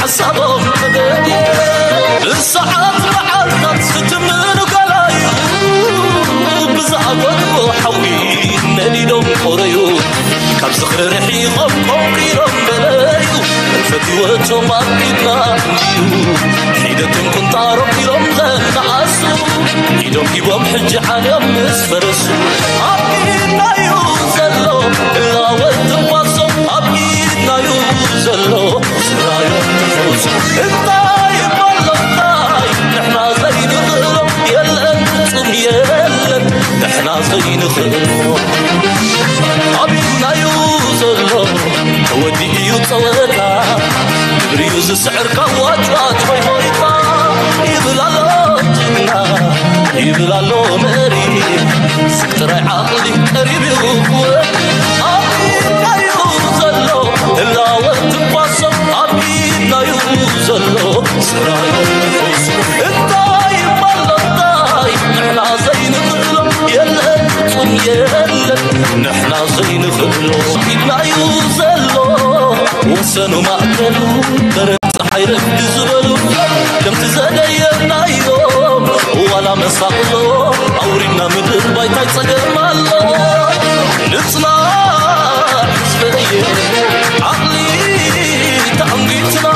ሓሳቦም ተገድየ ብሰዓት መዓልታት ዝትምኑ ገላዩ ብዝኣበድዎ ሓዊ ነዲዶም ቆረዩ ካብ ዝኽሪ ርሒቖም ቆንቂሮም ገለዩ ፈትወቶም ኣቢድና እንድዩ ሒደቶም ቁንጣሮም ኢሎም ዘነኣሱ ኢዶም ሂቦም ሕጂ ዓንዮም ምስ ፈረሱ ኣብ ኢድናዩ ዘሎ እላወት ትንፋሶም ኣብ ኢድናዩ ዘሎ ስራዮም ትፈውሱ እንታይ ይባሎ እንታይ ንሕና ዘይንኽእሎ የለን ፍጹም የለን ንሕና ዘይንኽእሎ ኣብ ኢድናዩ ዘሎ ተወዲኡ እዩ ጸወታ ግብሪዩ ዝስዕር ካብ ዋጭዋጭ ወይ ሆይታ ይብል ኣሎ ጅግና ይብል ኣሎ መሪ ስብ ጥራይ ዓቕሊ ቀሪብ እዩ ክወድ ኣብ ኢድናዩ ዘሎ ህላወት ትንፋሶም ኣብ ኢድናዩ ዘሎ ስራዮም ትፈውሱ እንታይ ይባሎ እንታይ ንሕና ዘይንኽእሎ የለን ፍጹም የለን ንሕና ዘይንኽእሎ ኢድናዩ ዘሎ ወሰኑ ማእከሉ በረድ ፀሓይ ረፍዲ ዝበሉ ከምቲ ዘደየናዮም ዋላ መሳቕሎ ኣውሪድና ምድር ባይታይ ፀገም ኣሎ ንፅናዕ ህዝበየ ዓቕሊ ተኣንጊትና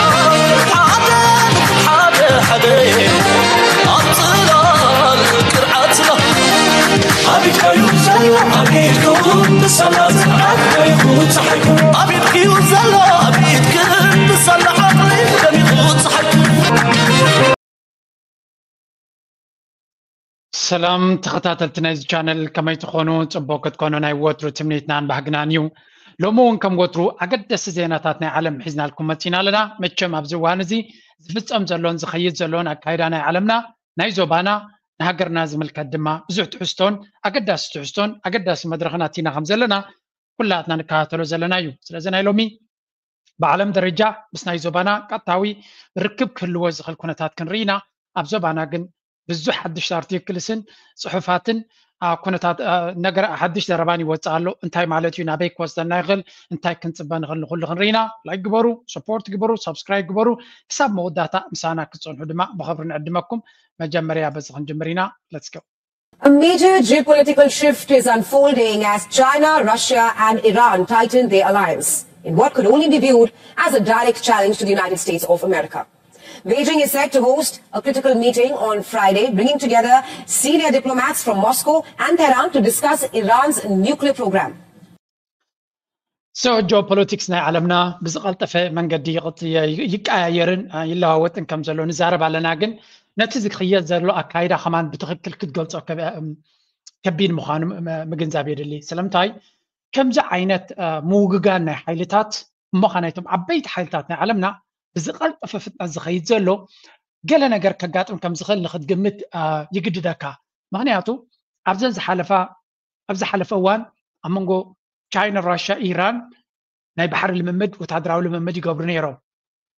ሓደ ሓደ ሓደ ኣብ ፅላል ቅርዓትና ኣቢድካዩ ዘሎ ኣቢድኩም ብሰላ ዝዓበይኩ ፀሓይኩ ኣቢድክዩ ዘሎ ኣቢድክን ብሰላ ዓቕሊ ደሚቑ ፀሓይኩ ሰላም ተኸታተልቲ ናይዚ ቻነል ከመይ ትኾኑ? ፅቡቅ ክትኮኑ ናይ ወትሩ ትምኒትናን ባህግናን እዩ። ሎሚ እውን ከም ወትሩ ኣገደስቲ ዜናታት ናይ ዓለም ሒዝናልኩም መፂና ኣለና። መቸም ኣብዚ እዋን እዚ ዝፍፀም ዘሎን ዝኸይድ ዘሎን ኣካይዳ ናይ ዓለምና ናይ ዞባና ንሃገርና ዝምልከት ድማ ብዙሕ ትሕዝቶን ኣገዳሲ ትሕዝቶን ኣገዳሲ መድረኽን ኣቲና ከም ዘለና ኩላትና ንከታተሎ ዘለና እዩ። ስለዚ ናይ ሎሚ ብዓለም ደረጃ ምስ ናይ ዞባና ቀጥታዊ ርክብ ክህልዎ ዝኽእል ኩነታት ክንርኢ ኢና። ኣብ ዞባና ግን ብዙሕ ሓድሽ ኣርቲክልስን ፅሑፋትን ኩነታት ነገር ሓድሽ ዘረባን ይወፅእ ኣሎ። እንታይ ማለት እዩ? ናበይ ክወስደና ይኽእል? እንታይ ክንፅበ ንኽእል? ንኩሉ ክንርኢ ኢና። ላይክ ግበሩ፣ ሰፖርት ግበሩ፣ ሳብስክራይብ ግበሩ። ክሳብ መወዳእታ ምሳና ክትፀንሑ ድማ ብኽብሪ ንዕድመኩም። መጀመርያ በዚ ክንጅምር ኢና። Let's go. A major geopolitical shift is unfolding as China, Russia, and Iran tighten their alliance in what could only be viewed as a direct challenge to the United States of America. Beijing is set to host a critical meeting on Friday, bringing together senior diplomats from Moscow and Tehran to discuss Iran's nuclear program. So geopolitics ናይ ዓለምና ብዝቐልጠፈ መንገዲ ይቀያየርን ይለዋወጥን ከም ዘሎ ንዛረብ ኣለና። ግን ነቲ ዝክየድ ዘሎ ኣካይዳ ከማን ብትኽክል ክትገልፆ ከቢድ ምዃኑ ምግንዛብ የድሊ። ስለምንታይ ከምዚ ዓይነት ምውግጋን ናይ ሓይልታት እሞ ኸዓ ናይቶም ዓበይቲ ሓይልታት ናይ ዓለምና ብዝቐልጠፈ ፍጥነት ዝኸይድ ዘሎ ገለ ነገር ከጋጥም ከም ዝኽእል ንክትግምት ይግድደካ። ምኽንያቱ ኣብዘን ዝሓለፋ ኣብ ዝሓለፈ እዋን ኣብ መንጎ ቻይና፣ ራሽያ፣ ኢራን ናይ ባሕሪ ልምምድ፣ ወታደራዊ ልምምድ ይገብሩ ነይሮም።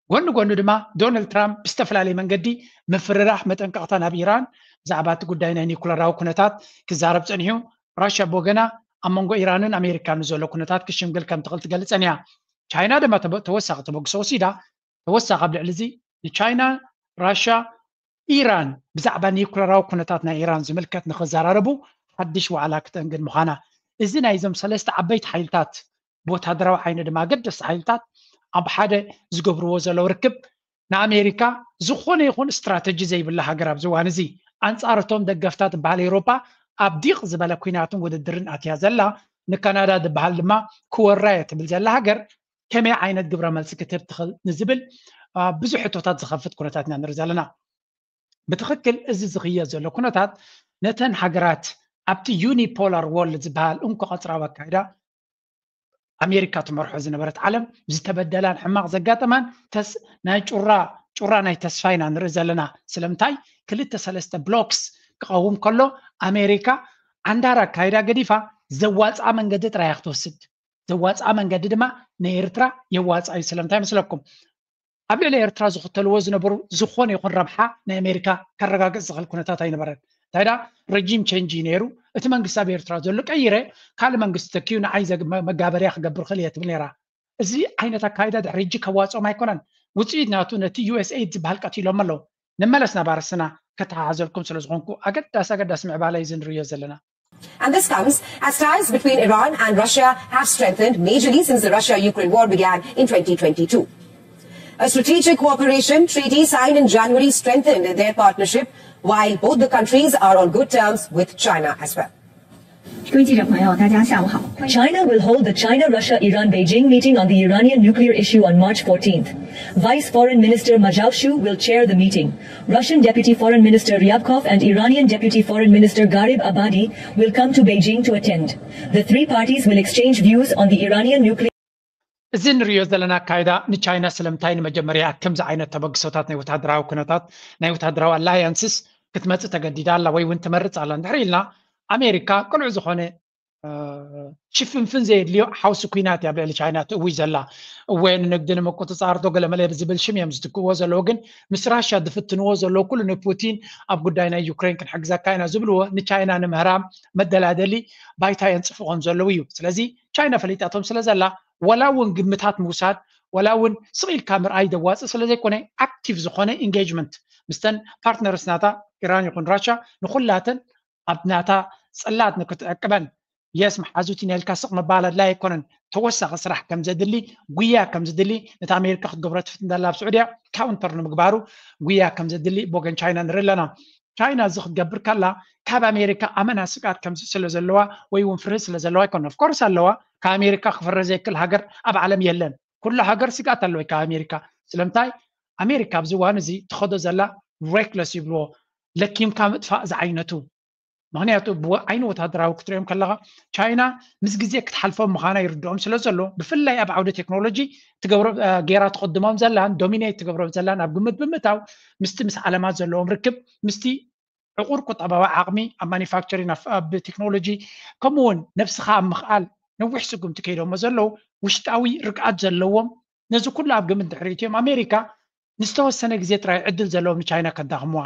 ጎኒ ጎኒ ድማ ዶናልድ ትራምፕ ብዝተፈላለየ መንገዲ ምፍርራሕ፣ መጠንቀቕታ ናብ ኢራን ብዛዕባ እቲ ጉዳይ ናይ ኒኩለራዊ ኩነታት ክዛረብ ጸኒሑ። ራሽያ ብወገና ኣብ መንጎ ኢራንን ኣሜሪካን ንዘሎ ኩነታት ክሽምግል ከም ትኽእል ትገልጽ ጸኒሓ። ቻይና ድማ ተወሳኺ ተበግሶ ወሲዳ። ተወሳኺ ኣብ ልዕሊ እዚ ንቻይና፣ ራሽያ፣ ኢራን ብዛዕባ ኒኩለራዊ ኩነታት ናይ ኢራን ዝምልከት ንኽዘራረቡ ሓድሽ ዋዕላ ክተንግድ ምዃና። እዚ ናይዞም ሰለስተ ዓበይቲ ሓይልታት ብወታደራዊ ዓይኒ ድማ ኣገደስቲ ሓይልታት ኣብ ሓደ ዝገብርዎ ዘለዉ ርክብ ንኣሜሪካ ዝኾነ ይኹን ስትራተጂ ዘይብላ ሃገር ኣብዚ እዋን እዚ ኣንጻር እቶም ደገፍታ ትበሃል ኤውሮጳ ኣብ ዲቕ ዝበለ ኲናትን ውድድርን ኣትያ ዘላ ንካናዳ ዝበሃል ድማ ክወራ እየ ትብል ዘላ ሃገር ከመይ ዓይነት ግብረ መልሲ ክትህብ ትኽእል ንዝብል ብዙሕ ሕቶታት ዝኸፍት ኩነታት ኢና ንርኢ ዘለና። ብትኽክል እዚ ዝኽየድ ዘሎ ኩነታት ነተን ሃገራት ኣብቲ ዩኒፖላር ዎርልድ ዝበሃል እንኮ ቀጽራዊ ኣካይዳ ኣሜሪካ ትመርሖ ዝነበረት ዓለም ዝተበደላን ሕማቕ ዘጋጠማን ናይ ጩራ ጩራ ናይ ተስፋ ኢና ንርኢ ዘለና። ስለምንታይ ክልተ ሰለስተ ብሎክስ ክቐውም ከሎ ኣሜሪካ ዓንዳር ኣካይዳ ገዲፋ ዘዋፅኣ መንገዲ ጥራይ እያ ክትወስድ። ዘዋፅኣ መንገዲ ድማ ንኤርትራ የዋፅኣ እዩ። ስለምንታይ መስለኩም? ኣብ ልዕሊ ኤርትራ ዝኽተልዎ ዝነበሩ ዝኾነ ይኹን ረብሓ ናይ ኣሜሪካ ከረጋግፅ ዝኽእል ኩነታት ኣይነበረን። እንታይ ዳ ረጂም ቸንጅ እዩ ነይሩ። እቲ መንግስቲ ኣብ ኤርትራ ዘሎ ቀይረ ካልእ መንግስቲ ተኪኡ ንዓይ መጋበርያ ክገብር ክእል እየ ትብል ነይራ። እዚ ዓይነት ኣካይዳ ድሕሪ ሕጂ ከዋፅኦም ኣይኮነን። ውፅኢት ናቱ ነቲ ዩ ኤስ ኤይድ ዝበሃል ቀቲሎም ኣለዉ። ንመለስ ናብ ኣርእስትና። ከተሓሓዘልኩም ስለ ዝኾንኩ ኣገዳሲ ኣገዳሲ ምዕባለ እዩ ዝንርእዮ ዘለና። And this comes as ties between Iran and Russia have strengthened majorly since the Russia-Ukraine war began in twenty twenty-two. A strategic cooperation treaty signed in January strengthened their partnership, while both the countries are on good terms with China as well. 各位记者朋友，大家下午好。 China will hold the China-Russia-Iran Beijing meeting on the Iranian nuclear issue on March fourteenth. Vice Foreign Minister Majavshu will chair the meeting. Russian Deputy Foreign Minister Ryabkov and Iranian Deputy Foreign Minister Gharib Abadi will come to Beijing to attend. The three parties will exchange views on the Iranian nuclear እዚ ንሪኦ ዘለና ኣካይዳ ንቻይና ስለምንታይ ንመጀመርያ ከምዚ ዓይነት ተበግሶታት ናይ ወታደራዊ ኩነታት ናይ ወታደራዊ ኣላያንስስ ክትመፅእ ተገዲዳ ኣላ ወይ እውን ትመርፅ ኣላ እንድሕር ኢልና ኣሜሪካ ቅሉዕ ዝኾነ ሽፍንፍን ዘየድልዮ ሓውሲ ኩናት እያ ኣብ ልዕሊ ቻይና ትእውጅ ዘላ። እወ ንንግዲ ንምቁፅፃር ዶ ገለመለ ብዝብል ሽም እዮም ዝትክእዎ ዘለዉ፣ ግን ምስ ራሽያ ዝፍትንዎ ዘለዉ ኩሉ ንፑቲን ኣብ ጉዳይ ናይ ዩክሬን ክንሕግዘካ ኢና ዝብልዎ ንቻይና ንምህራም መደላደሊ ባይታ የንፅፉ ከም ዘለዉ እዩ። ስለዚ ቻይና ፈሊጣቶም ስለ ዘላ ወላ እውን ግምታት ምውሳድ ወላ እውን ስቕ ኢልካ ምርኣይ ዘዋፅእ ስለ ዘይኮነ ኣክቲቭ ዝኾነ ኢንጌጅመንት ምስተን ፓርትነርስ ናታ ኢራን ይኹን ራሻ ንኹላተን ኣብ ናታ ፅላት ንክትዕቅበን የስ መሓዙት ኢና ኢልካ ስቕ ምባል ኣድላይ ኣይኮነን። ተወሳኺ ስራሕ ከም ዘድሊ ጉያ ከም ዝድሊ ነቲ ኣሜሪካ ክትገብሮ ትፍትን ዘላ ኣብ ስዑድያ ካውንተር ንምግባሩ ጉያ ከም ዘድሊ ብወገን ቻይና ንርኢ ኣለና። ቻይና እዚ ክትገብር ከላ ካብ ኣሜሪካ ኣመና ስግኣት ከምዚ ስለ ዘለዋ ወይ እውን ፍርሂ ስለ ዘለዋ ኣይኮነ ኦፍኮርስ ኣለዋ። ካብ ኣሜሪካ ክፈረ ዘይክእል ሃገር ኣብ ዓለም የለን። ኩሉ ሃገር ስግኣት ኣለወ ካብ ኣሜሪካ። ስለምንታይ ኣሜሪካ ኣብዚ እዋን እዚ ትኸዶ ዘላ ሬክለስ ይብልዎ ለኪምካ ምጥፋእ ዝዓይነቱ ምክንያቱ ብዓይኒ ወታደራዊ ክትሪኦም ከለካ ቻይና ምስ ግዜ ክትሓልፎም ምዃና ይርድኦም ስለ ዘሎ ብፍላይ ኣብ ዓውዲ ቴክኖሎጂ ገይራ ትቅድሞም ዘላን ዶሚኔት ትገብሮም ዘላን ኣብ ግምት ብምእታው ምስቲ ምስ ዓለማት ዘለዎም ርክብ ምስቲ ዕቁር ቁጠባዊ ዓቅሚ ኣብ ማኒፋክቸሪን ኣብ ቴክኖሎጂ ከምኡ እውን ነብስካ ኣብ ምክኣል ነዊሕ ስጉምቲ ከይዶሞ ዘለዉ ውሽጣዊ ርግኣት ዘለዎም ነዚ ኩሉ ኣብ ግምት ድሕሪ እትዮም ኣሜሪካ ንዝተወሰነ ግዜ ጥራይ ዕድል ዘለዎም ንቻይና ከዳኽምዋ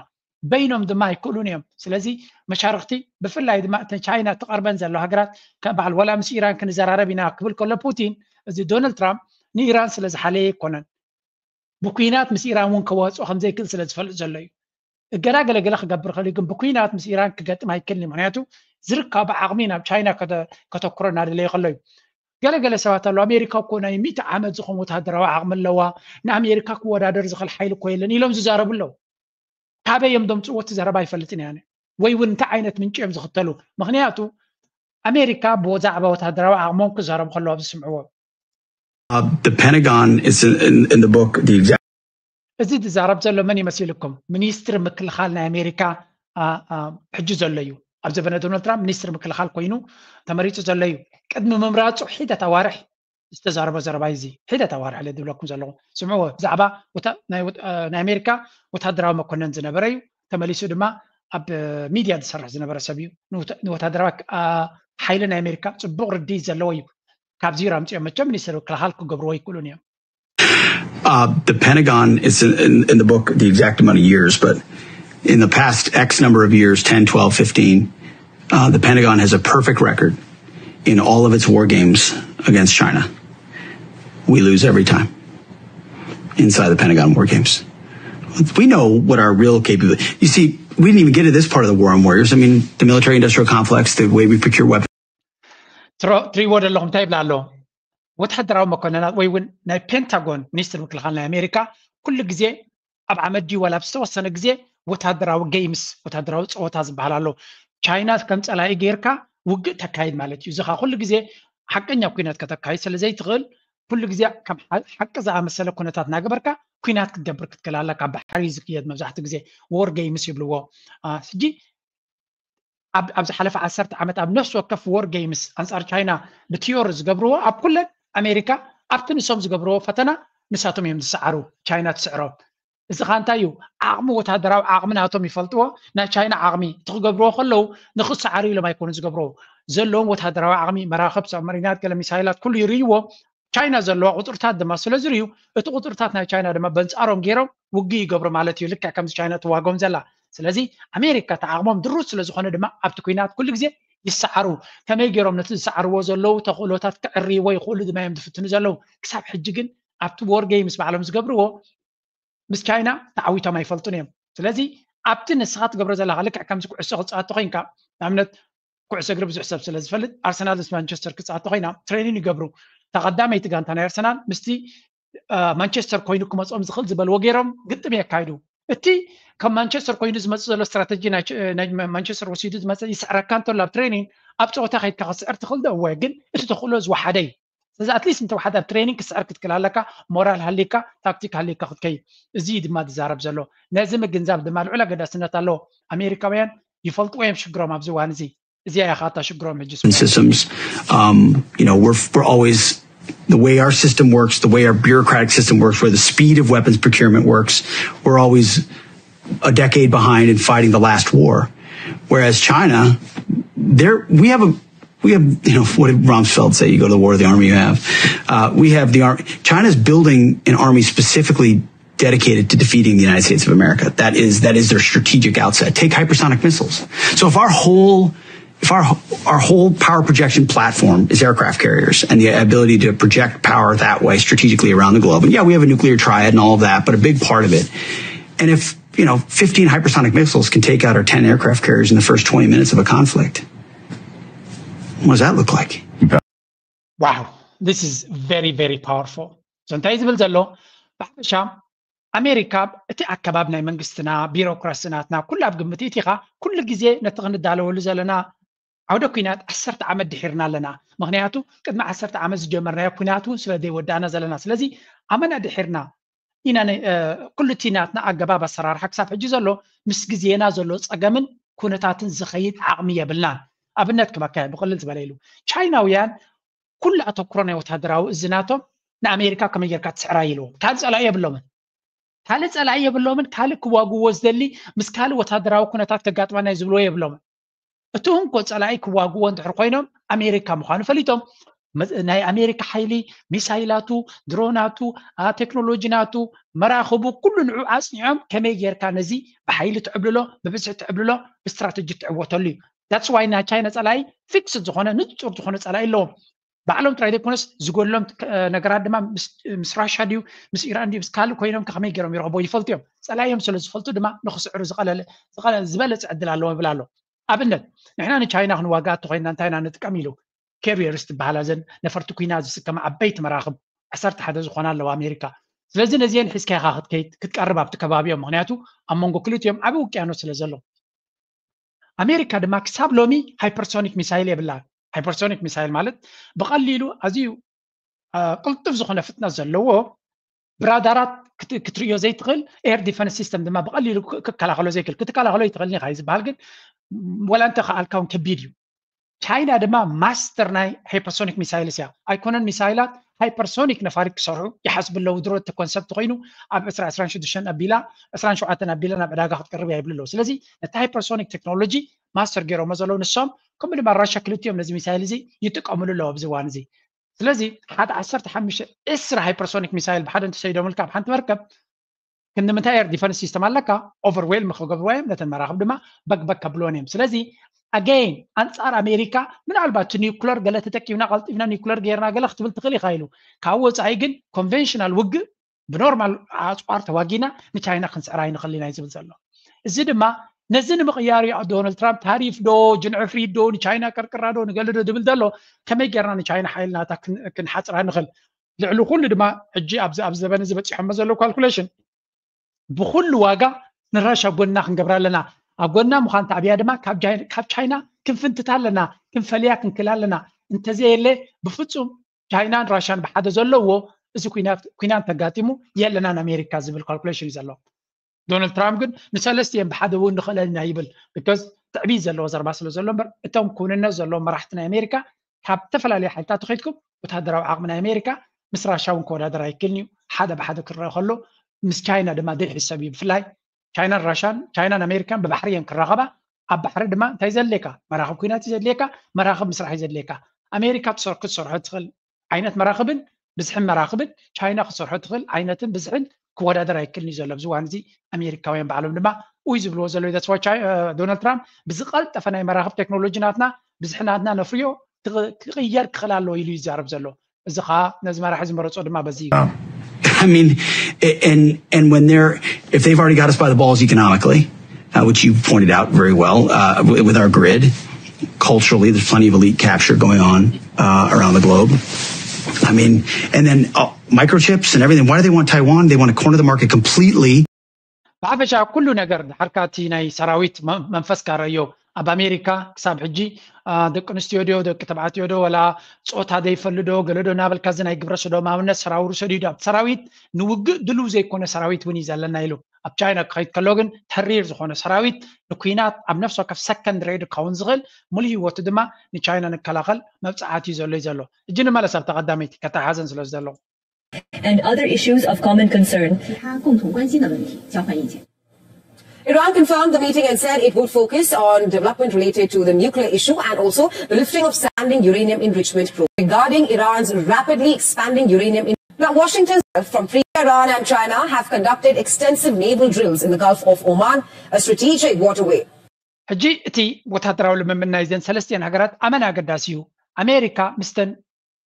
በይኖም ድማ ኣይክእሉን እዮም። ስለዚ መሻርክቲ ብፍላይ ድማ እተን ቻይና ትቐርበን ዘሎ ሃገራት ከም በዓል ወላ ምስ ኢራን ክንዘራረብ ኢና ክብል ከሎ ፑቲን እዚ ዶናልድ ትራምፕ ንኢራን ስለ ዝሓለየ ኣይኮነን። ብኩናት ምስ ኢራን እውን ከዋፅኦ ከም ዘይክእል ስለ ዝፈልጥ ዘሎ እዩ። እገዳ ገለገለ ክገብር ክእል ግን ብኩናት ምስ ኢራን ክገጥም ኣይክእልን እዩ። ምክንያቱ ዝርከቦ ዓቕሚ ናብ ቻይና ከተኩሮ እናደለየ ከሎ እዩ። ገለገለ ሰባት ኣለዉ ኣሜሪካ እኮ ናይ ሚእቲ ዓመት ዝኾን ወታደራዊ ዓቕሚ ኣለዋ ንኣሜሪካ ክወዳደር ዝኽእል ሓይሊ እኮ የለን ኢሎም ዝዛረቡ ኣለዉ። ካበይ እዮም ደምፅዎ እቲ ዘረባ ኣይፈልጥን እያ ወይ እውን እንታይ ዓይነት ምንጪ እዮም ዝኽተሉ ምክንያቱ ኣሜሪካ ብዛዕባ ወታደራዊ ዓቕሞም ክዛረቡ ከለዉ ኣብ ዝስምዕዎ Uh, the Pentagon is in, in, in the book the exact እዚ ዝዛረብ ዘሎ መን እዩ መሲልኩም? ሚኒስትሪ ምክልኻል ናይ ኣሜሪካ ሕጂ ዘሎ እዩ። ኣብ ዘበነ ዶናልድ ትራምፕ ሚኒስትሪ ምክልኻል ኮይኑ ተመሪፁ ዘሎ እዩ። ቅድሚ ምምራፁ ሒደት ኣዋርሕ ዝተዛረቦ ዘረባ እዩ። እዚ ሒደት ኣዋርሕ ለ ዝብለኩም ዘለኹ ስምዕዎ። ብዛዕባ ናይ ኣሜሪካ ወታደራዊ መኮነን ዝነበረ እዩ። ተመሊሱ ድማ ኣብ ሚድያ ዝሰርሕ ዝነበረ ሰብ እዩ። ንወታደራዊ ሓይሊ ናይ ኣሜሪካ ፅቡቕ ርድኢት ዘለዎ እዩ። ካብዚ ራምፅኦም መቸም ሚኒስትሪ ምክልኻል ክገብርዎ ይክእሉን እዮም። Uh, the Pentagon is in, in, in the book the exact amount of years, but in the past X number of years, ten, twelve, fifteen, uh, the Pentagon has a perfect record in all of its war games against China. We lose every time inside the Pentagon war games. We know what our real capability. You see, we didn't even get to this part of the war on warriors. I mean, the military-industrial complex, the way we procure weapons. ትሪእዎ ዘለኹም እንታይ ይብላ ኣሎ? ወታደራዊ መኮነናት ወይ እውን ናይ ፔንታጎን ሚኒስትር ምክልኻል ናይ ኣሜሪካ ኩሉ ግዜ ኣብ ዓመት ድዩ ዋላ ኣብ ዝተወሰነ ግዜ ወታደራዊ ጌምስ ወታደራዊ ፀወታ ዝበሃል ኣሎ። ቻይና ከም ፀላኢ ጌርካ ውግእ ተካይድ ማለት እዩ። እዚ ከዓ ኩሉ ግዜ ሓቀኛ ኩናት ከተካይድ ስለ ዘይትኽእል ኩሉ ግዜ ከም ሓቂ ዝኣመሰለ ኩነታት እናገበርካ ኩናት ክትገብር ክትክእል ኣለካ። ባሕሪ ዝክየድ መብዛሕትኡ ግዜ ዎር ጌምስ ይብልዎ። ሕጂ ኣብ ዝሓለፈ ዓሰርተ ዓመት ኣብ ነፍሲ ወከፍ ዎር ጌምስ ኣንፃር ቻይና ብቲዮሪ ዝገብርዎ ኣብ ኩለን ኣሜሪካ ኣብቲ ንሶም ዝገብርዎ ፈተና ንሳቶም እዮም ዝሰዓሩ፣ ቻይና ትስዕሮም። እዚ ከዓ እንታይ እዩ? ዓቕሚ ወታደራዊ ዓቕሚ ናቶም ይፈልጥዎ። ናይ ቻይና ዓቕሚ እቲ ክገብርዎ ከለዉ ንክሰዓሩ ኢሎም ኣይኮኑ ዝገብርዎ ዘለዎም ወታደራዊ ዓቕሚ መራኽብ፣ ሳብመሪናት፣ ገለ ሚሳይላት ኩሉ ይርእይዎ። ቻይና ዘለዋ ቁፅርታት ድማ ስለ ዝርእዩ እቲ ቁፅርታት ናይ ቻይና ድማ በንፃሮም ገይሮም ውግእ ይገብሩ ማለት እዩ። ልክዕ ከምዚ ቻይና ትዋጎም ዘላ። ስለዚ ኣሜሪካ እቲ ዓቕሞም ድሩት ስለ ዝኾነ ድማ ኣብቲ ኩናት ኩሉ ግዜ ይሰዓሩ። ከመይ ገይሮም ነቲ ዝሰዓርዎ ዘለዉ ተኽእሎታት ክዕርይዎ ይኽእሉ ድማ እዮም ዝፍትኑ ዘለዉ። ክሳብ ሕጂ ግን ኣብቲ ዎር ጌምስ ባዕሎም ዝገብርዎ ምስ ቻይና ተዓዊቶም ኣይፈልጡን እዮም። ስለዚ ኣብቲ ንስኻ ትገብሮ ዘለኻ ልክዕ ከምዚ ኩዕሶ ክፃወት ኮይንካ ንኣብነት ኩዕሶ እግሪ ብዙሕ ሰብ ስለ ዝፈልጥ ኣርሰናል ምስ ማንቸስተር ክፃወት ኮይና ትሬኒን ይገብሩ። ተቐዳመይቲ ጋንታ ናይ ኣርሰናል ምስቲ ማንቸስተር ኮይኑ ክመፅኦም ዝኽእል ዝበልዎ ገይሮም ግጥም የካይዱ። እቲ ከም ማንቸስተር ኮይኑ ዝመፅእ ዘሎ ስትራተጂ ናይ ማንቸስተር ወሲዱ ዝመፅእ ይስዕረካ እንተሎ ኣብ ትሬኒንግ ኣብ ፀወታ ከይድካ ክትስዕር ትኽእል ዶ? እወ፣ ግን እቲ ተኽእሎ ዝወሓደ እዩ። ስለዚ ኣትሊስት እንተወሓደ ኣብ ትሬኒንግ ክትስዕር ክትክእል ኣለካ፣ ሞራል ሃሊካ፣ ታክቲክ ሃሊካ ክትከይድ። እዚ እዩ ድማ ዝዛረብ ዘሎ። ነዚ ምግንዛብ ድማ ልዑል ኣገዳስነት ኣለዎ። ኣሜሪካውያን ይፈልጥዎ እዮም ሽግሮም ኣብዚ እዋን እዚ። እዚኣ እያ ካታ ሽግሮም ሕጂ። Systems, um, you know, we're we're always the way our system works, the way our bureaucratic system works, where the speed of weapons procurement works, we're always a decade behind in fighting the last war. Whereas China, there we have a we have, you know, what did Rumsfeld say? You go to the war, the army you have. Uh, we have the army. China's building an army specifically dedicated to defeating the United States of America. That is that is their strategic outset. Take hypersonic missiles. So if our whole if our our whole power projection platform is aircraft carriers and the ability to project power that way strategically around the globe, and yeah, we have a nuclear triad and all of that, but a big part of it, and if you know, fifteen hypersonic missiles can take out our ten aircraft carriers in the first twenty minutes of a conflict. What does that look like? Wow, this is very, very powerful. So እንታይ ዝብል ዘሎ ብሓፈሻ ኣሜሪካ እቲ ኣከባብ ናይ መንግስትና ቢሮክራሲ ናትና ኩሉ ኣብ ግምት ኢቲኻ ኩሉ ግዜ ነቲ ክንዳለወሉ ዘለና ዓውደ ኩናት ዓሰርተ ዓመት ድሒርና ኣለና። ምክንያቱ ቅድሚ ዓሰርተ ዓመት ዝጀመርናዮ ኩናት እውን ስለ ዘይወዳእና ዘለና። ስለዚ ኣመና ድሒርና ኢና። ኩሉ እቲ ናትና ኣገባብ ኣሰራርሓ ክሳብ ሕጂ ዘሎ ምስ ግዜና ዘሎ ፀገምን ኩነታትን ዝኸይድ ዓቕሚ የብልናን። ኣብነት ክበካ ብቅልል ዝበለ ኢሉ ቻይናውያን ኩሉ ኣተኩሮ ናይ ወታደራዊ እዚ ናቶም ንኣሜሪካ ከመይ ጌርካ ትስዕራ ኢልዎም። ካልእ ፀላኢ የብሎምን። ካልእ ፀላኢ የብሎምን። ካልእ ክዋግዎ ዝደሊ ምስ ካልእ ወታደራዊ ኩነታት ከጋጥመና እዩ ዝብልዎ የብሎምን። እቲ እንኮ ፀላኢ ክዋግዎ እንድሕር ኮይኖም ኣሜሪካ ምዃኑ ፈሊጦም ናይ ኣሜሪካ ሓይሊ ሚሳይላቱ፣ ድሮናቱ፣ ቴክኖሎጂ ናቱ፣ መራኽቡ ኩሉ ንዑ ኣፅኒዖም ከመይ ጌርካ ነዚ ብሓይሊ ትዕብልሎ፣ ብብዝሒ ትዕብልሎ፣ ብስትራተጂ ትዕወተሉ እዩ። That's why ናይ ቻይና ፀላኢ ፊክስድ ዝኾነ ንፁር ዝኾነ ፀላኢ ኣለዎም። ባዕሎም ጥራይ ዘይኮነስ ዝጎድሎም ነገራት ድማ ምስ ራሻ ድዩ ምስ ኢራን ድዩ ምስ ካልእ ኮይኖም ከመይ ገይሮም ይረኽቦ ይፈልጡ እዮም። ፀላዮም ስለ ዝፈልጡ ድማ ንክስዕሩ ዝበለፀ ዕድል ኣለዎም ይብል ኣሎ። ኣብነት ንሕና ንቻይና ክንዋጋ እተኮይንና እንታይ ኢና ንጥቀም ኢሉ ካሪየርስ ትበሃላ ዘን ነፈርቲ ኩናት ዝስከማ ዓበይቲ መራኽብ ዓሰርተ ሓደ ዝኾና ኣለዋ ኣሜሪካ። ስለዚ ነዚአን ሒዝካ ኢኻ ክትከይድ ክትቀርብ ኣብቲ ከባቢኦም፣ ምክንያቱ ኣብ መንጎ ክልቲኦም ዓቢ ውቅያኖስ ስለ ዘሎ። ኣሜሪካ ድማ ክሳብ ሎሚ ሃይፐርሶኒክ ሚሳይል የብላን። ሃይፐርሶኒክ ሚሳይል ማለት ብቐሊሉ ኣዝዩ ቅልጡፍ ዝኾነ ፍጥነት ዘለዎ ብራዳራት ክትርእዮ ዘይትኽእል ኤር ዲፈንስ ሲስተም ድማ ብቐሊሉ ክከላኸሎ ዘይክእል ክትከላኸሎ ይትኽእል ኢኻ እዩ ዝበሃል። ግን ወላ እንተ ከኣልካ እውን ከቢድ እዩ። ቻይና ድማ ማስተር ናይ ሃይፐርሶኒክ ሚሳይልስ እያ። ኣይኮነን ሚሳይላት ሃይፐርሶኒክ ነፋሪት ክሰርሑ ይሓስቡ ኣለዉ። ድሮ እቲ ኮንሰፕት ኮይኑ ኣብ ዕስራ ዕስራን ሽዱሽተን ኣቢላ ዕስራን ሸውዓተን ኣቢላ ናብ ዕዳጋ ክትቀርብ እያ ይብሉ ኣለዉ። ስለዚ ነቲ ሃይፐርሶኒክ ቴክኖሎጂ ማስተር ገይሮሞ ዘለዉ ንሶም፣ ከምኡ ድማ ራሻ ክልቲኦም ነዚ ሚሳይል እዚ ይጥቀምሉ ኣለዉ ኣብዚ እዋን እዚ። ስለዚ ሓደ ዓሰርተ ሓሙሽተ ዕስራ ሃይፐርሶኒክ ሚሳይል ብሓደ እንተሰይዶምልካ ኣብ ሓንቲ መርከብ ክንዲ ምንታይ ኤር ዲፈንስ ሲስተም ኣለካ ኦቨርዌልም ክገብርዋ እዮም። ነተን መራኽብ ድማ በግበግ ከብልወን እዮም። ስለዚ ኣገይን ኣንፃር ኣሜሪካ ምናልባት እቲ ኒውክለር ገለ ተጠቂምና ቀልጢፍና ኒውክለር ገይርና ገለ ክትብል ትኽእል ኢኻ ኢሉ። ካብ ወፃኢ ግን ኮንቨንሽናል ውግእ ብኖርማል ኣፅዋር ተዋጊና ንቻይና ክንስዕራ ኣይንኽእል ኢና እዩ ዝብል ዘሎ። እዚ ድማ ነዚ ንምቕያር እዩ ዶናልድ ትራምፕ ታሪፍ ዶ ጅንዕፍሪት ዶ ንቻይና ቅርቅራ ዶ ንገለ ዶ ዝብል ዘሎ። ከመይ ጌርና ንቻይና ሓይል ናታ ክንሓፅራ ንኽእል? ልዕሊ ኩሉ ድማ ሕጂ ኣብዚ ኣብዚ ዘበን እዚ በፂሖሞ ዘለዉ ካልኩሌሽን ብኩሉ ዋጋ ንራሻ ጎና ክንገብራ ኣለና። ኣብ ጎና ምዃን ተዕብያ ድማ ካብ ቻይና ክንፍንትታ ኣለና፣ ክንፈልያ ክንክላ ኣለና። እንተዘየለ ብፍፁም ቻይናን ራሻን ብሓደ ዘለዎ እዚ ኩናት ተጋጢሙ የለናን ኣሜሪካ ዝብል ካልኩሌሽን እዩ ዘሎ። ዶናልድ ትራምፕ ግን ንሰለስቲኤን ብሓደ እውን ንኽእለን ኢና ይብል። ቢካዝ ትዕቢት ዘለዎ ዘረባ ስለ ዘሎ እምበር እቶም ክውንነት ዘለዎም መራሕቲ ናይ ኣሜሪካ ካብ ዝተፈላለዩ ሓይልታት ተኸይድኩም ወታደራዊ ዓቕሚ ናይ ኣሜሪካ ምስ ራሻ እውን ክወዳደር ኣይክእልን እዩ። ሓደ ብሓደ ክረአ ከሎ ምስ ቻይና ድማ ዘይሕሰብ እዩ። ብፍላይ ቻይናን ራሻን ቻይናን ኣሜሪካን ብባሕሪ እየን ክራኸባ። ኣብ ባሕሪ ድማ እንታይ ዘድልየካ መራኽብ ኩናት እዩ ዘድልየካ፣ መራኽብ ምስራሕ እዩ ዘድልየካ። ኣሜሪካ ክትሰርሖ ትኽእል ዓይነት መራኽብን ብዝሕን መራኽብን ቻይና ክትሰርሖ ትኽእል ዓይነትን ብዝሕን ክወዳደር ኣይክእልን እዩ ዘሎ ኣብዚ እዋን እዚ። ኣሜሪካውያን ባዕሎም ድማ ኡይ ዝብልዎ ዘለዉ። ዶናልድ ትራምፕ ብዝቐልጠፈ ናይ መራኽብ ቴክኖሎጂ ናትና ብዝሒ ናትና ነፍርዮ ክቕየር ክኽእል ኣለዎ ኢሉ ይዛረብ ዘሎ። እዚ ከዓ ነዚ መራሒ ዝመረፆ ድማ በዚ እዩ። I mean, and and when they're if they've already got us by the balls economically, uh, which you pointed out very well uh, with our grid, culturally there's plenty of elite capture going on uh, around the globe. I mean, and then uh, microchips and everything. Why do they want Taiwan? They want to corner the market completely. ብሓፈሻ ኩሉ ነገር ድሓርካ እቲ ናይ ሰራዊት መንፈስካ ረዮ። ኣብ ኣሜሪካ ክሳብ ሕጂ ደቂ ኣንስትዮ ዶ ደቂ ተባዕትዮ ዶ ወላ ፆታ ዘይፈሉ ዶ ገለ ዶ እናበልካ እዚ ናይ ግብረ ሰዶማውነት ሰራውር ሰዲዱ ኣብ ሰራዊት ንውግእ ድልው ዘይኮነ ሰራዊት እውን እዩ ዘለና ኢሉ። ኣብ ቻይና ክኸይድ ከሎ ግን ተሪር ዝኾነ ሰራዊት ንኩናት ኣብ ነፍሲ ወከፍ ሰከንድ ሬድ ክኸውን ዝኽእል ሙሉ ህይወቱ ድማ ንቻይና ንከላኸል መብፅዓት እዩ ዘሎ እዩ ዘሎ። እጂ ንመለስ ኣብታ ቀዳመይቲ ከተሓዘን ስለ ዘሎ and other issues of common concern. Iran confirmed the meeting and said it would focus on development related to the nuclear issue and also the lifting of standing uranium enrichment program. Regarding Iran's rapidly expanding uranium in now Washington from Iran and China have conducted extensive naval drills in the Gulf of Oman, a strategic waterway. ሕጂ እቲ ወታደራዊ ልምምድ ናይዘን ሰለስቲአን ሃገራት ኣመና ኣገዳሲ እዩ። ኣሜሪካ ምስተን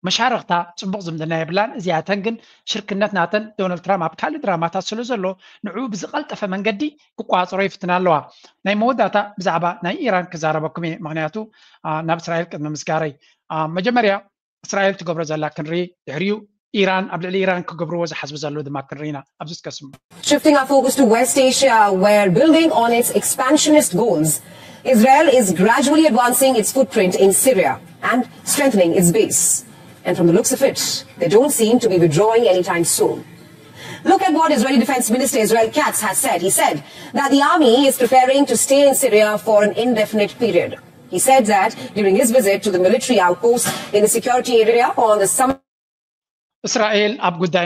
መሻርኽታ ፅቡቕ ዝምድና የብላን። እዚኣተን ግን ሽርክነት ናተን ዶናልድ ትራምፕ ኣብ ካልእ ድራማታት ስለ ዘሎ ንዕኡ ብዝቐልጠፈ መንገዲ ክቋፅሮ ይፍትና ኣለዋ። ናይ መወዳእታ ብዛዕባ ናይ ኢራን ክዛረበኩም እየ፣ ምክንያቱ ናብ እስራኤል ቅድሚ ምስጋረይ መጀመርያ እስራኤል ትገብሮ ዘላ ክንርኢ፣ ድሕሪኡ ኢራን ኣብ ልዕሊ ኢራን ክገብርዎ ዝሓስቡ ዘለዉ ድማ ክንርኢ ኢና። ኣብዚ እስከ ስሙ። Shifting our focus to West Asia, where building on its expansionist goals, Israel is gradually advancing its footprint in Syria and strengthening its base. And from the looks of it, they don't seem to be withdrawing anytime soon. Look at what Israeli Defense Minister Israel Katz has said. He said that the army is preparing to stay in Syria for an indefinite period. He said that during his visit to the military outpost in the security area on the summer. እስራኤል ኣብ ጉዳይ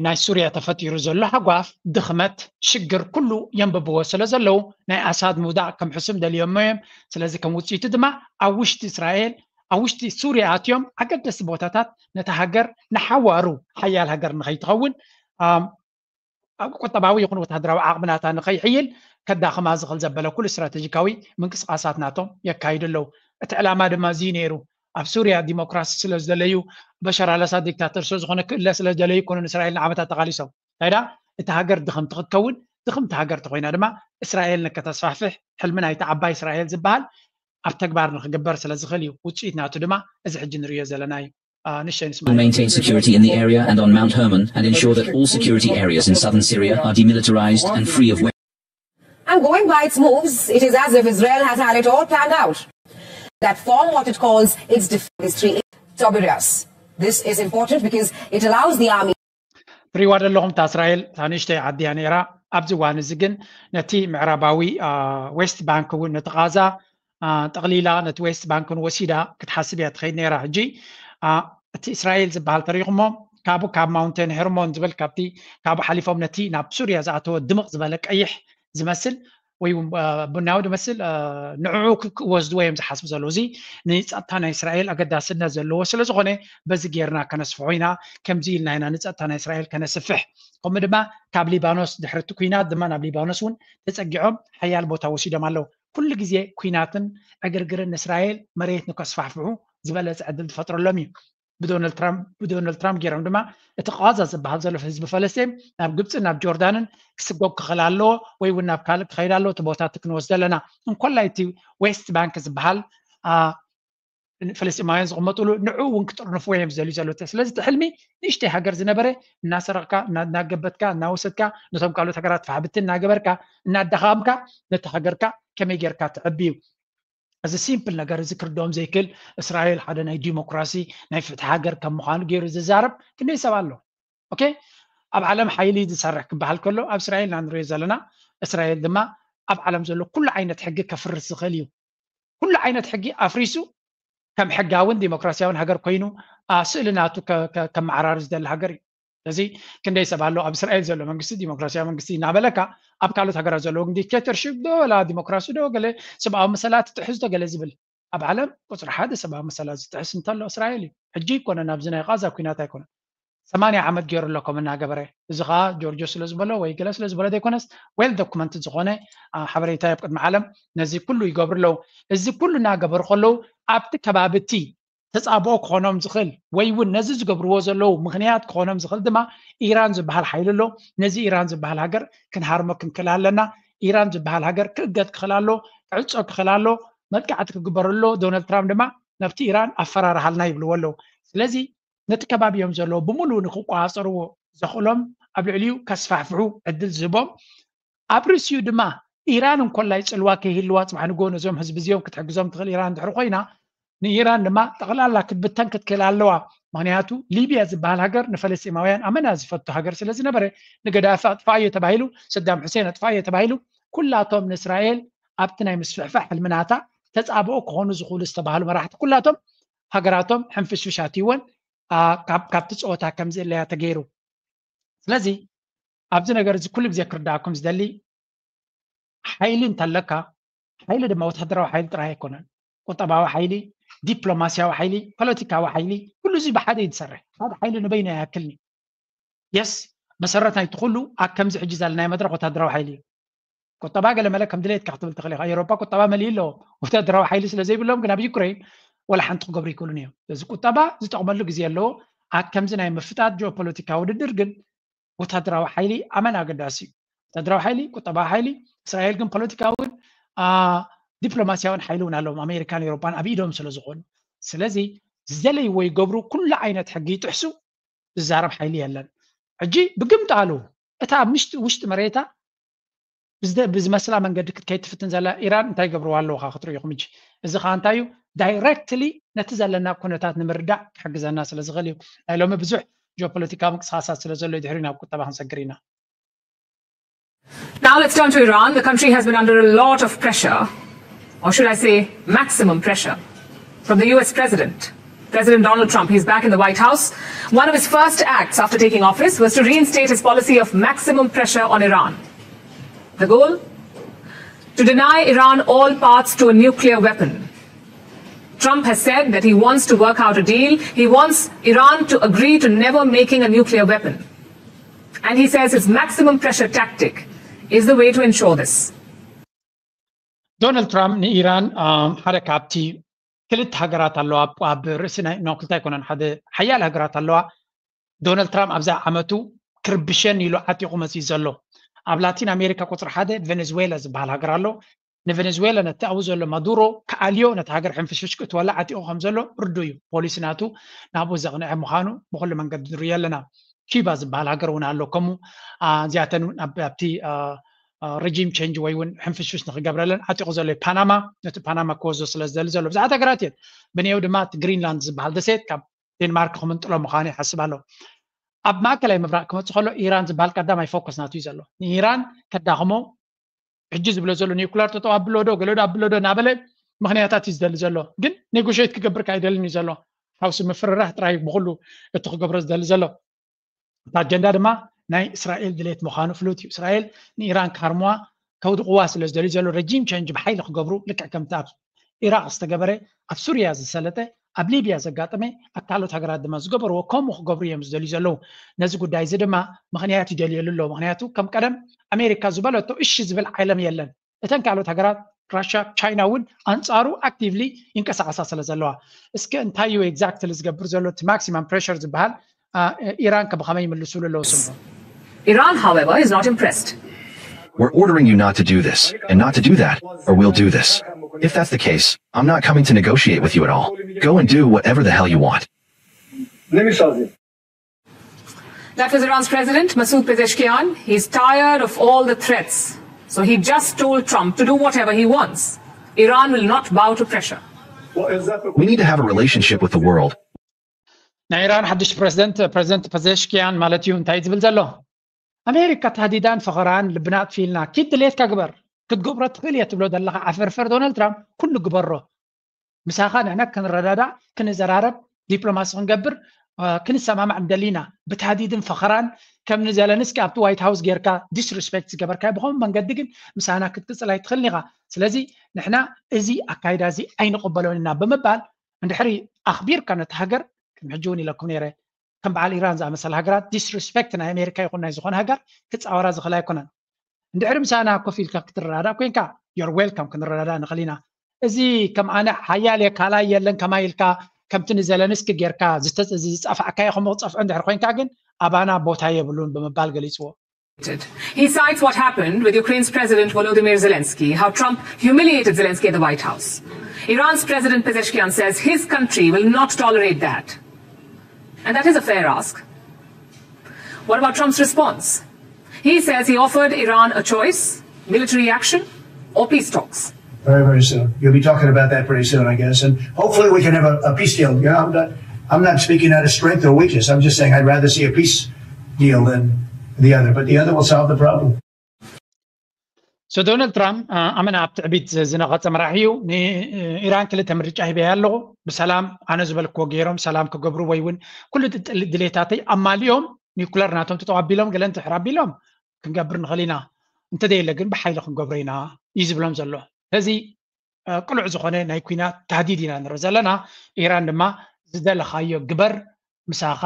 ናይ ሱርያ ተፈጢሩ ዘሎ ሃጓፍ ድኽመት ሽግር ኩሉ የንብብዎ ስለ ዘለዉ ናይ ኣሳድ ምውዳቕ ከም ሕሱም ደልዮሞ እዮም። ስለዚ ከም ውፅኢቱ ድማ ኣብ ውሽጢ እስራኤል ኣብ ውሽጢ ሱርያ ኣትዮም ኣገደስቲ ቦታታት ነታ ሃገር ንሓዋሩ ሓያል ሃገር ንኸይትኸውን ቁጠባዊ ይኹን ወታደራዊ ዓቕሚ ናታ ንኸይሕይል ከዳኽማ ዝኽእል ዘበለ ኩሉ ስትራቴጂካዊ ምንቅስቃሳት ናቶም የካይዱ ኣለዉ። እቲ ዕላማ ድማ እዚ ነይሩ። ኣብ ሱርያ ዲሞክራሲ ስለ ዝደለዩ በሻር ኣልኣሳድ ዲክታተር ስለ ዝኾነ ክእለ ስለ ዝደለዩ ይኮኑን እስራኤል ንዓመታት ተቓሊሶም። እንታይ ደኣ እቲ ሃገር ድኽምቲ ክትከውን ድኽምቲ ሃገር ተኮይና ድማ እስራኤል ንከተስፋሕፍሕ ሕልሚ ናይቲ ዓባይ እስራኤል ዝበሃል ኣብ ተግባር ንክግበር ስለ ዝኽእል እዩ። ውፅኢት ናቱ ድማ እዚ ሕጂ ንርእዮ ዘለና እዩ። maintain security in the area and on Mount Hermon and ensure that all security areas in southern Syria are demilitarized and free of weapons. And going by its moves, it is as if Israel has had it all planned out. That form what it calls its defense three Tiberias. This is important because it allows the army ትሪዋ ዘለኹም እታ እስራኤል እታ ንእሽተይ ዓዲ እያ ነይራ። ኣብዚ እዋን እዚ ግን ነቲ ምዕራባዊ ዌስት ባንክ እውን ነቲ ቃዛ ጠቕሊላ ነቲ ዌስት ባንክን ወሲዳ ክትሓስብ እያ ትኸይድ ነይራ። ሕጂ እቲ እስራኤል ዝበሃል ተሪኹሞ ካብኡ ካብ ማውንቴን ሄርሞን ዝብል ካብቲ ካብኡ ሓሊፎም ነቲ ናብ ሱርያ ዝኣተወ ድምቕ ዝበለ ቀይሕ ዝመስል ወይ ቡናዊ ዝመስል ንዕኡ ክወስድዎ እዮም ዝሓስቡ ዘለዉ። እዚ ንፀጥታ ናይ እስራኤል ኣገዳስነት ዘለዎ ስለ ዝኾነ በዚ ጌርና ከነስፍሖ ኢና፣ ከምዚ ኢልና ኢና ንፀጥታ ናይ እስራኤል ከነስፍሕ። ከምኡ ድማ ካብ ሊባኖስ ድሕሪ እቲ ኲናት ድማ ናብ ሊባኖስ እውን ተፀጊዖም ሓያል ቦታ ወሲዶም ኣለዉ። ኩሉ ግዜ ኲናትን ዕግርግርን ንእስራኤል መሬት ንከስፋሕፍሑ ዝበለፀ ዕድል ዝፈጥረሎም እዩ። ብዶናልድ ትራምፕ ገይሮም ድማ እቲ ቃዛ ዝበሃል ዘሎ ህዝቢ ፈለስጢን ናብ ግብፅን ናብ ጆርዳንን ክስጎግ ክኽእል ኣለዎ ወይ እውን ናብ ካልእ ክኸይድ ኣለዎ። እቲ ቦታቲ ክንወስዶ ኣለና። እንኮላይ እቲ ዌስት ባንክ ዝበሃል ፈለስጢማውያን ዝቕመጥሉ ንዑ እውን ክጥርንፍዎ እዮም ዝደልዩ ዘለዉ። ስለዚ እቲ ሕልሚ ንእሽተይ ሃገር ዝነበረ እናሰረቕካ እናገበትካ እናወሰድካ ነቶም ካልኦት ሃገራት ፋሕብቲ እናገበርካ እናዳኻምካ ነቲ ሃገርካ ከመይ ጌርካ ትዕቢ እዩ። እዚ ሲምፕል ነገር እዚ ክርድኦም ዘይክእል እስራኤል ሓደ ናይ ዲሞክራሲ ናይ ፍትሒ ሃገር ከም ምዃኑ ገይሩ ዝዛረብ ክንደይ ሰብ ኣሎ? ኦኬ ኣብ ዓለም ሓይሊ ዝሰርሕ ክበሃል ከሎ ኣብ እስራኤል ኢና ንሪኦ ዘለና። እስራኤል ድማ ኣብ ዓለም ዘሎ ኩሉ ዓይነት ሕጊ ከፍርስ ዝኽእል እዩ። ኩሉ ዓይነት ሕጊ ኣፍሪሱ ከም ሕጋውን ዲሞክራሲያውን ሃገር ኮይኑ ስእሊ ናቱ ከመዓራሪ ዝደሊ ሃገር እዩ። ስለዚ ክንደይ ሰብ ኣሎ ኣብ እስራኤል ዘሎ መንግስቲ ዲሞክራሲያዊ መንግስቲ እናበለካ ኣብ ካልኦት ሃገራት ዘለዎ ግን ዲክቴተርሽፕ ዶ ወላ ዲሞክራሲ ዶ ገለ ሰብኣዊ መሰላት ትጥሕስ ዶ ገለ ዝብል ኣብ ዓለም ቁፅሪ ሓደ ሰብኣዊ መሰላት ዝጥሕስ እንተሎ እስራኤል እዩ። ሕጂ ይኮነ ናብዚ ናይ ቃዛ ኩናት ኣይኮነን። ሰማንያ ዓመት ገይሩ ኣሎ ከም እናገበረ። እዚ ከዓ ጆርጆ ስለ ዝበሎ ወይ ገለ ስለ ዝበሎ ዘይኮነስ ዌል ዶኩመንት ዝኾነ ሓበሬታ ኣብ ቅድሚ ዓለም ነዚ ኩሉ ይገብሩ ኣለዉ። እዚ ኩሉ እናገበሩ ከለዉ ኣብቲ ከባቢ እቲ ተፃብኦ ክኾኖም ዝኽእል ወይ እውን ነዚ ዝገብርዎ ዘለዉ ምኽንያት ክኾኖም ዝኽእል ድማ ኢራን ዝበሃል ሓይሊ ኣሎ። ነዚ ኢራን ዝበሃል ሃገር ክንሃርሞ ክንክእል ኣለና። ኢራን ዝበሃል ሃገር ክእገድ ክኽእል ኣሎ፣ ክዕፆ ክኽእል ኣሎ፣ መጥቃዕቲ ክግበረሉ ኣሎ። ዶናልድ ትራምፕ ድማ ናብቲ ኢራን ኣፈራርሃልና ይብልዎ ኣለዉ። ስለዚ ነቲ ከባቢ እዮም ዘለዉ ብምሉኡ ንክቆፃፀርዎ ዘኽእሎም ኣብ ልዕሊኡ ከስፋሕፍሑ ዕድል ዝህቦም ኣብ ርእሲኡ ድማ ኢራን እንኮላይ ጽልዋ ከይህልዋ ጽባሕ ንግሆ ነዞም ህዝቢ እዚኦም ክትሕግዞም ትኽእል ኢራን እንድሕር ኮይና ንኢራን ድማ ጠቕላላ ክትብተን ክትክእል ኣለዋ። ምክንያቱ ሊብያ ዝበሃል ሃገር ንፈለስጢማውያን ኣመና ዝፈቱ ሃገር ስለ ዝነበረ ንገዳፊ ኣጥፋእዮ ተባሂሉ፣ ሰዳም ሑሴን ኣጥፋእዮ ተባሂሉ ኩላቶም ንእስራኤል ኣብቲ ናይ ምስፍሕፋሕ ሕልምናታ ተጻብኦ ክኾኑ ዝኽእሉ ዝተባህሉ መራሕቲ ኩላቶም ሃገራቶም ሕንፍሽፍሽ ኣትይወን ካብቲ ፀወታ ከምዝእለያ ተገይሩ። ስለዚ ኣብዚ ነገር እዚ ኩሉ ግዜ ክርዳእኩም ዝደሊ ሓይሊ እንተለካ ሓይሊ ድማ ወታደራዊ ሓይሊ ጥራይ ኣይኮነን። ቁጠባዊ ሓይሊ፣ ዲፕሎማስያዊ ሓይሊ፣ ፖለቲካዊ ሓይሊ ኩሉ እዚ ብሓደ እዩ ዝሰርሕ። ሓደ ሓይሊ ንበይኑ ኣይኣክልን እዩ። የስ መሰረት ናይቲ ኩሉ ኣብ ከምዚ ሕጂ ዘለናዮ መድረክ ወታደራዊ ሓይሊ እዩ። ቁጠባ ገለ መለ ከም ድሌትካ ክትብል ትኽእል ኢኻ። ኤውሮጳ ቁጠባ መሊኡ ኣለዎ። ወታደራዊ ሓይሊ ስለ ዘይብሎም ግን ኣብ ዩክሬን ወላ ሓንቲ ክገብሩ ይክእሉን እዮም። ስለዚ ቁጠባ ዝጠቕመሉ ግዜ ኣለዎ። ኣብ ከምዚ ናይ ምፍጣጥ ጂኦፖለቲካዊ ውድድር ግን ወታደራዊ ሓይሊ ኣመን ኣገዳሲ እዩ። ወታደራዊ ሓይሊ፣ ቁጠባዊ ሓይሊ፣ እስራኤል ግን ፖለቲካውን ዲፕሎማሲያውን ሓይሊ እውን ኣለዎም። ኣሜሪካን ኤውሮጳን ኣብ ኢዶም ስለ ዝኾኑ ስለዚ ዝደለይዎ ይገብሩ። ኩሉ ዓይነት ሕጊ ይጥሕሱ። ዝዛረብ ሓይሊ የለን። ሕጂ ብግምጣሉ እታ ኣብ ምሽጢ ውሽጢ መሬታ ብዝመስላ መንገዲ ክትከይድ ትፍትን ዘላ ኢራን እንታይ ገብርዋ ኣለዉ ካ ክትርእኹም። ሕጂ እዚ ከዓ እንታይ እዩ ዳይረክትሊ ነቲ ዘለና ኩነታት ንምርዳእ ክሕግዘና ስለ ዝኽእል እዩ። ናይ ሎሚ ብዙሕ ጂኦፖለቲካዊ ምንቅስቃሳት ስለ ዘሎ ድሕሪ ናብ ቁጠባ ክንሰግር ኢና። Now let's turn to Iran. The country has been under a lot of pressure, or should I say maximum pressure, from the U S president. President Donald Trump, he's back in the White House. One of his first acts after taking office was to reinstate his policy of maximum pressure on Iran. The goal? To deny Iran all paths to a nuclear weapon. Trump has said that he wants to work out a deal. He wants Iran to agree to never making a nuclear weapon. And he says his maximum pressure tactic is the way to ensure this. ዶናልድ ትራምፕ ንኢራን ሓደ ካብቲ ክልተ ሃገራት ኣለዋ ኣብ ርእሲ ናይ ኖክልታ ኣይኮነን ሓደ ሓያል ሃገራት ኣለዋ። ዶናልድ ትራምፕ ኣብዛ ዓመቱ ክርብሸን ኢሉ ዓጢቑ መፅዩ ዘሎ ኣብ ላቲን ኣሜሪካ ቁፅሪ ሓደ ቬኔዝዌላ ዝበሃል ሃገር ኣሎ። ንቬኔዝዌላ ነቲ ኣብኡ ዘሎ ማዱሮ ክኣልዮ ነቲ ሃገር ሕንፍሽፍሽ ክእትወላ ዓጢቑ ከም ዘሎ ርዱ እዩ። ፖሊሲ ናቱ ናብኡ ዘቕንዐ ምዃኑ ብኩሉ መንገዲ ንርእዮ ኣለና። ኪባ ዝበሃል ሃገር እውን ኣሎ ከምኡ እዚኣተን እውን ኣብቲ ረጂም ቸንጅ ወይ እውን ሕንፍሽፍሽ ንክገብረለን ዓጢቑ ዘሎ እዩ። ፓናማ ነቲ ፓናማ ክወስዶ ስለ ዝደሊ ዘሎ ብዙሓት ሃገራት እየን። ብንየው ድማ እቲ ግሪንላንድ ዝበሃል ደሴት ካብ ዴንማርክ ክምንጥሎ ምዃኑ ይሓስብ ኣሎ። ኣብ ማእከላይ ምብራቕ ክመፅእ ከሎ ኢራን ዝበሃል ቀዳማይ ፎከስ ናቱ እዩ ዘሎ። ንኢራን ከዳኽሞ ሕጂ ዝብሎ ዘሎ ኒኩላር ጠጠው ኣብሎ ዶ ገለ ዶ ኣብሎ ዶ እናበለ ምኽንያታት እዩ ዝደሊ ዘሎ። ግን ኔጎሽት ክገብር ከኣ ኣይደልን እዩ ዘሎ። ሓውሲ ምፍርራህ ጥራይ ብኩሉ እቲ ክገብሮ ዝደሊ ዘሎ። እቲ ኣጀንዳ ድማ ናይ እስራኤል ድሌት ምዃኑ ፍሉጥ እዩ። እስራኤል ንኢራን ክሃርምዋ ከውድቕዋ ስለ ዝደልዩ ዘሎ ረጂም ቸንጅ ብሓይሊ ክገብሩ ልክዕ ከምቲ ኣብ ኢራቕ ዝተገበረ ኣብ ሱርያ ዝሰለጠ ኣብ ሊብያ ዘጋጠመ ኣብ ካልኦት ሃገራት ድማ ዝገበርዎ ከምኡ ክገብሩ እዮም ዝደልዩ ዘለዉ። ነዚ ጉዳይ እዚ ድማ ምኽንያት ይደልየሉ ኣለዉ። ምኽንያቱ ከም ቀደም ኣሜሪካ ዝበለቶ እሺ ዝብል ዓለም የለን። እተን ካልኦት ሃገራት ራሻ፣ ቻይና እውን ኣንጻሩ ኣክቲቭሊ ይንቀሳቐሳ ስለ ዘለዋ እስከ እንታይ እዩ ኤግዛክትሊ ዝገብር ዘሎ እቲ ማክሲማም ፕሬሸር ዝበሃል ኢራን ከ ብኸመይ ይምልስሉ ኣለዉ ስምዑ። Iran, however, is not impressed. We're ordering you not to do this and not to do that, or we'll do this. If that's the case, I'm not coming to negotiate with you at all. Go and do whatever the hell you want. That was Iran's president, Masoud Pezeshkian. He's tired of all the threats. So he just told Trump to do whatever he wants. Iran will not bow to pressure. We need to have a relationship with the world. ናይ ኢራን ሓድሽ ፕሬዚደንት ፕሬዚደንት ፐዘሽኪያን ማለት እዩ እንታይ ዝብል ዘሎ ኣሜሪካ ታህዲዳን ፈኸራን ልብና ኣጥፊልና ኪድ ድሌትካ ግበር ክትገብሮ ትኽእል እየ ትብሎ ዘለኻ ዓፈርፈር ዶናልድ ትራምፕ ኩሉ ግበሮ ምሳኻ ንሕና ክንረዳዳእ ክንዘራረብ ዲፕሎማሲ ክንገብር ክንሰማማዕ ንደሊ ኢና ብታህዲድን ፈኸራን ከም ንዘለንስኪ ኣብቲ ዋይት ሃውስ ጌርካ ዲስሪስፔክት ዝገበርካዮ ብኸምኡ መንገዲ ግን ምሳና ክትቅፅል ኣይትኽእልን ኢኻ ስለዚ ንሕና እዚ ኣካይዳ እዚ ኣይንቕበሎን ኢና ብምባል እንድሕሪ ኣኽቢርካ ነቲ ሃገር ከም ሕጂ እውን ኢለኩም ነይረ ከም በዓል ኢራን ዝኣመሰለ ሃገራት ዲስሪስፔክት ናይ ኣሜሪካ ይኹን ናይ ዝኾነ ሃገር ክፃወራ ዝኽእል ኣይኮነን እንድሕሪ ምሳና ኮፍ ኢልካ ክትረዳዳእ ኮይንካ you're welcome ክንረዳዳእ ንኽእል ኢና እዚ ከም ኣነ ሓያል እየ ካልኣይ የለን ከማይ ኢልካ ከምቲ ንዘለንስኪ ጌርካ ዝጸፋዕካዮ ከምኡ ክጸፍዖ እንድሕር ኮይንካ ግን ኣባና ቦታ የብሉን ብምባል ገሊጽዎ። He cites what happened with Ukraine's President Volodymyr Zelensky, how Trump humiliated Zelensky at the White House. Iran's President Pezeshkian says his country will not tolerate that. And that is a fair ask. What about Trump's response? He says he offered Iran a choice, military action or peace talks. Very, very soon. You'll be talking about that pretty soon, I guess. And hopefully we can have a, a peace deal. You know, I'm not, I'm not speaking out of strength or weakness. I'm just saying I'd rather see a peace deal than the other. But the other will solve the problem. So Donald Trump ኣመና ኣብ ትዕቢት ዝነቐጸ መራሒ እዩ። ንኢራን ክልተ ምርጫ ሂበያ ኣለኹ። ብሰላም ኣነ ዝበልክዎ ገይሮም ሰላም ክገብሩ ወይ እውን ኩሉ ድሌታተይ ኣማሊኦም ኒኩለር ናቶም ተጠዋቢሎም ገለ እንድሕር ኣቢሎም ክንገብር ንኽእል ኢና፣ እንተዘየለ ግን ብሓይሊ ክንገብሮ ኢና እዩ ዝብሎም ዘሎ። እዚ ቅሉዕ ዝኾነ ናይ ኩናት ታህዲድ ኢና ንርኢ ዘለና። ኢራን ድማ ዝደለኻዮ ግበር ምሳኻ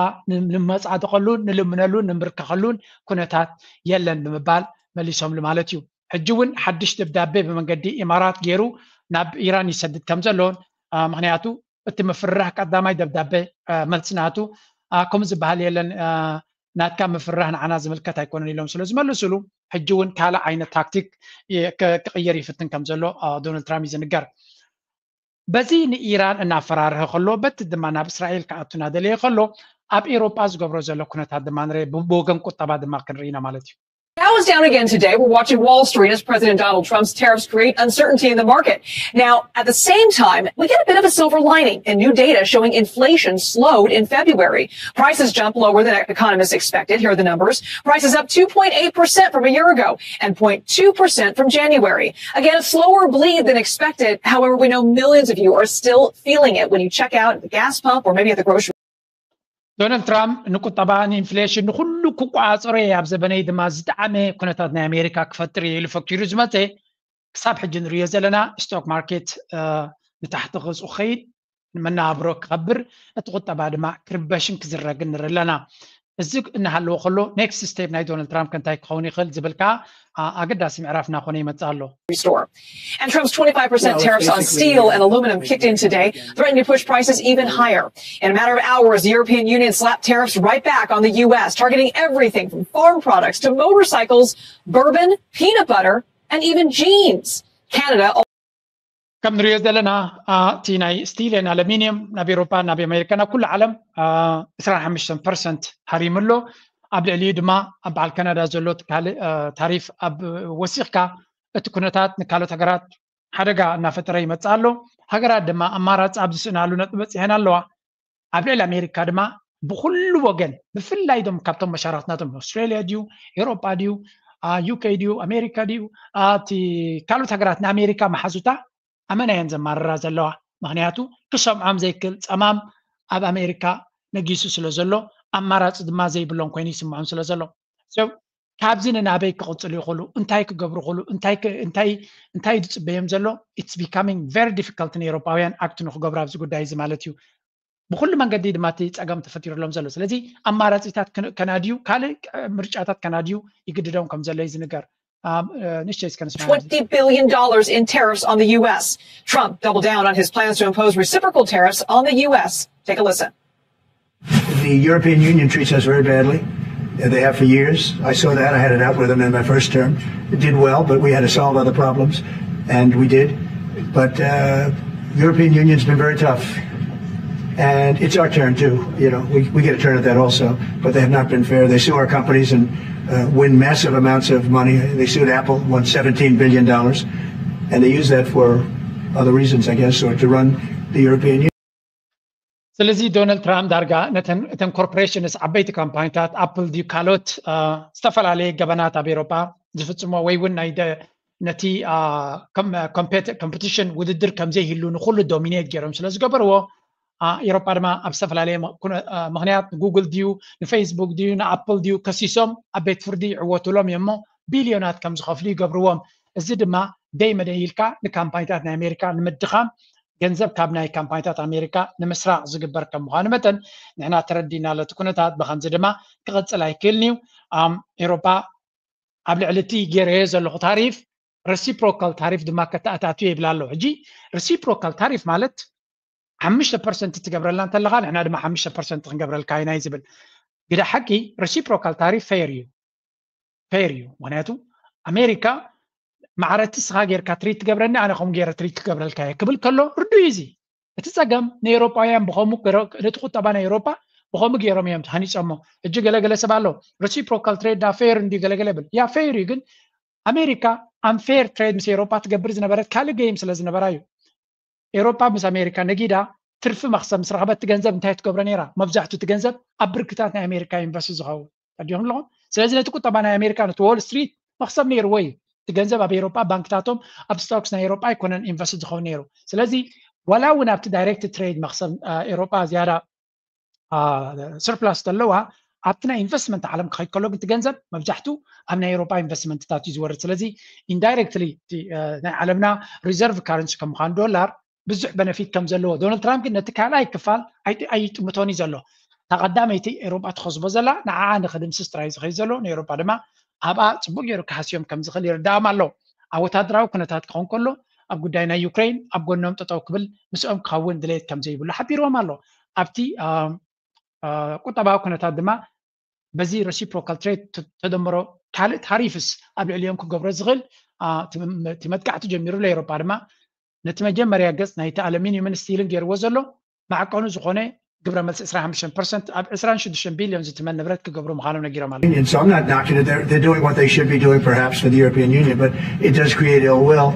ንመጻድቐሉን ንልምነሉን ንንብርከኸሉን ኩነታት የለን ብምባል መሊሶምሉ ማለት እዩ። ሕጂ እውን ሓድሽ ደብዳቤ ብመንገዲ ኢማራት ገይሩ ናብ ኢራን ይሰድድ ከም ዘሎን ምክንያቱ እቲ ምፍርራህ ቀዳማይ ደብዳቤ መልሲ ናቱ ከምኡ ዝበሃል የለን ናትካ ምፍርራህ ንዓና ዝምልከት ኣይኮነን ኢሎም ስለ ዝመልስሉ ሕጂ እውን ካልእ ዓይነት ታክቲክ ክቕየር ይፍትን ከም ዘሎ ዶናልድ ትራምፕ እዩ ዝንገር። በዚ ንኢራን እናፈራርሀ ከሎ በቲ ድማ ናብ እስራኤል ክኣቱ እናደለየ ከሎ ኣብ ኤውሮጳ ዝገብሮ ዘሎ ኩነታት ድማ ንርኢ ብወገን ቁጠባ ድማ ክንርኢ ኢና ማለት እዩ። That was down again today. We're watching Wall Street as President Donald Trump's tariffs create uncertainty in the market. Now, at the same time, we get a bit of a silver lining in new data showing inflation slowed in February. Prices jump lower than economists expected. Here are the numbers. Prices up two point eight percent from a year ago and zero point two percent from January. Again, a slower bleed than expected. However, we know millions of you are still feeling it when you check out at the gas pump or maybe at the grocery. ዶናልድ ትራምፕ ንቁጠባ ንኢንፍሌሽን ንኩሉ ክቆፃፀሮ እየ ኣብ ዘበነይ ድማ ዝጠዓመ ኩነታት ናይ ኣሜሪካ ክፈጥር እየ ኢሉ ፈኪሩ ዝመፀ ክሳብ ሕጂ ንሪኦ ዘለና ስቶክ ማርኬት ንታሕቲ ክፁ ክኸይድ መናብሮ ክኸብር እቲ ቁጠባ ድማ ክርበሽን ክዝረግን ንርኢ ኣለና። እዚ እናሃለዎ ከሎ ኔክስት ስቴፕ ናይ ዶናልድ ትራምፕ ከ እንታይ ክኸውን ይኽእል ዝብል ከዓ ኣገዳሲ ምዕራፍ እናኾነ ይመፅእ ኣሎ። And Trump's twenty-five percent tariffs on steel and aluminum kicked in today, threatening to push prices even higher. In a matter of hours, the European Union slapped tariffs right back on the U S, targeting everything from farm products to motorcycles, bourbon, peanut butter, and even jeans. Canada ከም ንሪኦ ዘለና እቲ ናይ ስቲልን ኣለሚኒየም ናብ ኤውሮፓ ናብ ኣሜሪካ ናብ ኩሉ ዓለም ዕስራን ሓሙሽተን ፐርሰንት ሃሪሙ ኣሎ። ኣብ ልዕሊኡ ድማ ኣብ በዓል ካናዳ ዘሎ ካልእ ታሪፍ ኣብ ወሲኽካ እቲ ኩነታት ንካልኦት ሃገራት ሓደጋ እናፈጠረ ይመፅእ ኣሎ። ሃገራት ድማ ኣማራፂ ኣብ ዝስእናሉ ነጥቢ በፂሐን ኣለዋ። ኣብ ልዕሊ ኣሜሪካ ድማ ብኩሉ ወገን ብፍላይ ዶም ካብቶም መሻርክትናቶም ኣውስትራሊያ ድዩ ኤውሮጳ ድዩ ዩኬ ድዩ ኣሜሪካ ድዩ እቲ ካልኦት ሃገራት ንኣሜሪካ መሓዙታ ኣመና እየን ዘማርራ ዘለዋ። ምክንያቱ ክሰምዖም ዘይክእል ፀማም ኣብ ኣሜሪካ ነጊሱ ስለ ዘሎ ኣማራፂ ድማ ዘይብሎም ኮይኑ ይስምዖም ስለ ዘሎ ካብዚ ንናበይ ክቕፅሉ ይኽእሉ እንታይ ክገብሩ ይኽእሉ እንታይ ዝፅበዮም ዘሎ it's becoming very difficult ንኤውሮጳውያን ኣክት ንክገብሩ ኣብዚ ጉዳይ እዚ ማለት እዩ። ብኩሉ መንገዲ ድማ እቲ ፀገም ተፈጢሩሎም ዘሎ ስለዚ ኣማራፂታት ከናድዩ ካልእ ምርጫታት ከናድዩ ይግድዶም ከም ዘሎ እዩ ዝንገር። ንእሽተይ እስከ ንስማ twenty billion dollars in tariffs on the U S. Trump doubled down on his plans to impose reciprocal tariffs on the U S. Take a listen. The European Union treats us very badly. They have for years. I saw that. I had it out with them in my first term. It did well, but we had to solve other problems, and we did. But uh, European Union's been very tough, and it's our turn too. You know, we, we get a turn at that also. But they have not been fair. They sue our companies and uh, win massive amounts of money. They sued Apple, won seventeen billion dollars, and they use that for other reasons, I guess, or to run the European Union. ስለዚ ዶናልድ ትራምፕ ዳርጋ ነተን እተን ኮርፖሬሽንስ ዓበይቲ ካምፓኒታት ኣፕል ድዩ ካልኦት ዝተፈላለየ ገበናት ኣብ ኤሮጳ ዝፍፅሞ ወይ እውን ናይ ነቲ ኮምፒቲሽን ውድድር ከምዘይህሉ ንኩሉ ዶሚኔት ገይሮም ስለ ዝገበርዎ ኤሮጳ ድማ ኣብ ዝተፈላለየ ምክንያት ንጉግል ድዩ ንፌስቡክ ድዩ ንኣፕል ድዩ ከሲሶም ኣብ ቤት ፍርዲ ይዕወቱሎም እዮም እሞ ቢልዮናት ከም ዝኸፍሉ ይገብርዎም። እዚ ድማ ደይ መደይ ኢልካ ንካምፓኒታት ናይ ኣሜሪካ ንምድኻም ገንዘብ ካብ ናይ ካምፓኒታት ኣሜሪካ ንምስራቕ ዝግበር ከም ምዃኑ መጠን ንሕና ተረዲና ለቲ ኩነታት ብኸምዚ ድማ ክቕፅል ኣይክእልን እዩ። ኤሮፓ ኣብ ልዕሊ እቲ ገይረዮ ዘለኹ ታሪፍ ረሲፕሮካል ታሪፍ ድማ ከተኣታትዮ ይብል ኣሎ። ሕጂ ረሲፕሮካል ታሪፍ ማለት ሓሙሽተ ፐርሰንት ትገብረልና እንተለኻ ንሕና ድማ ሓሙሽተ ፐርሰንት ክንገብረልካ ኢና እዩ ዝብል። ግደ ሓቂ reciprocal tariff fair እዩ፣ fair እዩ። ምክንያቱ ኣሜሪካ ማዕረቲ ስኻ ጌርካ ትሪት ትገብረኒ ኣነ ከምኡ ገይረ ትሪት ክገብረልካ እየ ክብል ከሎ ርዱእ እዩ እዚ። እቲ ጸገም ንኤሮጳውያን ብኸምኡ ገይሮ- ነቲ ቁጠባ ናይ ኤሮጳ ብኸምኡ ገይሮም እዮም ሃኒጾሞ። ሕጂ ገለገለ ሰብ ኣሎ reciprocal trade ዳ fair እንዲ ገለገለ ይብል። ያ fair እዩ፣ ግን ኣሜሪካ unfair trade ምስ ኤሮጳ ትገብር ዝነበረት ካልእ game ስለ ዝነበራ እዩ። ኤሮጳ ምስ ኣሜሪካ ነጊዳ ትርፊ መኽሰብ ምስ ረኸበት እቲ ገንዘብ እንታይ ትገብሮ ነይራ? መብዛሕቱ እቲ ገንዘብ ኣብ ብርክታት ናይ ኣሜሪካ ኢንቨስት ዝኸውን ኣዲኹም ኣለኹም። ስለዚ ነቲ ቁጠባ ናይ ኣሜሪካ ነቲ ዎል ስትሪት መኽሰብ ነይርዎ እዩ። እቲ ገንዘብ ኣብ ኤሮጳ ባንክታቶም ኣብ ስቶክስ ናይ ኤሮጳ ኣይኮነን ኢንቨስት ዝኸውን ነይሩ። ስለዚ ዋላ እውን ኣብቲ ዳይሬክት ትሬድ መኽሰብ አ፣ ኤሮጳ ዝያዳ ሰርፕላስ ዘለዋ ኣብቲ ናይ ኢንቨስትመንት ዓለም ክኸይድ ከሎ ግን እቲ ገንዘብ መብዛሕቱ ኣብ ናይ ኤሮጳ ኢንቨስትመንትታት እዩ ዝወርድ። ስለዚ ኢንዳይሬክትሊ ናይ ዓለምና ሪዘርቭ ካረንሲ ከም ምዃኑ ዶላር ብዙሕ በነፊት ከም ዘለዎ ዶናልድ ትራምፕ ግን ነቲ ካልኣይ ክፋል ኣይ- ኣይጥምቶን እዩ ዘሎ። እታ ቀዳመይቲ ኤሮጳ ትኸስቦ ዘላ ንዓኣ ንክድምስስ ጥራይ ዝኸይድ ዘሎ ንኤሮጳ ድማ ኣብኣ ፅቡቅ ገይሩ ክሃስዮም ከም ዝኽእል ይርዳእም ኣሎ። ኣብ ወታደራዊ ኩነታት ክኸውን ከሎ ኣብ ጉዳይ ናይ ዩክሬን ኣብ ጎኖም ጠጠው ክብል ምስኦም ክኸውን ድሌት ከም ዘይብሉ ሓቢርዎም ኣሎ። ኣብቲ አ፣ አ፣ ቁጠባዊ ኩነታት ድማ በዚ reciprocal trade ተ- ተደምሮ ካልእ ታሪፍስ ኣብ ልዕሊኦም ክገብሮ ዝኽእል አ፣ እቲ መ- እቲ መጥቃዕቲ ጀሚሩ ለኤሮጳ ድማ ነቲ መጀመርያ ገጽ ናይቲ ኣሉሚኒየምን ስቲልን ገይርዎ ዘሎ ማዕቀኑ ዝኾነ ግብረ መልሲ ዕስራን ሓሙሽተን ፐርሰንት ኣብ ዕስራን ሽዱሽተን ቢልዮን ዝትመን ንብረት ክገብሩ ምዃኖም ነጊሮም ኣለዉ። Union. So I'm not knocking it. They're, they're doing what they should be doing, perhaps, for the European Union, but it does create ill will.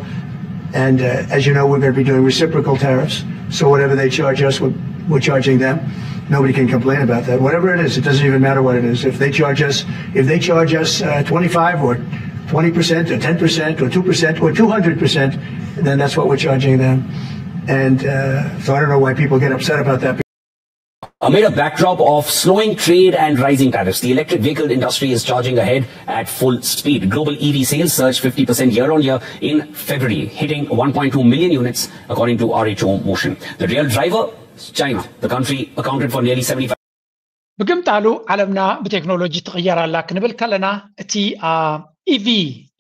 And uh, as you know, we're going to be doing reciprocal tariffs. So whatever they charge us, we're, we're charging them. Nobody can complain about that. Whatever it is, it doesn't even matter what it is. If they charge us, if they charge us uh, twenty-five or twenty percent or ten percent or two percent or two hundred percent, then that's what we're charging them. And uh, so I don't know why people get upset about that. Amid a backdrop of slowing trade and rising tariffs, the electric vehicle industry is charging ahead at full speed. Global E V sales surged fifty percent year on year in February, hitting one point two million units, according to R H O Motion. The real driver, China. The country accounted for nearly seventy-five. ብግምጣሉ ዓለምና ብቴክኖሎጂ ትቕየር ኣላ ክንብል ከለና እቲ ኢቪ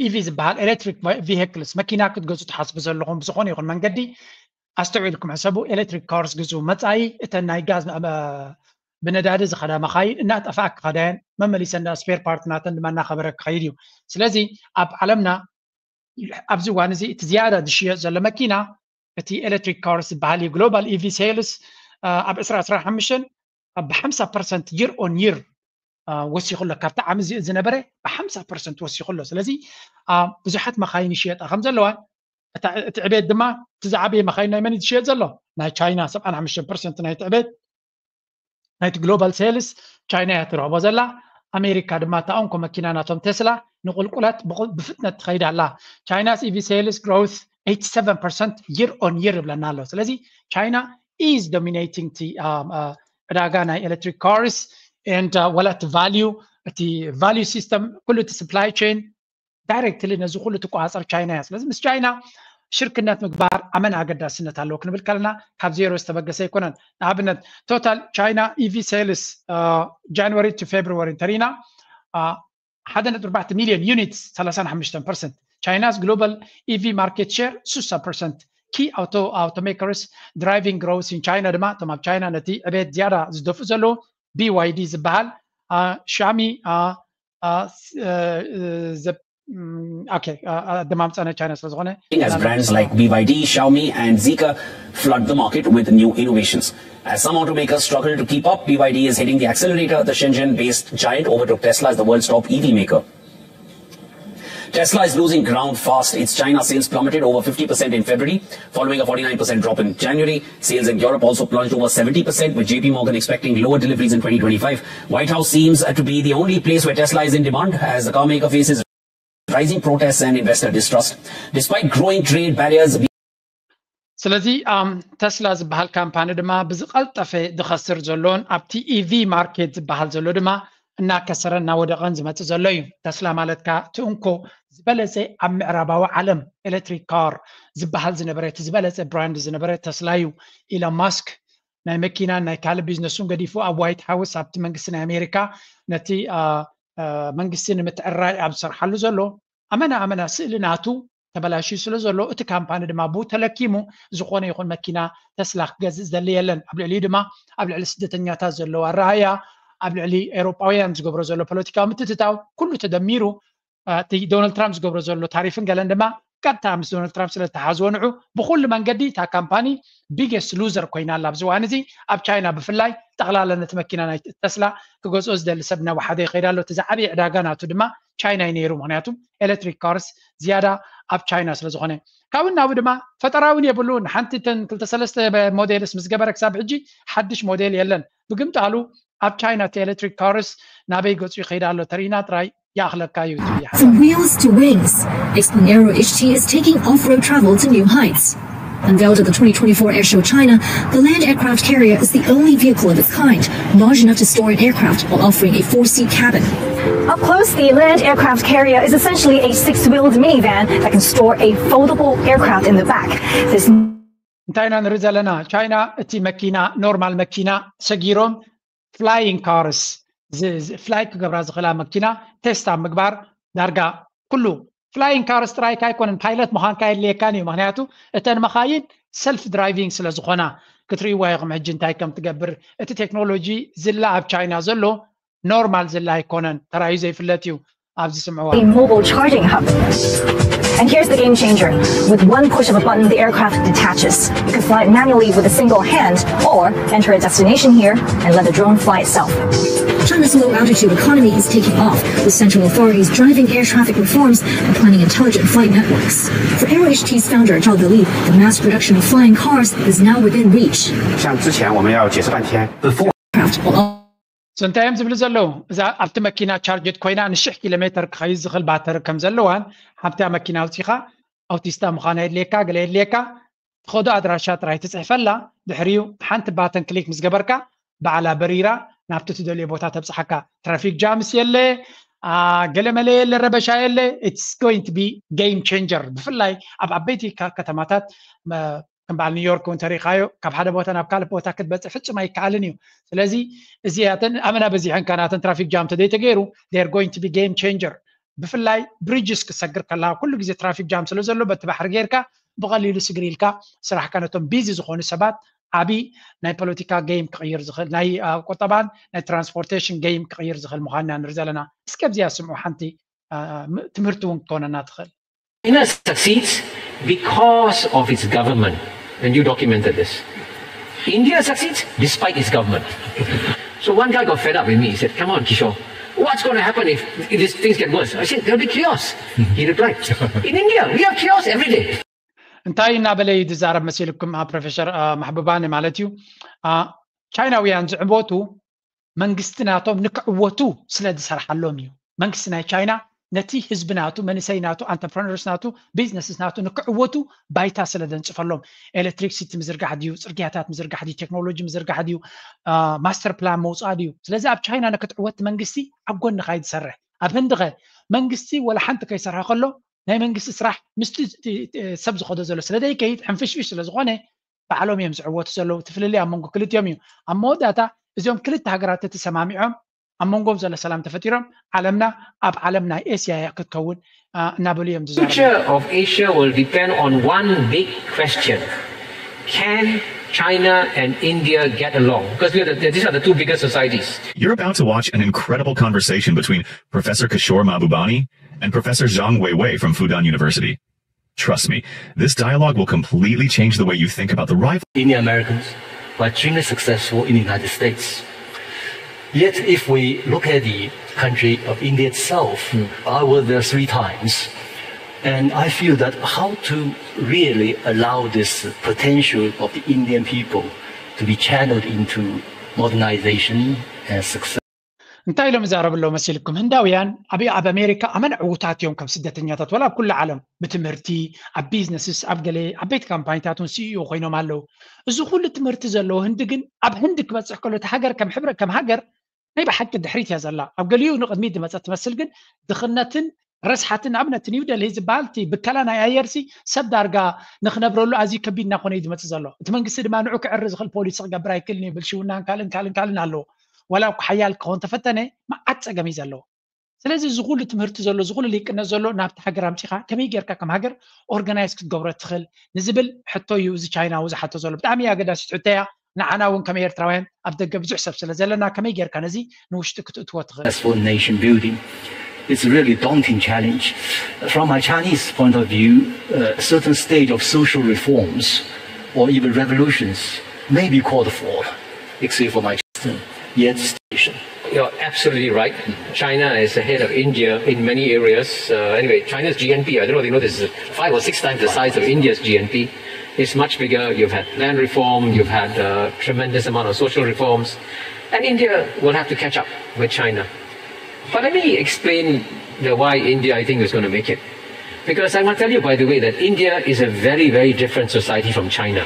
ኢቪ ዝበሃል ኤሌክትሪክ ቪክልስ መኪና ክትገዙ ትሓስቡ ዘለኹም ብዝኾነ ይኹን መንገዲ ኣስተውዒልኩም ሕሰቡ። ኤሌክትሪክ ካርስ ግዙ። መጻኢ እተን ናይ ጋዝ ብነዳዲ ዝኸዳ መኻይን እናጠፍኣ ክኸዳ እየን። መመሊሰን ስፔር ፓርት ናተን ድማ እናኸበረ ክኸይድ እዩ። ስለዚ ኣብ ዓለምና ኣብዚ እዋን እዚ እቲ ዝያዳ ዝሽየጥ ዘሎ መኪና እቲ ኤሌክትሪክ ካርስ ዝበሃል እዩ። ግሎባል ኢቪ ሴልስ ኣብ ዕስራ ዕስራ ሓሙሽተ ብሓምሳ ፐርሰንት ይር ኦን ይር ወሲኹ ኣሎ። ካብቲ ዓመት እዚ ዝነበረ ብሓምሳ ፐርሰንት ወሲኹ ኣሎ። ስለዚ ብዙሓት መኻይን ይሽየጣ ከም ዘለዋ እቲ ዕቤት ድማ እቲ ዝዓበየ መኻይን ናይ መን ዝሽየጥ ዘሎ ናይ ቻይና ሰብዓን ሓሙሽተ ፐርሰንት ናይቲ ዕቤት ናይቲ ግሎባል ሴልስ ቻይና እያ ትረኽቦ ዘላ። ኣሜሪካ ድማ እታ እንኮ መኪና ናቶም ቴስላ ንቁልቁለት ብፍጥነት ትኸይድ ኣላ። China's E V sales growth eighty seven percent year on year ይብለና ኣሎ። ስለዚ ቻይና is dominating እቲ ዕዳጋ ናይ ኤሌክትሪክ ካርስ and ወላ እቲ ቫልዩ እቲ ቫልዩ ሲስተም ኩሉ እቲ supply chain directly ነዚ ኩሉ ትቆፃፀር ቻይና እያ። ስለዚ ምስ ቻይና ሽርክነት ምግባር ኣመና ኣገዳስነት ኣለዎ ክንብል ከለና ካብ ዜሮ ዝተበገሰ ኣይኮነን። ንኣብነት ቶታል ቻይና ኢቪ ሴልስ ጃንዋሪ ቱ ፌብሩዋሪ እንተሪና ሓደ ነጥቢ ኣርባዕተ ሚልዮን ዩኒትስ ሰላሳን ሓሙሽተን ፐርሰንት። China's global E V market share ስሳ ፐርሰንት። Key auto automakers driving growth in China ድማ እቶም ኣብ ቻይና ነቲ ዕቤት ዝያዳ ዝደፍኡ ዘለዉ ቢ ዋይ ዲ ዝበሃል ሻሚ ኣደማምፀነ ቻይና ስለዝኾነ As brands like B Y D, Xiaomi, and Zeekr flood the market with new innovations. As some automakers struggle to keep up, B Y D is hitting the accelerator. The Shenzhen-based giant overtook Tesla as the world's top E V maker. Tesla is losing ground fast. Its China sales plummeted over fifty percent in February, following a forty-nine percent drop in January. Sales in Europe also plunged over seventy percent, with J P Morgan expecting lower deliveries in twenty twenty-five. White House seems to be the only place where Tesla is in demand, as the car maker faces rising protests and investor distrust. Despite growing trade barriers, ስለዚ ተስላ ዝበሃል ካምፓኒ ድማ ብዝቐልጠፈ ዝኸስር ዘሎን ኣብቲ ኢቪ ማርኬት ዝበሃል ዘሎ ድማ እናከሰረ እናወደቐን ዝመፅእ ዘሎ እዩ። ተስላ ማለትካ እቲ እንኮ ዝበለፀ ኣብ ምዕራባዊ ዓለም ኤሌክትሪክ ካር ዝበሃል ዝነበረ እቲ ዝበለፀ ብራንድ ዝነበረ ተስላ እዩ። ኢሎን ማስክ ናይ መኪናን ናይ ካልእ ቢዝነሱን ገዲፉ ኣብ ዋይት ሃውስ ኣብቲ መንግስቲ ናይ ኣሜሪካ ነቲ መንግስቲ ንምትዕራይ ኣብ ዝሰርሓሉ ዘሎ ኣመና ኣመና ስእሊ ናቱ ተበላሽዩ ስለ ዘሎ እቲ ካምፓኒ ድማ ብኡ ተለኪሙ ዝኾነ ይኹን መኪና ተስላ ክገዝእ ዝደሊ የለን። ኣብ ልዕሊኡ ድማ ኣብ ልዕሊ ስደተኛታት ዘለዎ ኣረኣእያ፣ ኣብ ልዕሊ ኤውሮጳውያን ዝገብሮ ዘሎ ፖለቲካዊ ምትእትታው ኩሉ ተደሚሩ እቲ ዶናልድ ትራምፕ ዝገብሮ ዘሎ ታሪፍን ገለን ድማ ቀጥታ ምስ ዶናልድ ትራምፕ ስለ ዝተሓዝወ ንዑ ብኩሉ መንገዲ እታ ካምፓኒ ቢገስት ሉዘር ኮይና ኣላ። ኣብዚ እዋን እዚ ኣብ ቻይና ብፍላይ ጠቕላላ ነቲ መኪና ናይ ተስላ ክገዝኦ ዝደሊ ሰብ ናብ ሓደ ይኸይድ ኣሎ። እቲ ዝዓበየ ዕዳጋ ናቱ ድማ ቻይና እዩ ነይሩ። ምክንያቱ ኤሌክትሪክ ካርስ ዝያዳ ኣብ ቻይና ስለ ዝኾነ ካብኡ ናብኡ ድማ ፈጠራውን የብሉን። ሓንቲ ተን ክልተ ሰለስተ ሞዴልስ ምስ ገበረ ክሳብ ሕጂ ሓድሽ ሞዴል የለን። ብግምጣሉ ኣብ ቻይና እቲ ኤሌክትሪክ ካርስ ናበይ ገጹ ይኸይድ ኣሎ ተሪእና ጥራይ ይኣኽለካ እዩ እቲ ይሓ- From wheels to wings, Xpeng Aero H T is taking off-road travel to new heights. Unveiled at the twenty twenty-four Airshow China, the land aircraft carrier is the only vehicle of its kind large enough to store an aircraft while offering a four-seat cabin. Up close, the land aircraft carrier is essentially a six-wheeled minivan that can store a foldable aircraft in the back. This እንታይ ኢና ንርኢ ዘለና? ቻይና እቲ መኪና ኖርማል መኪና ሰጊሮም ፍላይንግ ካርስ ፍላይ ክገብራ ዝኽእላ መኪና ቴስት ኣብ ምግባር ዳርጋ ኩሉ ፍላይንግ ካርስ ጥራይካ ኣይኮነን ፓይለት ምዃንካ የድልየካን እዩ። ምክንያቱ እተን መኻይን ሰልፍ ድራይቪንግ ስለ ዝኾና ክትርእይዋ ኢኹም ሕጂ እንታይ ከም ትገብር። እቲ ቴክኖሎጂ ዝላ ኣብ ቻይና ዘሎ ኖርማል ዝላ ኣይኮነን፣ ተራእዩ ዘይፍለጥ እዩ። ኣብዚ ስምዕዋ a mobile charging hub. And here's the game changer. With one push of a button, the aircraft detaches. You can fly it manually with a single hand or enter a destination here and let the drone fly itself. China's low altitude economy is taking off, with central authorities driving air traffic reforms and planning intelligent flight networks. For Aero H T's founder Zhao Deli, the mass production of flying cars is now within reach. 像之前我们要解释半天， Aircraft will So እንታይ እዮም ዝብሉ ዘለዉ? እዛ ኣብቲ መኪና ቻርጅድ ኮይና ንሽሕ ኪሎ ሜተር ክኸይድ ዝኽእል ባተሪ ከም ዘለዋን ሓብታ መኪና ኣውፂኻ ኣውቲስታ ምዃና የድልየካ፣ ገለ የድልየካ፣ ትኸዶ ኣድራሻ ጥራይ ትፅሕፈላ። ድሕሪኡ ሓንቲ ባተን ክሊክ ምስ ገበርካ ባዕላ በሪራ ናብቲ ትደልዮ ቦታ ተብፅሓካ። ትራፊክ ጃምስ የለ፣ ገለመለ የለ፣ ረበሻ የለ። It's going to be game changer። ብፍላይ ኣብ ዓበይቲ ከተማታት ከም በዓል ኒውዮርክ እውን ተሪእኻዮ ካብ ሓደ ቦታ ናብ ካልእ ቦታ ክትበፅሕ ፍፁም ኣይከኣልን እዩ። ስለዚ እዚኣተን ኣመና በዚሐንካ ናተን ትራፊክ ጃም ተዘይተገይሩ they're going to be game changer። ብፍላይ ብሪጅስ ክሰግር ከለካ ኩሉ ግዜ ትራፊክ ጃም ስለ ዘሎ በቲ ባሕሪ ጌርካ ብቐሊሉ ስግር ኢልካ ስራሕካ ነቶም ቢዚ ዝኾኑ ሰባት ዓብዪ ናይ ፖለቲካ ጌም ክቕይር ዝኽእል ናይ ቁጠባን ናይ ትራንስፖርቴሽን ጌም ክቕይር ዝኽእል ምዃንና ንርኢ ዘለና። እስከ ኣብዚኣ ስምዑ ሓንቲ ትምህርቲ እውን ክትኮነና ትኽእል። China succeeds because of its government, and you documented this. India succeeds despite its government. So one guy got fed up with me. He said, "Come on, Kishore, what's going to happen if, if these things get worse?" I said, "There'll be chaos." He replied, "In India, we have chaos every day." እንታይ እናበለ እዩ ዝዛረብ መሲልኩም? ፕሮፌሰር ማሕቡባኒ ማለት እዩ። ቻይናውያን ዝዕወቱ መንግስቲ ናቶም ንክዕወቱ ስለ ዝሰርሓሎም እዩ። መንግስቲ ናይ ቻይና ነቲ ህዝቢ ናቱ መንእሰይ ናቱ ኣንተርፕረነርስ ናቱ ቢዝነስስ ናቱ ንክዕወቱ ባይታ ስለ ዘንፅፈሎም ኤሌክትሪክሲቲ ምዝርጋሕ ድዩ፣ ፅርግያታት ምዝርጋሕ ድዩ፣ ቴክኖሎጂ ምዝርጋሕ ድዩ፣ ማስተር ፕላን መውፃእ ድዩ። ስለዚ ኣብ ቻይና ንክትዕወት መንግስቲ ኣብ ጎንኻ እዩ ዝሰርሕ። ኣብ ህንዲ ኸ መንግስቲ ወላ ሓንቲ ከይሰርሐ ከሎ ናይ መንግስቲ ስራሕ ምስቲ ሰብ ዝኸዶ ዘሎ ስለ ዘይከይድ ሕንፍሽፍሽ ስለ ዝኾነ ባዕሎም እዮም ዝዕወቱ ዘለዉ። እቲ ፍልልይ ኣብ መንጎ ክልቲኦም እዩ። ኣብ መወዳእታ እዚኦም ክልተ ሃገራት ተተሰማሚዖም ኣብ መንጎም ዘሎ ሰላም ተፈጢሮም ዓለምና ኣብ ዓለም ናይ ኤስያ እያ ክትከውን እናበሉ እዮም ዝዛረቡ። Future of Asia will depend on one big question. Can China and India get along? Because we are the, these are the two biggest societies. You're about to watch an incredible conversation between Professor Kishore Mahbubani and Professor Zhang Weiwei from Fudan University. Trust me, this dialogue will completely change the way you think about the rival. Indian Americans were extremely successful in the United States. Yet, if we look at the country of India itself, I was there three times. And I feel that how to really allow this potential of the Indian people to be channeled into modernization and success. እንታይ ኢሎም ይዛረቡ ኣለዉ መሲልኩም? ህንዳውያን ኣብ ኣብ ኣሜሪካ ኣመና ዕዉታት እዮም ከም ስደተኛታት፣ ወላ ኣብ ኩሉ ዓለም ብትምህርቲ፣ ኣብ ቢዝነስስ፣ ኣብ ገለ ዓበይቲ ካምፓኒታት እውን ሲኢኦ ኮይኖም ኣለዉ። እዚ ኩሉ ትምህርቲ ዘለዎ ህንዲ ግን ኣብ ህንዲ ክበፅሕ ከሎ እቲ ሃገር ከም ሕብረ ከም ሃገር ናይ ብሓቂ ድሕሪት እያ ዘላ። ኣብ ገሊኡ ንቕድሚት ዝመፀት ትመስል፣ ግን ድኽነትን ረስሓትን ኣብነት ኒው ደልሂ ዝበሃል እቲ ብከላ ናይ ኣየርሲ ሰብ ዳርጋ ንክነብረሉ ኣዝዩ ከቢድ እናኾነ እዩ ዝመፅእ ዘሎ። እቲ መንግስቲ ድማ ንዑ ክዕሪ ዝኽእል ፖሊሲ ክገብር ኣይክእልን እዩ። ብልሽውናን ካልእን ካልእን ካልእን ኣለዎ። ዋላ እኳ ሓያል ክኸውን ተፈተነ መዓት ፀገም እዩ ዘለዎ። ስለዚ እዚ ኩሉ ትምህርቲ ዘሎ፣ እዚ ኩሉ ሊቅነት ዘሎ ናብቲ ሃገር ኣምፂኻ ከመይ ጌርካ ከም ሃገር ኦርጋናይዝ ክትገብሮ ትኽእል ንዝብል ሕቶ እዩ እዚ ቻይናዊ ዝሓቶ ዘሎ። ብጣዕሚ ኣገዳሲት ሕቶ እያ። ንዓና እውን ከም ኤርትራውያን ኣብ ደገ ብዙሕ ሰብ ስለ ዘለና ከመይ ጌርካ ነዚ ንውሽጢ ክትእትዎ ትኽእል? Successful nation building. It's really a daunting challenge. From a Chinese point of view, uh, a certain stage of social reforms or even revolutions may be called for, except for my Western yet station. You're absolutely right. China is ahead of India in many areas. Uh, anyway, China's G N P, I don't know if you know this, is five or six times the size of India's G N P. It's much bigger. You've had land reform, you've had a tremendous amount of social reforms, and India will have to catch up with China. But let me explain the why India, I think, is going to make it. Because I want to tell you, by the way, that India is a very, very different society from China.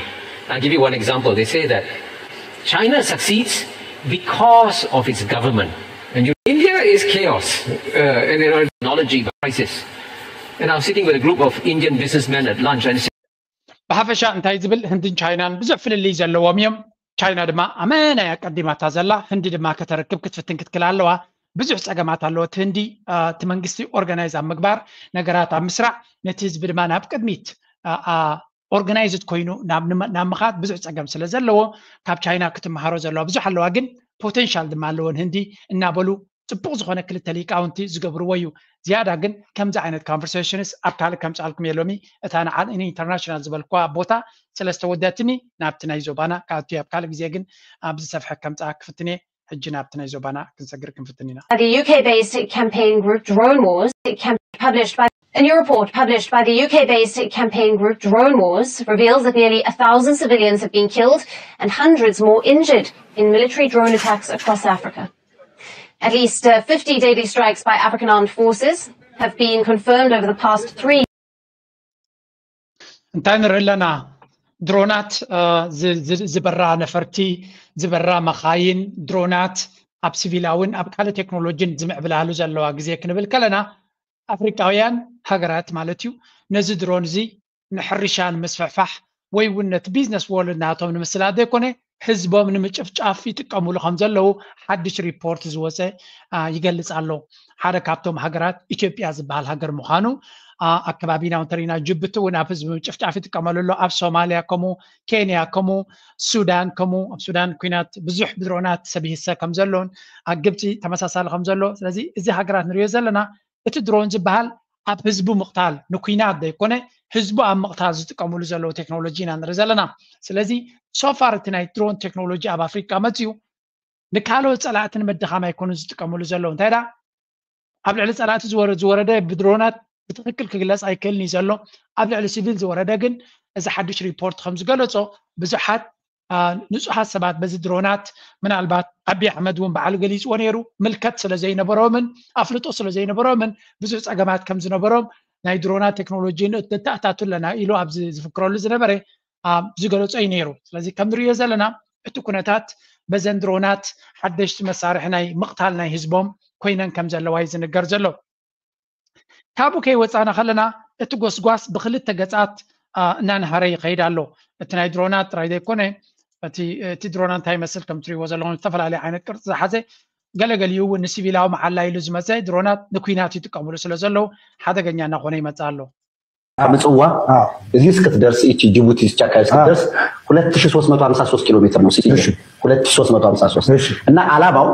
I'll give you one example. They say that China succeeds because of its government. And you, India is chaos uh, and you know, technology crisis. And I was sitting with a group of Indian businessmen at lunch and ብሓፈሻ እንታይ ዝብል ህንድን ቻይናን ብዙሕ ፍልልይ ዘለዎም እዮም። ቻይና ድማ ኣመና እያ ቀዲማታ ዘላ፣ ህንዲ ድማ ከተረክብ ክትፍትን ክትክል ኣለዋ። ብዙሕ ፀገማት ኣለዎ እቲ ህንዲ። እቲ መንግስቲ ኦርጋናይዝ ኣብ ምግባር፣ ነገራት ኣብ ምስራዕ፣ ነቲ ህዝቢ ድማ ናብ ቅድሚት ኦርጋናይዝድ ኮይኑ ናብ ምኻድ ብዙሕ ፀገም ስለ ዘለዎ ካብ ቻይና ክትመሃሮ ዘለዋ ብዙሕ ኣለዋ። ግን ፖቴንሻል ድማ ኣለወን ህንዲ እናበሉ ፅቡቕ ዝኾነ ክልተ ሊቃውንቲ ዝገብርዎ እዩ። ዝያዳ ግን ከምዚ ዓይነት ኮንቨርሴሽንስ ኣብ ካልእ ከምፅኣልኩም እየ ሎሚ። እታ ንዓ- ንኢንተርናሽናል ዝበልኳ ቦታ ስለ ዝተወደትኒ ናብቲ ናይ ዞባና ክኣቱ እየ። ኣብ ካልእ ግዜ ግን ኣብ ዝሰፍሐ ከምፅኣ ክፍትን እየ። ሕጂ ናብቲ ናይ ዞባና ክንሰግር ክንፍትን ኢና። By the U K based campaign group Drone Wars, it can published by a new report published by the U K based campaign group Drone Wars reveals that nearly a thousand civilians have been killed and hundreds more injured in military drone attacks across Africa. At least uh, fifty daily strikes by African armed forces have been confirmed over the past three እንታይ ንርኢ ኣለና? ድሮናት ዝበራ ነፈርቲ፣ ዝበራ መኻይን፣ ድሮናት ኣብ ሲቪላውን ኣብ ካልእ ቴክኖሎጂን ዝምዕብላሉ ዘለዋ ግዜ ክንብል ከለና ኣፍሪቃውያን ሃገራት ማለት እዩ ነዚ ድሮን እዚ ንሕርሻ ንምስፍሕፋሕ ወይ እውን ነቲ ቢዝነስ ወርልድ ናቶም ንምስላጥ ዘይኮነ ህዝቦም ንምጭፍጫፍ ይጥቀምሉ ከም ዘለዉ ሓድሽ ሪፖርት ዝወፀ ይገልፅ ኣሎ። ሓደ ካብቶም ሃገራት ኢትዮጵያ ዝበሃል ሃገር ምዃኑ ኣከባቢና እንተሪና ጅቡቲ እውን ኣብ ህዝቢ ምጭፍጫፍ ይጥቀመሉ ኣሎ። ኣብ ሶማልያ ከምኡ፣ ኬንያ ከምኡ፣ ሱዳን ከምኡ። ኣብ ሱዳን ኩናት ብዙሕ ብድሮናት ሰብ ይህሰ ከም ዘሎን ኣብ ግብፂ ተመሳሳሊ ከም ዘሎ። ስለዚ እዚ ሃገራት ንሪኦ ዘለና እቲ ድሮን ዝበሃል ኣብ ህዝቡ ምቕታል ንኩናት ዘይኮነ ህዝቡ ኣብ ምቕታል ዝጥቀምሉ ዘለዉ ቴክኖሎጂ ኢና ንርኢ ዘለና። ስለዚ ሶፋር እቲ ናይ ድሮን ቴክኖሎጂ ኣብ ኣፍሪቃ መፅዩ ንካልኦት ፀላእቲ ንምድኻም ኣይኮኑን ዝጥቀምሉ ዘለዉ። እንታይ ደኣ ኣብ ልዕሊ ፀላእቲ ዝወረ- ዝወረደ ብድሮናት ብትኽክል ክግለፅ ኣይክእልን እዩ ዘሎ። ኣብ ልዕሊ ሲቪል ዝወረደ ግን እዚ ሓድሽ ሪፖርት ከም ዝገለፆ ብዙሓት ንጹሃት ሰባት በዚ ድሮናት ምናልባት ኣቢ ኣሕመድ እውን በዓሉ ገሊፅዎ ነይሩ ምልከት ስለ ዘይነበሮምን ኣፍልጦ ስለ ዘይነበሮምን ብዙሕ ፀገማት ከም ዝነበሮም ናይ ድሮናት ቴክኖሎጂ ንተኣታቱ ኣለና ኢሉ ኣብ ዝፍክረሉ ዝነበረ ዝገለፆ እዩ ነይሩ። ስለዚ ከም ንሪኦ ዘለና እቲ ኩነታት በዘን ድሮናት ሓደሽቲ መሳርሒ ናይ ምቕታል ናይ ህዝቦም ኮይነን ከም ዘለዋ እዩ ዝንገር ዘሎ። ካብኡ ከይወፃና ከለና እቲ ጎስጓስ ብክልተ ገፃት እናንሃረ ይኸይድ ኣሎ። እቲ ናይ ድሮናት ጥራይ ዘይኮነ እቲ ድሮና እንታይ ይመስል ከም ትሪእዎ ዘለኹም ዝተፈላለየ ዓይነት ቅርፂ ዝሓዘ ገለገሊኡ እውን ንሲቪላዊ መዓላ ኢሉ ዝመፀ ድሮናት ንኩናት ይጥቀምሉ ስለ ዘለዉ ሓደገኛ እናኾነ ይመፅእ ኣሎ። ምፅዋ እዚ እስክትደርስ እቺ ጅቡቲ እስቻካ እስክትደርስ ሁለት ሺህ ሦስት መቶ ሃምሳ ሦስት ኪሎ ሜትር ነው። ሁለት ሺህ ሦስት መቶ ሃምሳ ሦስት እና አላባው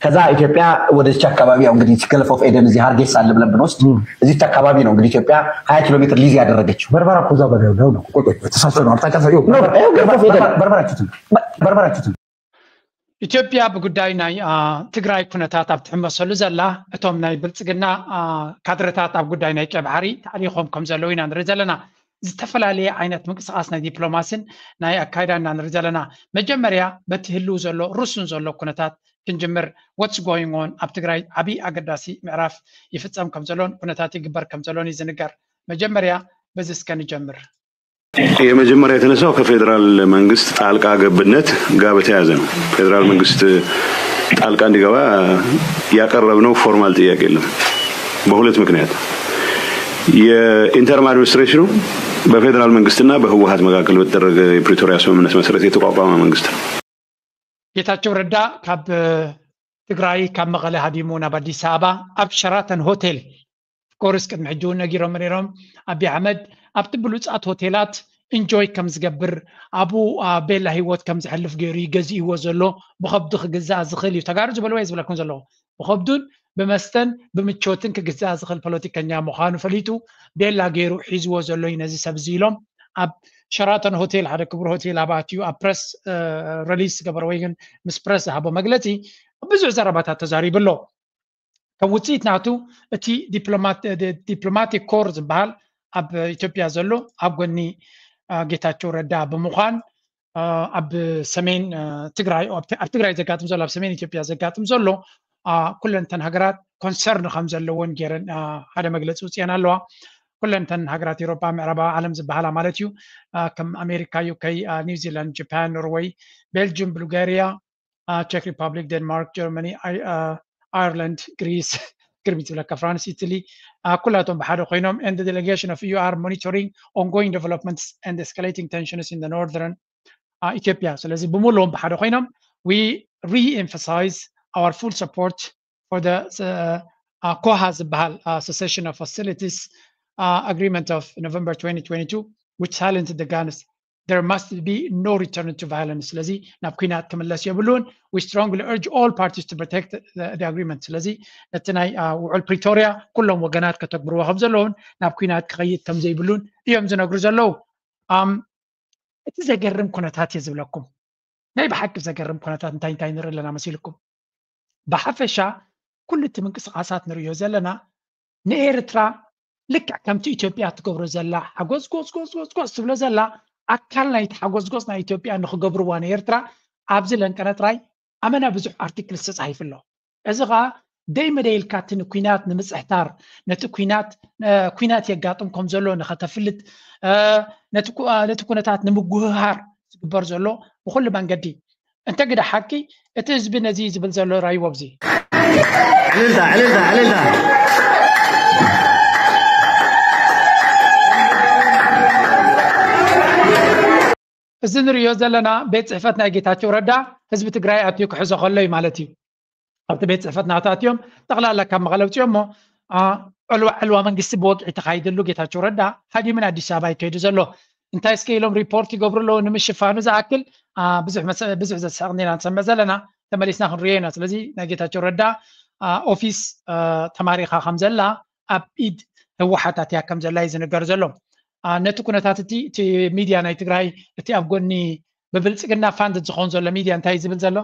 ከዛ ኢትዮጵያ ወደዚች አካባቢ ያው እንግዲህ ገልፍ ኦፍ ኤደን እዚህ ሀርጌሳ አለ ብለን ብንወስድ እዚች አካባቢ ነው እንግዲህ ኢትዮጵያ ሀያ ኪሎ ሜትር ሊዝ ያደረገችው። በርበራ እኮ እዛ በላዩ ነው ነው ቆይ ቆይ ተሳስተ ነው አቅጣጫ ሳይሆን በርበራ በርበራ በርበራ በርበራ ኢትዮጵያ ብጉዳይ ናይ ትግራይ ኩነታት ኣብ ትሕመሰሉ ዘላ እቶም ናይ ብልፅግና ካድረታት ኣብ ጉዳይ ናይ ቀይ ባሕሪ ተኣሊኾም ከም ዘለዉ ኢና ንርኢ ዘለና። ዝተፈላለየ ዓይነት ምንቅስቃስ ናይ ዲፕሎማሲን ናይ ኣካይዳ ኢና ንርኢ ዘለና። መጀመርያ በቲ ህልው ዘሎ ርሱን ዘሎ ኩነታት ክንጅምር። What's going on ኣብ ትግራይ ዓብዪ ኣገዳሲ ምዕራፍ ይፍፀም ከም ዘሎን ኩነታት ይግበር ከም ዘሎን እዩ ዝንገር። መጀመርያ በዚ እስከ ንጀምር። የመጀመሪያ የተነሳው ከፌዴራል መንግስት ጣልቃ ገብነት ጋር በተያያዘ ነው። ፌዴራል መንግስት ጣልቃ እንዲገባ ያቀረብነው ፎርማል ጥያቄ የለም። በሁለት ምክንያት የኢንተርም አድሚኒስትሬሽኑ በፌዴራል መንግስትና በህወሀት መካከል በተደረገ የፕሪቶሪያ ስምምነት መሰረት የተቋቋመ መንግስት ነው። ጌታቸው ረዳ ካብ ትግራይ ካብ መቐለ ሃዲሙ ናብ ኣዲስ ኣበባ ኣብ ሸራተን ሆቴል፣ ኦፍኮርስ ቅድሚ ሕጂ እውን ነጊሮም ነይሮም። ኣቢ ኣሕመድ ኣብቲ ብሉፃት ሆቴላት ኢንጆይ ከም ዝገብር፣ ኣብኡ ቤላ ህይወት ከም ዝሕልፍ ገይሩ እዩ ገዚእዎ ዘሎ። ብኸብዱ ክግዛእ ዝኽእል እዩ። ተጋሩ ዝበልዎ እየ ዝብለኩም ዘለኹ። ብኸብዱን ብመስተን ብምቾትን ክግዛእ ዝኽእል ፖለቲከኛ ምዃኑ ፈሊጡ ቤላ ገይሩ ሒዝዎ ዘሎ እዩ ነዚ ሰብ እዚ ኢሎም ኣብ ሸራተን ሆቴል፣ ሓደ ክቡር ሆቴል ኣብ ኣትዩ ኣብ ፕረስ ሪሊስ ዝገበረ ወይ ግን ምስ ፕረስ ዝሃቦ መግለፂ ብዙሕ ዘረባታት ተዛሪቡ ኣሎ። ከም ውፅኢት ናቱ እቲ ዲፕሎማቲክ ኮር ዝበሃል ኣብ ኢትዮጵያ ዘሎ ኣብ ጎኒ ጌታቸው ረዳ ብምዃን ኣብ ሰሜን ትግራይ ኣብ ትግራይ ዘጋጥም ዘሎ ኣብ ሰሜን ኢትዮጵያ ዘጋጥም ዘሎ ኩለንተን ሃገራት ኮንሰርን ከም ዘለዎን ገይረን ሓደ መግለፂ ውፅኤን ኣለዋ። ኩለንተን ሃገራት ኤሮጳ ምዕራባዊ ዓለም ዝበሃላ ማለት እዩ። ከም ኣሜሪካ፣ ዩኬ፣ ኒውዚላንድ፣ ጃፓን፣ ኖርወይ፣ ቤልጅም፣ ቡልጋሪያ፣ ቸክ ሪፐብሊክ፣ ዴንማርክ፣ ጀርመኒ፣ ኣየርላንድ፣ ግሪስ፣ ግርም ዝብለካ ፍራንስ፣ ኢትሊ፣ ኩላቶም ብሓደ ኮይኖም and the delegation of you are monitoring ongoing developments and escalating tensions in the northern ኢትዮጵያ። ስለዚ ብምሉኦም ብሓደ ኮይኖም we re-emphasize our full support for the ኮሃ ዝበሃል cessation of hostilities agreement of November twenty twenty-two, which silenced the guns. There must be no return to violence. ስለዚ ናብ ኩናት ክምለስ የብሉን። We strongly urge all parties to protect the agreement. ስለዚ ነቲ ናይ ውዕል ፕሪቶርያ ኩሎም ወገናት ከተግብርዎ ከም ዘለውን ናብ ኩናት ክኸይድ ከም ዘይብሉን እዮም ዝነግሩ ዘለዉ። እቲ ዘገርም ኩነታት እየ ዝብለኩም። ናይ ብሓቂ ዘገርም ኩነታት እንታይ እንታይ ንርኢ ኣለና መሲልኩም? ብሓፈሻ ኩሉ እቲ ምንቅስቃሳት ንርእዮ ዘለና ንኤርትራ ልክዕ ከምቲ ኢትዮጵያ ትገብሮ ዘላ ሓጎስ ጎስ ጎስ ጎስ ጎስ ትብሎ ዘላ ኣካል ናይቲ ሓጎስ ጎስ ናይ ኢትዮጵያ ንክገብርዋ ንኤርትራ ኣብዚ ለንቀነ ጥራይ ኣመና ብዙሕ ኣርቲክል ዝተፃሒፉ ኣሎ። እዚ ከዓ ደይ መደይ ኢልካ እቲ ንኩናት ንምፅሕታር ነቲ ኩናት ኩናት የጋጥም ከም ዘሎ ንኸተፍልጥ ነቲ ኩነታት ንምጉህሃር ዝግበር ዘሎ ብኩሉ መንገዲ እንተ ግደ ሓቂ እቲ ህዝቢ ነዚ ዝብል ዘሎ ራይዎ ኣብዚ ዕልልታ ዕልልታ ዕልልታ። እዚ ንሪኦ ዘለና ቤት ፅሕፈት ናይ ጌታቸው ረዳ ህዝቢ ትግራይ ኣትዩ ክሕዞ ከሎ እዩ ማለት እዩ። ኣብቲ ቤት ፅሕፈት ናቱ ኣትዮም ጠቕላላ ካብ መቐለ ውፅዮ እሞ ዕልዋ ዕልዋ መንግስቲ ብወግዒ ተኻይደሉ ጌታቸው ረዳ ሃዲምን ኣዲስ ኣበባ ይከይዱ ዘሎ እንታይ እስከ ኢሎም ሪፖርት ይገብሩ ኣለዉ ንምሽፋኑ ዝኣክል ብዙሕ ዘስሕቕ ኢና ንሰምዕ ዘለና። ተመሊስና ክንሪኦ ኢና። ስለዚ ናይ ጌታቸው ረዳ ኦፊስ ተማሪኻ ከም ዘላ ኣብ ኢድ ህወሓት ኣትያ ከም ዘላ እዩ ዝንገር ዘሎ። ነቲ ኩነታት እቲ እቲ ሚድያ ናይ ትግራይ እቲ ኣብ ጎኒ ብብልፅግና ፋንድ ዝኸውን ዘሎ ሚድያ እንታይ እዩ ዝብል ዘሎ?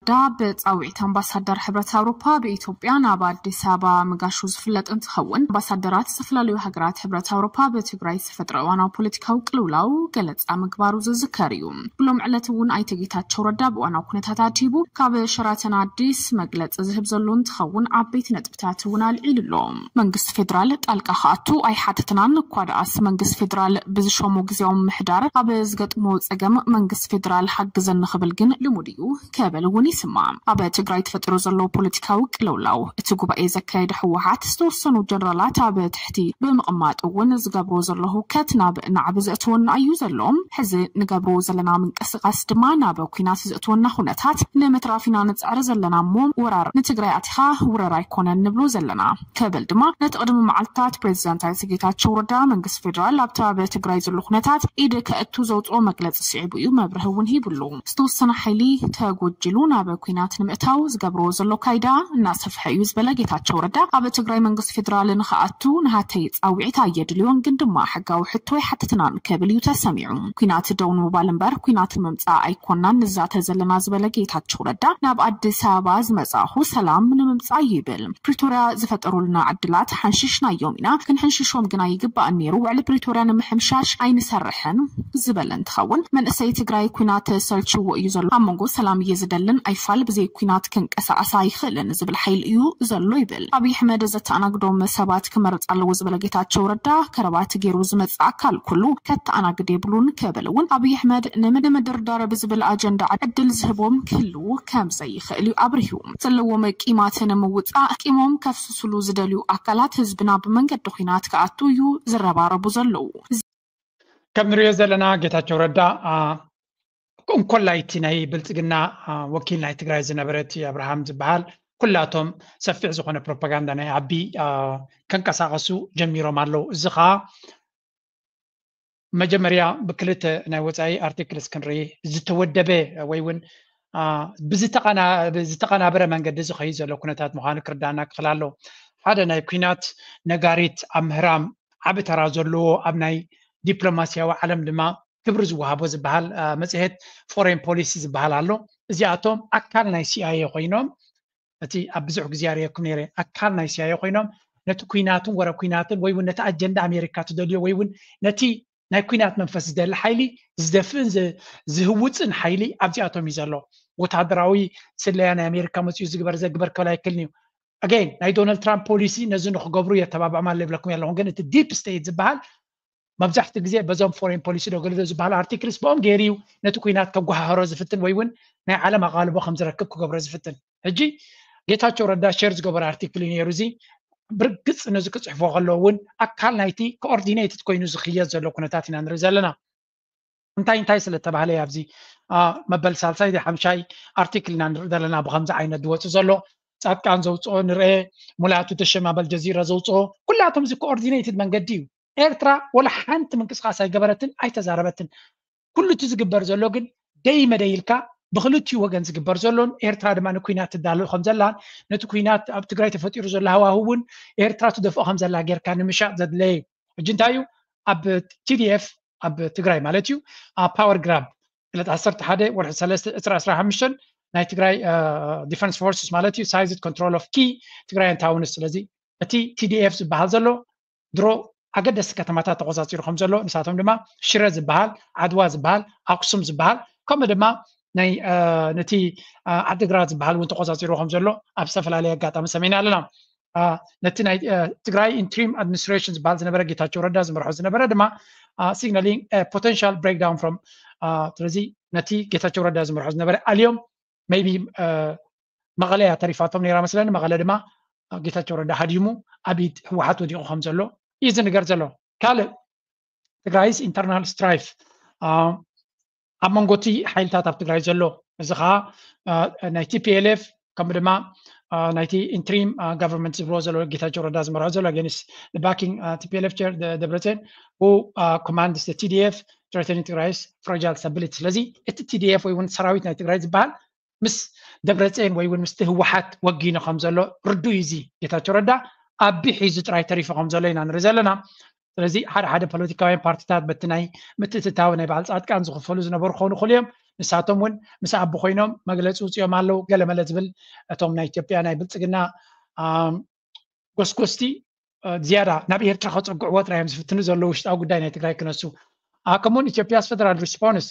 ዳ ብፃውዒት ኣምባሳደር ሕብረት ኣውሮፓ ብኢትዮጵያ ናብ ኣዲስ ኣበባ ምጋሹ ዝፍለጥ እንትኸውን ኣምባሳደራት ዝተፈላለዩ ሃገራት ሕብረት ኣውሮፓ ብትግራይ ዝተፈጥረ እዋናዊ ፖለቲካዊ ቅልውላው ገለፃ ምግባሩ ዝዝከር እዩ። ብሎም ዕለት እውን ኣይተ ጌታቸው ረዳ ብእዋናዊ ኩነታት ኣድሂቡ ካብ ሸራተን ኣዲስ መግለፂ ዝህብ ዘሎ እንትኸውን ዓበይቲ ነጥብታት እውን ኣልዒሉ ኣሎ። መንግስቲ ፌዴራል ጣልቃ ክኣቱ ኣይሓተትናን እኳ ደኣስ መንግስቲ ፌዴራል ብዝሾሞ ግዜያዊ ምምሕዳር ኣብ ዝገጥሞ ፀገም መንግስቲ ፌዴራል ሓግዘኒ ክብል ግን ልሙድ እዩ ክብል እውን ይስማዕ። ኣብ ትግራይ ተፈጢሩ ዘሎ ፖለቲካዊ ቅልውላው እቲ ጉባኤ ዘካየደ ህወሓት ዝተወሰኑ ጀነራላት ኣብ ትሕቲ ብምቕማጥ እውን ዝገብርዎ ዘሎ ህውከት ናብ ናዕቢ ዘእትወና እዩ ዘሎ። ሕዚ ንገብርዎ ዘለና ምንቅስቃስ ድማ ናብ ኩናት ዘእትወና ኩነታት ንምትራፍ ኢና ንፅዕር ዘለና እሞ ወራር ንትግራይ ኣቲኻ ውረር ኣይኮነን ንብሎ ዘለና ክብል ድማ ነቲ ቅድሚ መዓልታት ፕሬዚዳንት ኣይተ ጌታቸው ረዳ መንግስቲ ፌዴራል ኣብቲ ኣብ ትግራይ ዘሎ ኩነታት ኢድ ከእቱ ዘውፅኦ መግለፂ ስዒቡ እዩ መብርሂ እውን ሂብሉ። ዝተወሰነ ሓይሊ ተጎጅሉ ናብ ኩናት ንምእታው ዝገብርዎ ዘሎ ካይዳ እናሰፍሐ እዩ ዝበለ ጌታቸው ረዳ ኣብ ትግራይ መንግስቲ ፌዴራል ንክኣቱ ንሃተይ ፃውዒት ኣየድልዮን ግን ድማ ሕጋዊ ሕቶ ኣይሓትትናን ክብል እዩ ተሰሚዑ። ኩናት ደው ንምባል እምበር ኩናት ንምምፃእ ኣይኮናን ንዛተ ዘለና ዝበለ ጌታቸው ረዳ ናብ ኣዲስ ኣበባ ዝመፃእኹ ሰላም ንምምፃእ ይብል። ፕሪቶርያ ዝፈጠሩልና ዕድላት ሓንሽሽናዮም ኢና ክንሕንሽሾም ግና ይግባእ ነይሩ። ውዕሊ ፕሪቶርያ ንምሕምሻሽ ኣይንሰርሕን ዝበለ እንትኸውን መንእሰይ ትግራይ ኩናት ሰልችዎ እዩ ዘሎ። ኣብ መንጎ ሰላም እየ ዝደልን ኣይፋል ብዘይ ኩናት ክንቀሳቀስ ኣይኽእልን ዝብል ሓይሊ እዩ ዘሎ ይብል። ኣብይ ኣሕመድ ዘተኣናግዶም ሰባት ክመርፅ ኣለዎ ዝበለ ጌታቸው ረዳ ከረባት ገይሩ ዝመፅእ ኣካል ኩሉ ከተኣናግድ የብሉን ክብል እውን ኣብይ ኣሕመድ ንምድርዳር ብዝብል ኣጀንዳ ዕድል ዝህቦም ክህልው ከም ዘይኽእል እዩ ኣብሪሁ። ዘለዎም ቂማት ንምውፃእ ቂሞም ከፍስስሉ ዝደልዩ ኣካላት ህዝብና ብመንገዲ ኩናት ክኣቱ እዩ ዝረባረቡ ዘለዉ። ከም ንሪኦ ዘለና ጌታቸው ረዳ እንኮላይ እቲ ናይ ብልፅግና ወኪል ናይ ትግራይ ዝነበረ እቲ ኣብርሃም ዝበሃል ኩላቶም ሰፊሕ ዝኾነ ፕሮፓጋንዳ ናይ ኣቢ ከንቀሳቐሱ ጀሚሮም ኣለዉ። እዚ ኸዓ መጀመርያ ብክልተ ናይ ወፃኢ ኣርቲክልስ ክንርኢ ዝተወደበ ወይ እውን ብዝተቐናበረ መንገዲ ዝኸይድ ዘሎ ኩነታት ምዃኑ ክርዳና ክኽእል ኣለዎ። ሓደ ናይ ኩናት ነጋሪት ኣብ ምህራም ዓቢ ተራ ዘለዎ ኣብ ናይ ዲፕሎማስያዊ ዓለም ድማ ክብሪ ዝወሃቦ ዝበሃል መፅሄት ፎሬን ፖሊሲ ዝበሃል ኣሎ። እዚኣቶም ኣካል ናይ ሲኣይኤ ኮይኖም እቲ ኣብ ብዙሕ ግዜ ኣርእየኩም ነይረ ኣካል ናይ ሲኣይኤ ኮይኖም ነቲ ኩናትን ወረ ኩናትን ወይ እውን ነቲ ኣጀንዳ ኣሜሪካ ትደልዮ ወይ እውን ነቲ ናይ ኩናት መንፈስ ዝደሊ ሓይሊ ዝደፍእን ዝህውፅን ሓይሊ ኣብዚኣቶም እዩ ዘሎ። ወታደራዊ ስለያ ናይ ኣሜሪካ መፅኡ ዝግበር ዘግበር ክብል ኣይክልን እዩ። ኣገይን ናይ ዶናልድ ትራምፕ ፖሊሲ ነዚ ንክገብሩ የተባብዖም ኣሎ ይብለኩም ኣለኹም፣ ግን እቲ ዲፕ ስቴት ዝበሃል መብዛሕትኡ ግዜ በዞም ፎሬን ፖሊሲ ዶ ገለ ዝበሃል ኣርቲክልስ ብኦም ገይሩ እዩ ነቲ ኩናት ከጓሃህሮ ዝፍትን ወይ እውን ናይ ዓለም ኣቓልቦ ከም ዝረክብ ክገብሮ ዝፍትን። ሕጂ ጌታቸው ረዳ ሸር ዝገበረ ኣርቲክል እዩ ነይሩ። እዚ ብርግፅ ነዚ ክፅሕፎ ከለዉ እውን ኣካል ናይቲ ኮኦርዲኔትድ ኮይኑ ዝኽየድ ዘሎ ኩነታት ኢና ንርኢ ዘለና። እንታይ እንታይ ስለተባህለ ኣብዚ መበል ሳልሳይ ሓምሻይ ኣርቲክል ኢና ንርኢ ዘለና። ብከምዚ ዓይነት ዝወፁ ዘሎ ፃድቃን ዘውፅኦ ንርአ፣ ሙላቱ ተሸማ በልጀዚራ ዘውፅኦ ኩላቶም እዚ ኮኦርዲኔትድ መንገዲ እዩ። ኤርትራ ወላ ሓንቲ ምንቅስቃስ ኣይገበረትን ኣይተዛረበትን። ኩሉ እቲ ዝግበር ዘሎ ግን ደይ መደይ ኢልካ ብክልቲኡ ወገን ዝግበር ዘሎን ኤርትራ ድማ ንኩናት ትዳሎ ከም ዘላን ነቲ ኩናት ኣብ ትግራይ ተፈጢሩ ዘሎ ሃዋሁ እውን ኤርትራ ትደፍኦ ከም ዘላ ጌርካ ንምሻጥ ዘድለየ እዩ። ሕጂ እንታይ እዩ ኣብ ቲዲኤፍ ኣብ ትግራይ ማለት እዩ ኣብ ፓወር ግራብ ዕለት ዓሰርተ ሓደ ወርሒ ሰለስተ ዕስራ ዕስራ ሓሙሽተ ናይ ትግራይ ዲፈንስ ፎርስስ ማለት እዩ ሳይዝድ ኮንትሮል ኦፍ ኪ ትግራይ ኣንታውንስ። ስለዚ እቲ ቲዲኤፍ ዝበሃል ዘሎ ድሮ ኣገደስቲ ከተማታት ተቆፃፂሩ ከም ዘሎ ንሳቶም ድማ ሽረ ዝበሃል ዓድዋ ዝበሃል ኣክሱም ዝበሃል ከምኡ ድማ ናይ ነቲ ዓድግራት ዝበሃል እውን ተቆፃፂሩ ከም ዘሎ ኣብ ዝተፈላለየ ኣጋጣሚ ሰሚዕና ኣለና። ነቲ ናይ ትግራይ ኢንትሪም ኣድሚኒስትሬሽን ዝበሃል ዝነበረ ጌታቸው ረዳ ዝመርሖ ዝነበረ ድማ ሲግናሊንግ ፖቴንሻል ብሬክዳውን ፍሮም ስለዚ ነቲ ጌታቸው ረዳ ዝመርሖ ዝነበረ ኣልዮም ሜይቢ መቐለ እያ ተሪፋቶም ነይራ መስለኒ። መቐለ ድማ ጌታቸው ረዳ ሃዲሙ ኣብ ኢድ ህወሓት ወዲቑ ከም ዘሎ እዩ ዝንገር ዘሎ። ካልእ ትግራይስ ኢንተርናል ስትራይፍ ኣብ መንጎ እቲ ሓይልታት ኣብ ትግራይ ዘሎ እዚ ከዓ ናይ ቲፒኤልኤፍ ከምኡ ድማ ናይቲ ኢንትሪም ጋቨርንመንት ዝብልዎ ዘሎ ጌታቸው ረዳ ዝመርሖ ዘሎ ኣገንስት ባኪንግ ቲፒኤልኤፍ ቸር ደብረፅዮን who commands the T D F threatening ትግራይስ ፍራጃይል ስታቢሊቲ። ስለዚ እቲ ቲዲኤፍ ወይ እውን ሰራዊት ናይ ትግራይ ዝበሃል ምስ ደብረፅዮን ወይ እውን ምስቲ ህወሓት ወጊኑ ከም ዘሎ ርዱእ እዩ። እዚ ጌታቸው ረዳ ኣቢ ሒዙ ጥራይ ተሪፉ ከም ዘሎ ኢና ንርኢ ዘለና። ስለዚ ሓደ ሓደ ፖለቲካውያን ፓርቲታት በቲ ናይ ምትእትታው ናይ በዓል ፃድቃን ዝኽፈሉ ዝነበሩ ክኾኑ ይኽእሉ እዮም። ንሳቶም እውን ምስ ኣቢ ኮይኖም መግለፂ ውፅኦም ኣለዉ። ገለመለ ዝብል እቶም ናይ ኢትዮጵያ ናይ ብልፅግና ጎስጎስቲ ዝያዳ ናብ ኤርትራ ከፀግዕዎ ጥራይ እዮም ዝፍትኑ ዘለዉ ውሽጣዊ ጉዳይ ናይ ትግራይ ክነሱ። ከምኡውን ኢትዮጵያስ ፌደራል ሪስፖንስ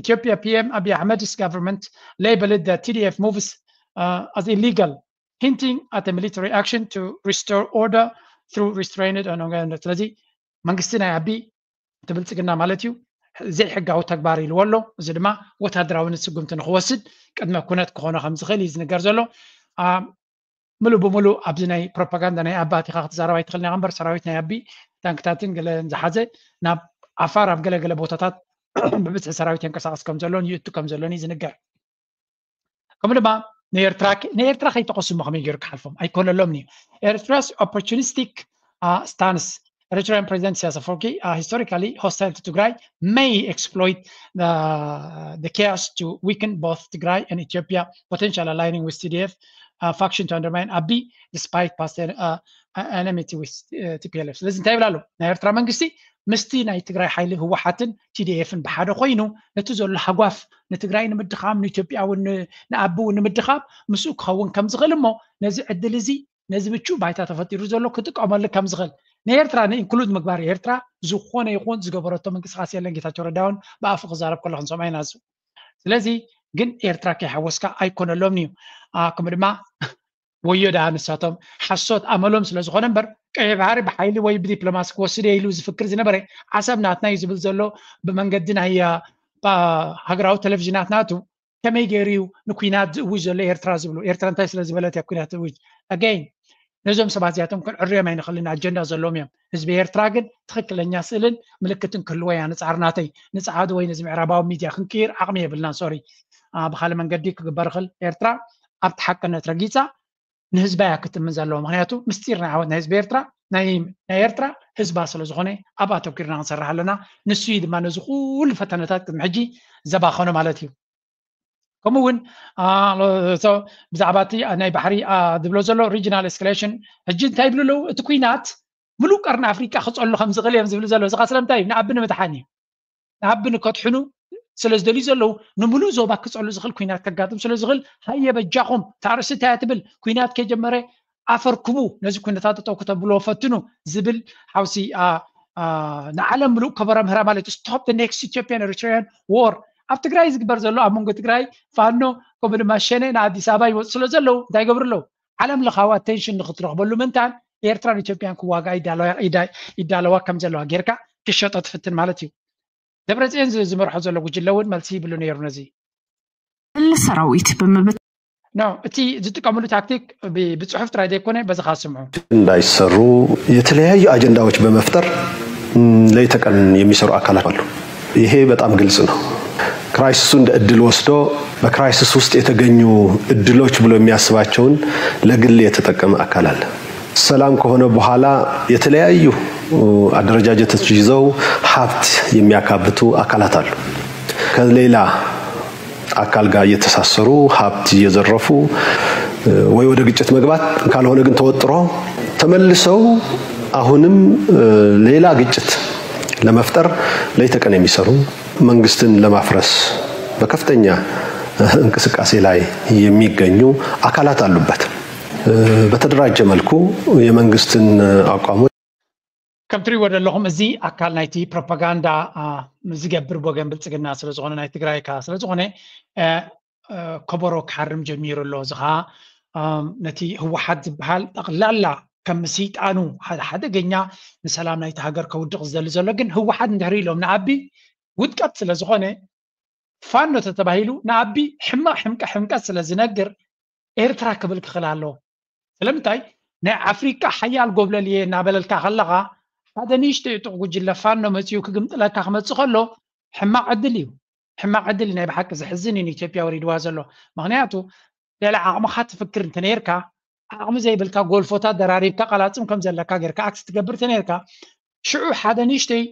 Ethiopia P M Abiy Ahmed's government labeled the T D F moves as illegal, hinting at a military action to restore order through restrained and organized. ስለዚ መንግስቲ ናይ ኣቢ እቲ ብልፅግና ማለት እዩ ዘይሕጋዊ ተግባር ኢልዎ ኣሎ። እዚ ድማ ወታደራዊ ስጉምቲ ንክወስድ ቅድመ ኩነት ክኾኖ ከም ዝኽእል እዩ ዝንገር ዘሎ። ምሉእ ብምሉእ ኣብዚ ናይ ፕሮፓጋንዳ ናይ ኣቢ ኣቲኻ ክትዛረብ ኣይትኽእልን ኢኻ እምበር ሰራዊት ናይ ኣቢ ታንክታትን ገለን ዝሓዘ ናብ ዓፋር ኣብ ገለገለ ቦታታት ብብዝሒ ሰራዊት የንቀሳቐስ ከም ዘሎን ይእቱ ከም ዘሎን እዩ ዝንገር። ከምኡ ድማ ንኤርትራ ንኤርትራ ከይጠቐሱ እሞ ከመይ ገይሩ ክሓልፎም ኣይኮነሎምን እዩ። Eritrea's opportunistic stance Eritrean President Sias Afwerki historically hostile to Tigray may exploit the chaos to weaken both Tigray and Ethiopia potential aligning with T D F faction to undermine Abiy despite past enmity with T P L F። ስለዚ እንታይ ይብል ኣሎ ናይ ኤርትራ መንግስቲ ምስቲ ናይ ትግራይ ሓይሊ ህወሓትን ቲዲኤፍን ብሓደ ኮይኑ ነቲ ዘሎ ሃጓፍ ንትግራይ ንምድኻም ንኢትዮጵያ እውን ንኣቢ እውን ንምድኻም ምስኡ ክኸውን ከም ዝኽእል እሞ ነዚ ዕድል እዚ ነዚ ምቹእ ባይታ ተፈጢሩ ዘሎ ክጥቀመሉ ከም ዝኽእል ንኤርትራ ንኢንክሉድ ምግባር ኤርትራ ዝኾነ ይኹን ዝገበረቶ ምንቅስቃስ የለን። ጌታቸው ረዳ እውን ብኣፉ ክዛረብ ከሎ ክንሰምዖ ኢና። ስለዚ ግን ኤርትራ ከይሓወስካ ኣይኮነሎምን እዩ። ከምኡ ድማ ወዮ ደኣ ንሳቶም ሓሶት ኣመሎም ስለ ዝኾነ እምበር ቀይሕ ባሕሪ ብሓይሊ ወይ ብዲፕሎማሲ ክወስድ እየ ኢሉ ዝፍክር ዝነበረ ዓሰብ ናትና እዩ ዝብል ዘሎ ብመንገዲ ናይ ሃገራዊ ቴሌቪዥናት ናቱ ከመይ ገይሩ እዩ ንኩናት ዝእውጅ ዘሎ ኤርትራ ዝብሉ? ኤርትራ እንታይ ስለ ዝበለት እያ ኩናት ትእውጅ? ኣገይን ነዞም ሰባት እዚኣቶም ክንዕርዮም ኣይንኽእልን ኣጀንዳ ዘለዎም እዮም። ህዝቢ ኤርትራ ግን ትኽክለኛ ስእልን ምልክትን ክህልዎ እያ ንጻር ናተይ ንጻዓዱ ወይ ነዚ ምዕራባዊ ሚድያ ክንቅይር ዓቕሚ የብልናን። ሶሪ ብካልእ መንገዲ ክግበር ይኽእል። ኤርትራ ኣብቲ ሓቅነት ረጊጻ ንህዝባ እያ ክትምን ዘለዋ። ምክንያቱ ምስጢር ናይ ዓወት ናይ ህዝቢ ኤርትራ ናይ ናይ ኤርትራ ህዝባ ስለ ዝኾነ ኣብ ኣተኩርና ክንሰርሕ ኣለና። ንሱ እዩ ድማ ነዚ ኩሉ ፈተነታት ቅድሚ ሕጂ ዘባኸኖ ማለት እዩ። ከምኡ እውን ብዛዕባ እቲ ናይ ባሕሪ ዝብሎ ዘሎ regional escalation ሕጂ እንታይ ይብሉ ኣለዉ? እቲ ኩናት ምሉእ ቀርኒ ኣፍሪቃ ክጸሉ ከም ዝኽእል እዮም ዝብሉ ዘለዉ። እዚ ኸ ስለምንታይ እዩ? ንኣቢ ንምድሓን እዩ። ንኣቢ ንከድሕኑ ስለ ዝደልዩ ዘለዉ ንምሉእ ዞባ ክጸሉ ዝኽእል ኩናት ከጋጥም ስለ ዝኽእል ሃየ በጃኹም ታርእሲ እንታይ ትብል ኩናት ከጀመረ ኣፈርክቡ ነዚ ኩነታት ጠጠው ከተብልዎ ፈትኑ ዝብል ሓውሲ ንዓለም ምሉእ ከበረ ምህራ ማለት stop the next Ethiopian Eritrean war ኣብ ትግራይ ዝግበር ዘሎ ኣብ መንጎ ትግራይ ፋኖ ከምኡ ድማ ሸኔ ንኣዲስ ኣበባ ይወፁ ስለ ዘለዉ እንታይ ይገብሩ ኣለዉ ዓለም ለኻዊ attention ንክትረኽበሉ ምንታን ኤርትራን ኢትዮጵያን ክዋጋ ይዳለዋ ከም ዘለዋ ጌርካ ክሸጦ ትፍትን ማለት እዩ። ደብረፅዮን ዝመርሖ ዘሎ ጉጅለ እውን መልሲ ይብሉ ነይሩ ነዚ ሰራዊት ብምብት no እቲ ዝጥቀምሉ ታክቲክ ብፅሑፍ ጥራይ ዘይኮነ በዚ ከዓ ስምዑ። እንዳይሰሩ የተለያዩ አጀንዳዎች በመፍጠር ለይተቀን የሚሰሩ አካላት አሉ። ይሄ በጣም ግልጽ ነው። ክራይሲሱ እንደ እድል ወስዶ በክራይሲስ ውስጥ የተገኙ እድሎች ብሎ የሚያስባቸውን ለግል የተጠቀመ አካል አለ። ሰላም ከሆነ በኋላ የተለያዩ አደረጃጀቶች ይዘው ሀብት የሚያካብቱ አካላት አሉ። ከሌላ አካል ጋር እየተሳሰሩ ሀብት እየዘረፉ ወይ ወደ ግጭት መግባት ካልሆነ ግን ተወጥሮ ተመልሰው አሁንም ሌላ ግጭት ለመፍጠር ለይተቀን የሚሰሩ መንግስትን ለማፍረስ በከፍተኛ እንቅስቃሴ ላይ የሚገኙ አካላት አሉበት። በተደራጀ መልኩ የመንግስትን አቋሞች ከም ትሪእዎ ዘለኹም እዚ ኣካል ናይቲ ፕሮፓጋንዳ ዝገብር ወገን ብልፅግና ስለዝኾነ ናይ ትግራይ ከዓ ስለዝኾነ ከበሮ ክሓርም ጀሚሩ ኣሎ። እዚ ከዓ ነቲ ህወሓት ዝበሃል ጠቕላላ ከም ስይጣኑ ሓደ ሓደገኛ ንሰላም ናይቲ ሃገር ከውድቕ ዝደሊ ዘሎ ግን ህወሓት እንድሕር ኢሎም ንኣቢ ውድቀት ስለዝኾነ ፋኖ ተተባሂሉ ንኣቢ ሕማቕ ሕምቀ ሕምቀት ስለ ዝነግር ኤርትራ ክብል ክኽእል ኣለዎ። ስለምንታይ ናይ ኣፍሪቃ ሓያል ጎብለል እየ እናበለልካ ከለኻ ሓደ ንእሽቶ ዕጡቕ ጉጅለ ፋኖ መፂኡ ክግምጥለካ ክመፅእ ከሎ ሕማቕ ዕድል እዩ። ሕማቕ ዕድል እዩ ናይ ብሓቂ ዘሕዝን እዩ ንኢትዮጵያ ወሪድዋ ዘሎ። ምክንያቱ ልዕሊ ዓቕምኻ ትፍክር እንተነይርካ ዓቕሚ ዘይብልካ ጎልፎታት ደራሪብካ ቀላፅም ከም ዘለካ ጌርካ ኣክስ ትገብር እንተነይርካ ሽዑ ሓደ ንእሽተይ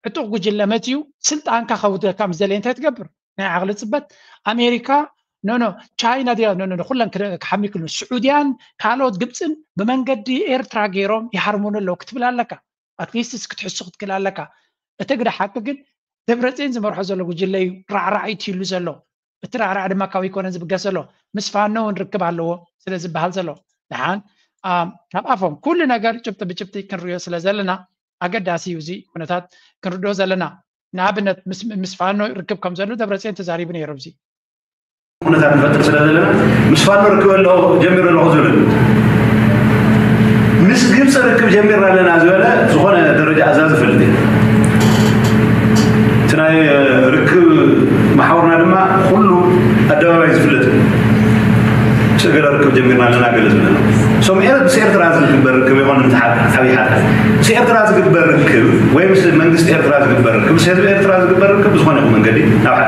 ዕጡቕ ጉጅለ መፅዩ ስልጣንካ ከውደካ ምስ ደለየ እንታይ ትገብር? ናይ ዓቕሊ ፅበት ኣሜሪካ ኖኖ ቻይና ድያ ኖኖ ኩለን ክሓሚክሉ ስዑድያን ካልኦት ግብፅን ብመንገዲ ኤርትራ ገይሮም ይሃርሙኑ ኣለዉ ክትብል ኣለካ። ኣትሊስትስ ክትሕሱ ክትክእል ኣለካ። እቲ ግደ ሓቂ ግን ደብረፅዮን ዝመርሖ ዘሎ ጉጅለ እዩ ራዕራዕ ኢትይሉ ዘሎ። እቲ ራዕራዕ ድማ ካብ ይኮነ ዝብገስ ዘሎ ምስ ፋኖ እውን ርክብ ኣለዎ ስለ ዝበሃል ዘሎ። ደሓን ካብ ኣፎም ኩሉ ነገር ጭብጢ ብጭብጢ ክንሪኦ ስለ ዘለና ኣገዳሲ እዩ እዚ ኩነታት ክንርድኦ ዘለና። ንኣብነት ምስ ፋኖ ርክብ ከም ዘሎ ደብረፅዮን ተዛሪቡ ነይሩ። እዚ ኩነታት ንፈጥር ስለ ዘለና ምስ ፋኖ ርክብ ኣለኹ ጀሚሩ ኣለኹ ዝብል ምስ ግብፂ ርክብ ጀሚርና ኣለና ዝበለ ዝኾነ ደረጃ ኣዛዚ ዝፈልጥ እዩ። እቲ ናይ ርክብ መሓውርና ድማ ኩሉ ኣደባባይ ዝፍለጥ እዩ። ምስ ገለ ርክብ ጀሚርና ኣለና ገለ ዝብለና ሶምኤ ምስ ኤርትራ ዝግበር ርክብ ይኾን ዓብይ ሓ ምስ ኤርትራ ዝግበር ርክብ ወይ ምስ መንግስቲ ኤርትራ ዝግበር ርክብ ምስ ህዝቢ ኤርትራ ዝግበር ርክብ ብዝኾነ ይኹን መንገዲ ናብ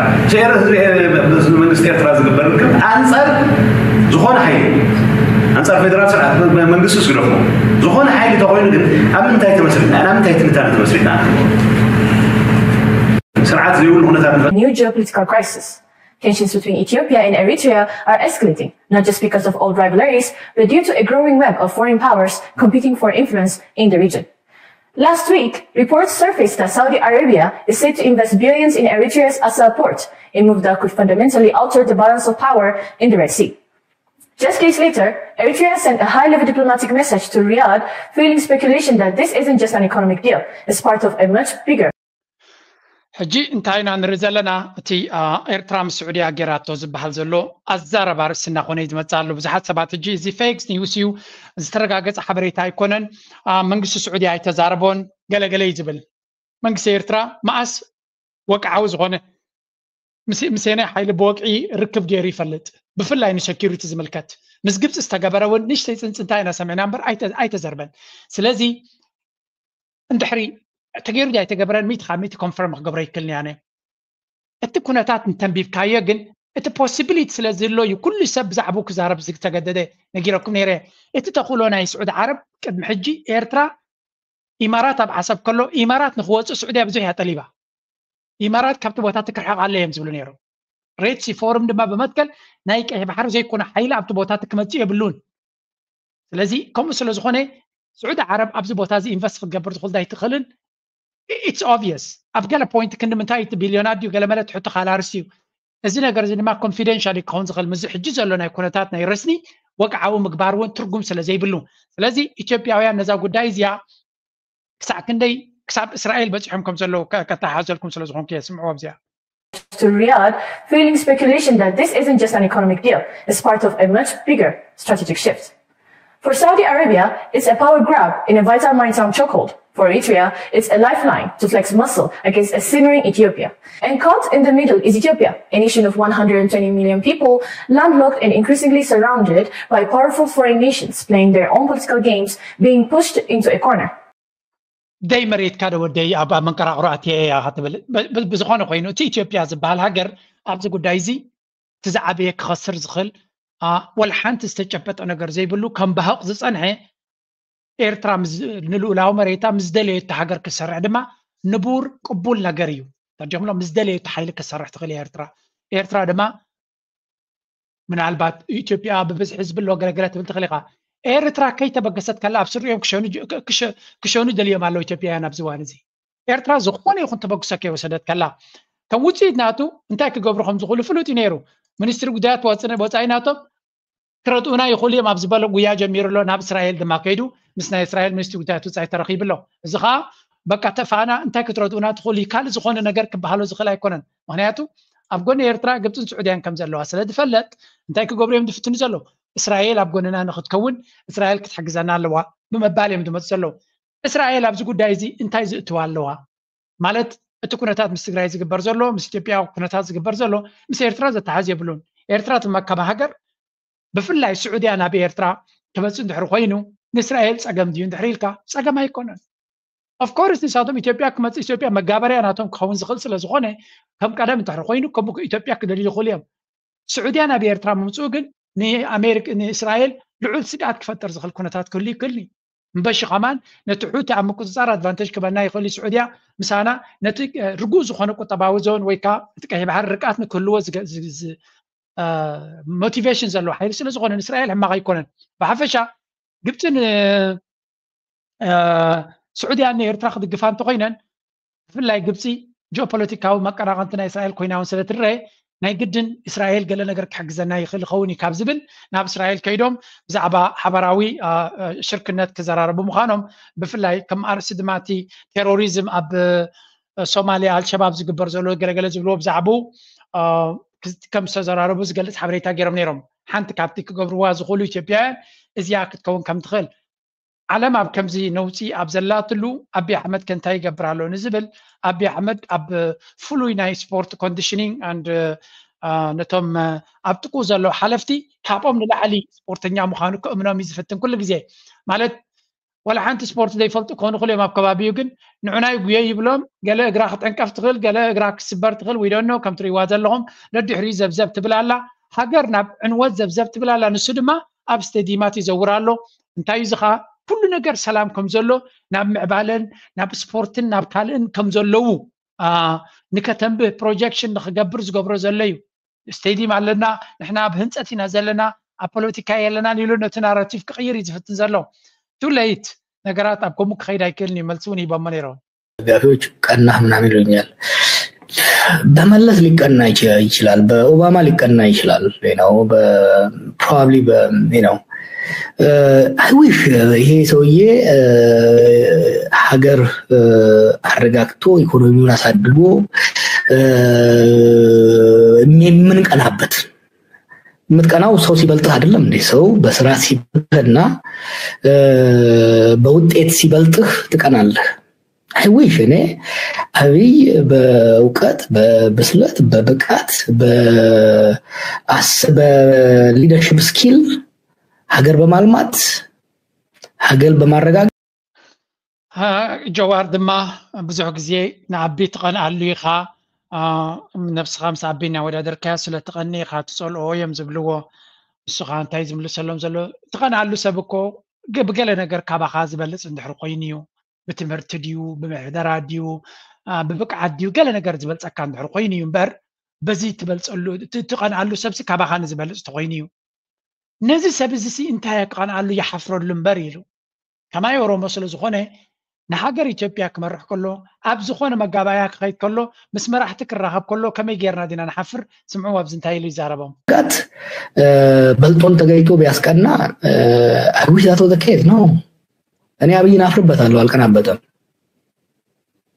መንግስቲ ኤርትራ ዝግበር ርክብ ኣንፃር ዝኾነ ሓይሊ ኣንፃር ፌደራል ስርዓት መንግስቲ ስግደፎ ዝኾነ ሓይሊ ተኮይኑ ግን ኣብ ምንታይ ተመስሪትና ናብ ምንታይ ትንታነ ተመስሪትና ስርዓት ዘይብሉ ኩነታት New geopolitical crisis. Tensions between Ethiopia and Eritrea are escalating, not just because of old rivalries, but due to a growing web of foreign powers competing for influence in the region. Last week, reports surfaced that Saudi Arabia is set to invest billions in Eritrea's Asal port, a move that could fundamentally alter the balance of power in the Red Sea. Just days later, Eritrea sent a high-level diplomatic message to Riyadh, fueling speculation that this isn't just an economic deal, it's part of a much bigger ሕጂ እንታይ ኢና ንርኢ ዘለና? እቲ ኤርትራ ምስ ስዑድያ ጌራቶ ዝበሃል ዘሎ ኣዛረባ ርእሲ እናኾነ እዩ ዝመፅእ ኣሎ። ብዙሓት ሰባት ሕጂ እዚ ፌክስ ኒውስ እዩ፣ ዝተረጋገፀ ሓበሬታ ኣይኮነን፣ መንግስቲ ስዑድያ ኣይተዛረቦን ገለገለ እዩ ዝብል። መንግስቲ ኤርትራ መኣስ ወግዓዊ ዝኾነ ምስ የናይ ሓይሊ ብወግዒ ርክብ ገይሩ ይፈልጥ? ብፍላይ ንሰኪሪቲ ዝምልከት ምስ ግብፂ ዝተገበረ እውን ንእሽተይ ፅንፅንታ ኢና ሰሚዕና እምበር ኣይተዘርበን። ስለዚ እንድሕሪ ተገይሩ ድዩ ኣይተገበረን ሚእቲ ካብ ሚእቲ ኮንፈርም ክገብሮ ይክልኒ ኣነ። እቲ ኩነታት እንተንቢብካዮ ግን እቲ possibility ስለ ዝህሎ እዩ ኩሉ ሰብ ብዛዕባኡ ክዛረብ ዝተገደደ። ነጊረኩም ነይረ። እቲ ተኽእሎ ናይ ስዑዲ ዓረብ ቅድሚ ሕጂ ኤርትራ ኢማራት ኣብ ዓሰብ ከሎ ኢማራት ንክወፅእ ስዑድያ ብዙሕ እያ ጠሊባ። ኢማራት ካብቲ ቦታ ትክርሕቕ ኣለ እዮም ዝብሉ ነይሮም። ሬድ ሲ ፎርም ድማ ብመትከል ናይ ቀይሕ ባሕሪ ዘይኮነ ሓይሊ ኣብቲ ቦታ ክመፅእ የብሉን። ስለዚ ከምኡ ስለ ዝኾነ ስዑዲ ዓረብ ኣብዚ ቦታ እዚ ኢንቨስት ክትገብር ዝኽእል ኣይትኽእልን። It's obvious። ኣብ ገለ ፖይንት ክንዲ ምንታይ እቲ ቢልዮናት ድዩ ገለ መለ ትሕቶ ካልእ ኣርእስቲ እዩ። እዚ ነገር እዚ ድማ ኮንፊደንሻል ክኸውን ዝኽእል፣ ምስዚ ሕጂ ዘሎ ናይ ኩነታት ናይ ረስኒ ወግዓዊ ምግባር እውን ትርጉም ስለ ዘይብሉ። ስለዚ ኢትዮጵያውያን ነዛ ጉዳይ እዚኣ ክሳዕ ክንደይ ክሳብ እስራኤል በፂሖም ከም ዘለዉ ከ- ከተሓዘልኩም ስለ ዝኾንኩ እየ። ስምዕዎ ኣብዚኣ። to Riyadh, fueling speculation that this isn't just an economic deal, it's part of a much bigger strategic shift. For Saudi Arabia, it's a power grab in a vital maritime chokehold. For Eritrea, it's a lifeline to flex muscle against a simmering Ethiopia. And caught in the middle is Ethiopia, a nation of one hundred twenty million people, landlocked and increasingly surrounded by powerful foreign nations playing their own political games, being pushed into a corner. ደይ መሬትካ ዶ ወደይ ኣብ ኣብ መንቀራቕሮ ኣትየ እያ ክትብል ብ- ብ- ብዝኾነ ኮይኑ እቲ ኢትዮጵያ ዝበሃል ሃገር ኣብዚ ጉዳይ እዚ እቲ ዝዓበየ ክኸስር ዝኽእል አ፣ ወላ ሓንቲ ዝተጨበጠ ነገር ዘይብሉ ከም ባህቕ ዝፀንሐ ኤርትራ ምስ- ንልኡላዊ መሬታ ምስ ደለየቶ ሃገር ክሰርሕ ድማ ንቡር ቅቡል ነገር እዩ። ተርጀምሎ ምስ ደለየቶ ሓይሊ ክሰርሕ ትኽእል እያ ኤርትራ። ኤርትራ ድማ ምናልባት ኢትዮጵያ ብብዝሒ ዝብሎ ገለገለ ትብል ትኽእል ኢኻ። ኤርትራ ከይተበገሰት ከላ ኣብ ስሪኦም ክሸኑ ጀ- ክሸ- ክሸኑ ደልዮም ኣለዉ ኢትዮጵያውያን ኣብዚ እዋን እዚ። ኤርትራ ዝኾነ ይኹን ተበግሶ ከይወሰደት ከላ እቶም ውፅኢት ናቱ እንታይ ክገብሩ ከም ዝኽእሉ ፍሉጥ እዩ ነይሩ። ሚኒስትሪ ጉዳያት ወፅነ- ወፃኢ ናቶም ክረድኡና ይኽእሉ እዮም ኣብ ዝበሎ ጉያ ጀሚሩ ኣሎ። ናብ እስራኤል ድማ ከይዱ ምስ ናይ እስራኤል ሚኒስትሪ ጉዳያት ወፃኢ ተረኺቡ ኣሎ። እዚ ከዓ በቃ ተፋና እንታይ ክትረድኡና ትኽእሉ እዩ፣ ካልእ ዝኾነ ነገር ክበሃሎ ዝኽእል ኣይኮነን። ምክንያቱ ኣብ ጎኒ ኤርትራ ግብፅን ስዑድያን ከም ዘለዋ ስለ ዝፈለጥ እንታይ ክገብሩ እዮም ዝፍትኑ ዘለዉ? እስራኤል ኣብ ጎንና ንክትከውን እስራኤል ክትሕግዘና ኣለዋ ብምባል እዮም ዝመፁ ዘለዉ። እስራኤል ኣብዚ ጉዳይ እዚ እንታይ ዝእትዋ ኣለዋ? ማለት እቲ ኩነታት ምስ ትግራይ ዝግበር ዘሎ ምስ ኢትዮጵያ ኩነታት ዝግበር ዘሎ ምስ ኤርትራ ዘተሓዝ የብሉን። ኤርትራ ትመከመ ሃገር ብፍላይ ስዑድያ ናብ ኤርትራ ክመፅእ እንድሕር ኮይኑ ንእስራኤል ፀገም ድዩ እንድሕር ኢልካ ፀገም ኣይኮነን። ኦፍኮርስ ንሳቶም ኢትዮጵያ ክመፅእ ኢትዮጵያ መጋበርያ ናቶም ክኸውን ዝኽእል ስለ ዝኾነ ከም ቀደም እንድሕር ኮይኑ ከም ኢትዮጵያ ክደልዩ ይኽእሉ እዮም። ስዑድያ ናብ ኤርትራ ምምፅኡ ግን ንኣሜሪክ ንእስራኤል ልዑል ስግኣት ክፈጥር ዝኽእል ኩነታት ክህሉ ይክእል እዩ። እምበሺ ከማን ነቲ ሑቲ ኣብ ምቁፅፃር ኣድቫንቴጅ ክበና ይኽእል እዩ። ስዑድያ ምሳና ነቲ ርጉእ ዝኾነ ቁጠባዊ ዞን ወይ ከዓ እቲ ቀይሕ ባሕሪ ርቃት ንክህልዎ ሞቲቬሽን ዘለዎ ሓይሊ ስለ ዝኾነ ንእስራኤል ሕማቕ ኣይኮነን። ብሓፈሻ ግብፅን ስዑድያን ንኤርትራ ክድግፋ እንተኮይነን ብፍላይ ግብፂ ጂኦፖለቲካዊ መቀራቐንቲ ናይ እስራኤል ኮይና እውን ስለ ትረአ ናይ ግድን እስራኤል ገለ ነገር ክሕግዘና ይኽእል ይኸውን እዩ ካብ ዝብል ናብ እስራኤል ከይዶም ብዛዕባ ሓበራዊ ሽርክነት ክዘራረቡ ምዃኖም ብፍላይ ከም ኣርእስቲ ድማ እቲ ቴሮሪዝም ኣብ ሶማሊያ ኣልሸባብ ዝግበር ዘሎ ገለገለ ዝብልዎ ብዛዕባኡ ከም ዝተዘራረቡ ዝገልፅ ሓበሬታ ገይሮም ነይሮም። ሓንቲ ካብቲ ክገብርዋ ዝኽእሉ ኢትዮጵያውያን እዚኣ ክትከውን ከም ትኽእል ዓለም ኣብ ከምዚ ነውፂ ኣብ ዘላትሉ ኣቢ ኣሕመድ ከ እንታይ ይገብር ኣሎ ንዝብል ኣቢ ኣሕመድ ኣብ ፍሉይ ናይ ስፖርት ኮንዲሽኒንግ ኣንድ ነቶም ኣብ ጥቁ ዘለዉ ሓለፍቲ ካብኦም ንላዕሊ ስፖርተኛ ምዃኑ ክእምኖም እዩ ዝፍትን ኩሉ ግዜ ማለት ዋላ ሓንቲ ስፖርት ዘይፈልጡ ክኾኑ ክሉ እዮም ኣብ ከባቢኡ ግን ንዑናይ ጉየ ይብሎም ገለ እግራ ክጥንቀፍ ትኽእል ገለ እግራ ክስበር ትኽእል ዊደኖ ከም ትሪእዋ ዘለኹም ነድሕሪኡ ዘብዘብ ትብል ኣላ ሃገር ናብ ዕንወት ዘብዘብ ትብል ኣላ ንሱ ድማ ኣብ ስቴዲማት ይዘውር ኣሎ እንታይ እዚ ከዓ ኩሉ ነገር ሰላም ከም ዘሎ ናብ ምዕባለን ናብ ስፖርትን ናብ ካልእን ከም ዘለዉ ንከተንብህ ፕሮጀክሽን ንክገብር ዝገብሮ ዘሎ እዩ ስቴዲም ኣለና ንሕና ኣብ ህንፀት ኢና ዘለና ኣብ ፖለቲካ የለናን ኢሉ ነቲ ናራቲቭ ክቕይር እዩ ዝፍትን ዘሎ ቱ ለይት ነገራት ኣብ ከምኡ ክኸይድ ኣይክእልን እዩ መልሲ እውን ሂቦሞ ነይሮም ደጋፊዎች ቀናህ ምናምን ይሉኛል። በመለስ ሊቀና ይችላል፣ በኦባማ ሊቀና ይችላል። ነው probably ነው I wish ይሄ ሰውዬ ሀገር አረጋግቶ ኢኮኖሚውን አሳድጎ የምንቀናበት የምትቀናው ሰው ሲበልጥህ አይደለም እንዴ? ሰው በስራ ሲበልጥህና በውጤት ሲበልጥህ ትቀናለህ። I wish እኔ አብይ በእውቀት በብስለት በብቃት በ leadership skill ሀገር በማልማት ሀገር በማረጋጋት ጀዋር ድማ ብዙሕ ግዜ ንኣቢ ትቐንኣሉ ኢኻ ነብስኻ ምስ ኣቢ እናወዳደርካዮ ስለ ትቐኒ ኢኻ ትጸልኦ እዮም ዝብልዎ። ንሱ ኸዓ እንታይ ዝምልሰሎም ዘሎ? ትቐንኣሉ ሰብ እኮ ብገለ ነገር ካባኻ ዝበልጽ እንድሕር ኮይኑ እዩ። ብትምህርቲ ድዩ፣ ብምሕደራ ድዩ፣ ብብቅዓት ድዩ፣ ገለ ነገር ዝበልጸካ እንድሕር ኮይኑ እዩ እምበር፣ በዚ ትበልጸሉ ትቐንኣሉ ሰብሲ ካባኻ ንዝበልጽ ተኾይኑ እዩ። ነዚ ሰብ እዚ ሲ እንታይ ክቐንኣሉ ይሓፍረሉ እምበር ኢሉ። ከማይ ኦሮሞ ስለ ዝኾነ ንሃገር ኢትዮጵያ ክመርሕ ከሎ ኣብ ዝኾነ መጋባያ ክኸይድ ከሎ ምስ መራሕቲ ክራኸብ ከሎ ከመይ ጌርና ዲና ንሓፍር? ስምዑ ኣብዚ እንታይ ኢሉ ይዛረቦም። ጋት በልጦን ተገይቶ ቢያስቀና I wish that was the case ነው። እኔ አብይን አፍርበታለሁ፣ አልቀናበትም።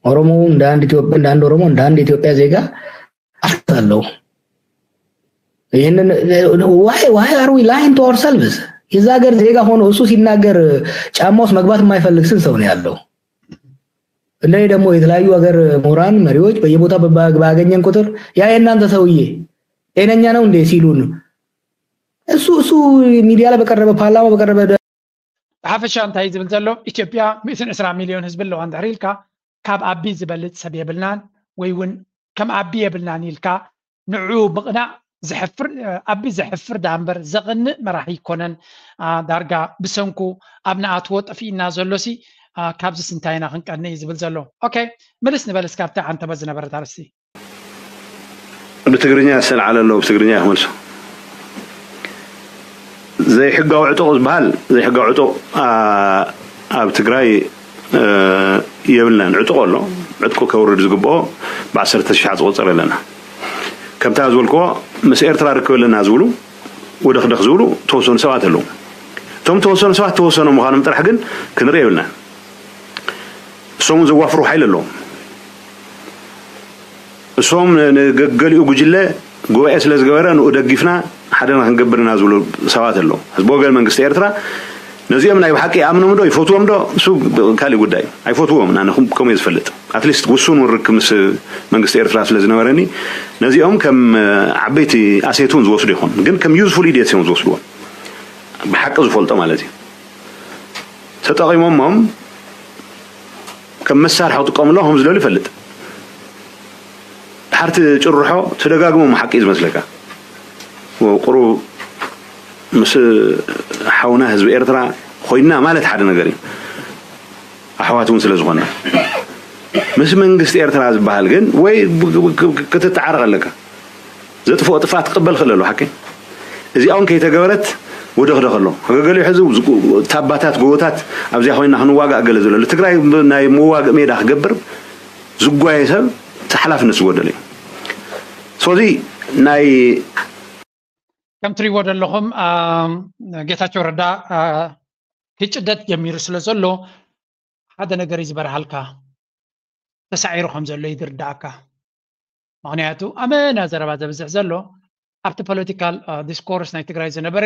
ኦሮሞ እንደ አንድ ኢትዮጵያ እንደ አንድ ኦሮሞ እንደ አንድ ኢትዮጵያ ዜጋ አፍርበታለሁ። ይህንን why why are we lying to ourselves? የዛ ሀገር ዜጋ ሆኖ እሱ ሲናገር ጫማ ውስጥ መግባት የማይፈልግ ስንት ሰው ነው ያለው? እንደኔ ደግሞ የተለያዩ ሀገር ምሁራን መሪዎች በየቦታ ባገኘን ቁጥር ያ የእናንተ ሰውዬ ጤነኛ ነው እንዴ ሲሉን እሱ እሱ ሚዲያ ላይ በቀረበ ፓርላማ በቀረበ ብሓፈሻ እንታይ ዝብል ዘሎ ኢትዮጵያ ሚእትን ዕስራ ሚልዮን ህዝቢ ኣለዋ እንድሕር ኢልካ ካብ ኣቢ ዝበልፅ ሰብ የብልናን ወይ እውን ከም ኣቢ የብልናን ኢልካ ንዑ ምቕናእ ዘሕፍር ኣቢ ዘሕፍር ዳ እምበር ዘቕንእ መራሒ ይኮነን። ዳርጋ ብሰንኩ ኣብ ንኣትዎ ጠፊእና ዘሎሲ ካብዚ ስንታይና ክንቀንእ እዩ ዝብል ዘሎ። ኦኬ፣ ምልስ ንበል እስካብቲ ዓንተበ ዝነበረት ኣርስቲ። ብትግርኛ ዝተልዓለ ኣሎ፣ ብትግርኛ ክመልሶ። ዘይሕጋዊ ዕጡቕ ዝበሃል ዘይሕጋዊ ዕጡቕ ኣብ ትግራይ የብልናን። ዕጡቕ ኣሎ፣ ዕጥቁ ከውርድ ዝግብኦ ብዓሰርተ ሺሕ ዝቆፀር ኣለና። ከምታ ዝበልክዎ ምስ ኤርትራ ርክብ ኣለና ዝብሉ ወደኽደኽ ዝብሉ ተወሰኑ ሰባት ኣለዉ። እቶም ተወሰኑ ሰባት ተወሰኑ ምዃኖም ጥራሕ ግን ክንርኢ የብልናን። እሶም እውን ዘዋፍሩ ሓይሊ ኣለዎም። እሶም ንገሊኡ ጉጅለ ጉባኤ ስለ ዝገበረ ንኡ ደጊፍና ሓደ ንክንገብር ኢና ዝብሉ ሰባት ኣለዉ። ህዝቢ ወገን መንግስቲ ኤርትራ ነዚኦም ናይ ብሓቂ ይኣምኖም ዶ ይፈትዎም ዶ እሱ ካሊእ ጉዳይ። ኣይፈትዎም ኣነ ከምኡ እየ ዝፈልጥ። ኣትሊስት ውሱን እውን ርክብ ምስ መንግስቲ ኤርትራ ስለ ዝነበረኒ ነዚኦም ከም ዓበይቲ ኣሴት እውን ዝወስዱ ይኾኑ፣ ግን ከም ዩዝፉል ኢዲየትስ እዮም ዝወስድዎም። ብሓቂ ዝፈልጦ ማለት እዩ። ተጠቒሞሞም ከም መሳርሒ ክጥቀምሎም ከም ዝደልዩ ይፈልጥ። ድሓር ትጭርሖ ትደጋግሞ ሓቂ እዩ ዝመስለካ። ቁሩብ ምስ ሓውና ህዝቢ ኤርትራ ኮይና ማለት ሓደ ነገር እዩ። ኣሕዋት እውን ስለ ዝኾና ምስ መንግስቲ ኤርትራ ዝበሃል ግን ወይ ክትተዓረቕ ኣለካ። ዘጥፍኦ ጥፍኣት ክቕበል ክእል ኣሎ ሓቂ። እዚኣ እውን ከይተገበረት ወደኽደኽ ኣሎ። ገገሊኡ ሕዚ ታባታት ጎቦታት ኣብዚኣ ኮይና ክንዋጋእ ገለ ዝብለሉ ትግራይ ናይ መዋግእ ሜዳ ክገብር ዝጓየ ሰብ እቲ ሓላፍነት ዝጎደለ እዩ። ስለዚ ናይ ከም ትሪእዎ ዘለኹም ጌታቸው ረዳ ክጭደድ ጀሚሩ ስለ ዘሎ ሓደ ነገር እዩ ዝበርሃልካ፣ ተሳዒሩ ከም ዘሎ እዩ ዝርዳእካ። ምክንያቱ ኣመና ዘረባ ዘብዝሕ ዘሎ ኣብቲ ፖለቲካል ዲስኮርስ ናይ ትግራይ ዝነበረ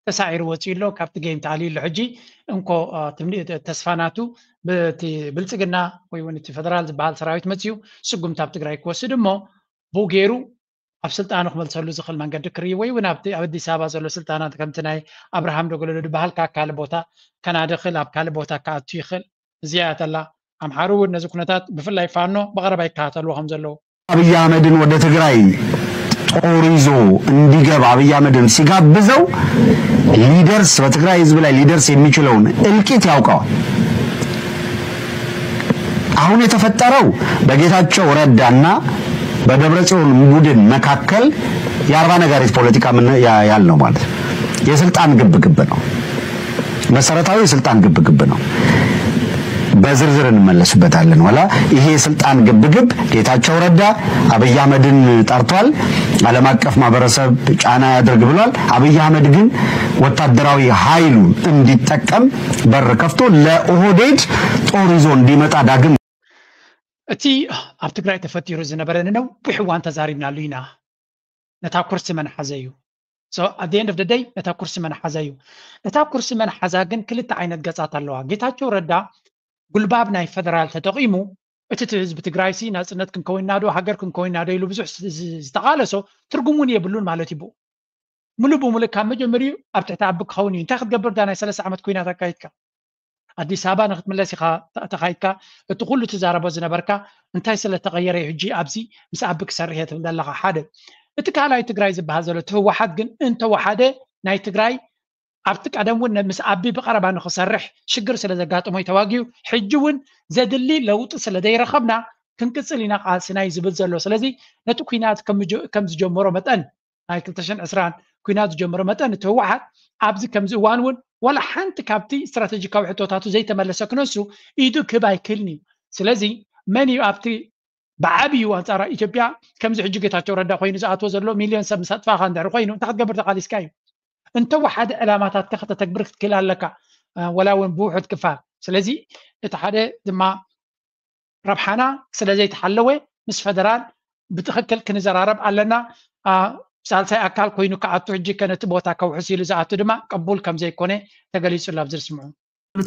ተሳዒሩ ወፂኡ ኣሎ። ካብቲ ጌም ተኣልዩ ኣሎ። ሕጂ እንኮ ተስፋ ናቱ ብቲ ብልፅግና ወይ እውን እቲ ፈደራል ዝበሃል ሰራዊት መፅዩ ስጉምቲ ኣብ ትግራይ ክወስድ እሞ ብኡ ገይሩ ኣብ ስልጣኑ ክመልሰሉ ዝኽእል መንገዲ ክርኢ ወይ እውን ኣብቲ ኣብ ኣዲስ ኣበባ ዘሎ ስልጣናት ከምቲ ናይ ኣብርሃም ደጎሎ ዝበሃል ካብ ካልእ ቦታ ከናዲ ይኽእል፣ ኣብ ካልእ ቦታ ክኣቱ ይኽእል። እዚኣ እያ ተላ ኣምሓሩ እውን ነዚ ኩነታት ብፍላይ ፋኖ ብቐረባ ይከታተልዎ ከም ዘለዉ። አብይ አህመድን ወደ ትግራይ ጦር ይዞ እንዲገባ አብይ አህመድን ሲጋብዘው ሊደርስ በትግራይ ህዝብ ላይ ሊደርስ የሚችለውን እልቂት ያውቀዋል። አሁን የተፈጠረው በጌታቸው ረዳና በደብረጽዮን ቡድን መካከል የአርባ ነጋሪት ፖለቲካ ምን ያልነው ማለት የስልጣን ግብግብ ነው። መሰረታዊ የስልጣን ግብግብ ነው። በዝርዝር እንመለስበታለን። ወላ ይሄ የስልጣን ግብግብ ጌታቸው ረዳ አብይ አህመድን ጠርቷል። ዓለም አቀፍ ማህበረሰብ ጫና ያድርግ ብሏል። አብይ አህመድ ግን ወታደራዊ ኃይሉ እንዲጠቀም በር ከፍቶ ለኦህዴድ ጦር ይዞ እንዲመጣ ዳግም እቲ ኣብ ትግራይ ተፈጢሩ ዝነበረ ንነዊሕ እዋን ተዛሪብናሉ ኢና። ነታ ኩርሲ መን ሓዘ እዩ። So at the end of the day ነታ ኩርሲ መን ሓዛ እዩ። እታ ኩርሲ መን ሓዛ ግን ክልተ ዓይነት ገጻት ኣለዋ። ጌታቸው ረዳ ጉልባብ ናይ ፈደራል ተጠቒሙ እቲ ህዝቢ ትግራይ ሲ ናጽነት ክንከውንና ዶ ሃገር ክንከውንና ዶ ኢሉ ብዙሕ ዝተቓለሶ ትርጉም እውን የብሉን ማለት እዩ። ብኡ ሙሉ ብሙሉ ካብ መጀመሪኡ ኣብ ትሕቲ ኣቢ ክኸውን እዩ። እንታይ ክትገብር ዳ ናይ ሰለስተ ዓመት ኩናት ኣካይድካ? ኣዲስ ኣበባ ንክትምለስ ኢካ ተካይድካ፣ እቲ ኩሉ ትዛረቦ ዝነበርካ እንታይ ስለተቀየረ እዩ ሕጂ ኣብዚ ምስ ኣቢ ክሰርሕ እየ ትብል ዘለካ? ሓደ። እቲ ካልኣይ ትግራይ ዝበሃል ዘሎ እቲ ህወሓት ግን እንተወሓደ ናይ ትግራይ ኣብቲ ቀደም እውን ምስ ኣቢ ብቀረባ ንክሰርሕ ሽግር ስለ ዘጋጥሞ እዩ ተዋጊኡ። ሕጂ እውን ዘድሊ ለውጢ ስለ ዘይረኸብና ክንቅፅል ኢና ቃልስና እዩ ዝብል ዘሎ። ስለዚ ነቲ ኩናት ከም ዝጀመሮ መጠን ናይ ክልተ ሽሕን ዕስራን ኩናት ዝጀመሮ መጠን እቲ ህወሓት ኣብዚ ከምዚ እዋን እውን ዋላ ሓንቲ ካብቲ ስትራተጂካዊ ሕቶታቱ ዘይተመለሰ ክነሱ ኢዱ ክህብ ኣይክእልን እዩ። ስለዚ መን እዩ ኣብቲ ብዓብዩ ኣንፃር ኢትዮጵያ ከምዚ ሕጂ ጌታቸው ረዳ ኮይኑ ዝኣትዎ ዘሎ ሚሊዮን ሰብ ምስ ኣጥፋእካ እንድሕር ኮይኑ እንታይ ክትገብር ተቃሊስካ እዩ? እንተወሓደ ዕላማታትካ ከተተግብር ክትክእል ኣለካ፣ ወላ እውን ብውሑድ ክፋል። ስለዚ እቲ ሓደ ድማ ረብሓና ስለ ዘይተሓለወ ምስ ፈደራል ብትኽክል ክንዘራረብ ኣለና። ሳልሳይ ኣካል ኮይኑ ክኣቱ ሕጂ ከነቲ ቦታ ከውሕስ ኢሉ ዝኣቱ ድማ ቅቡል ከም ዘይኮነ ተገሊጹ ኣሎ ኣብዚ ዝስምዑ።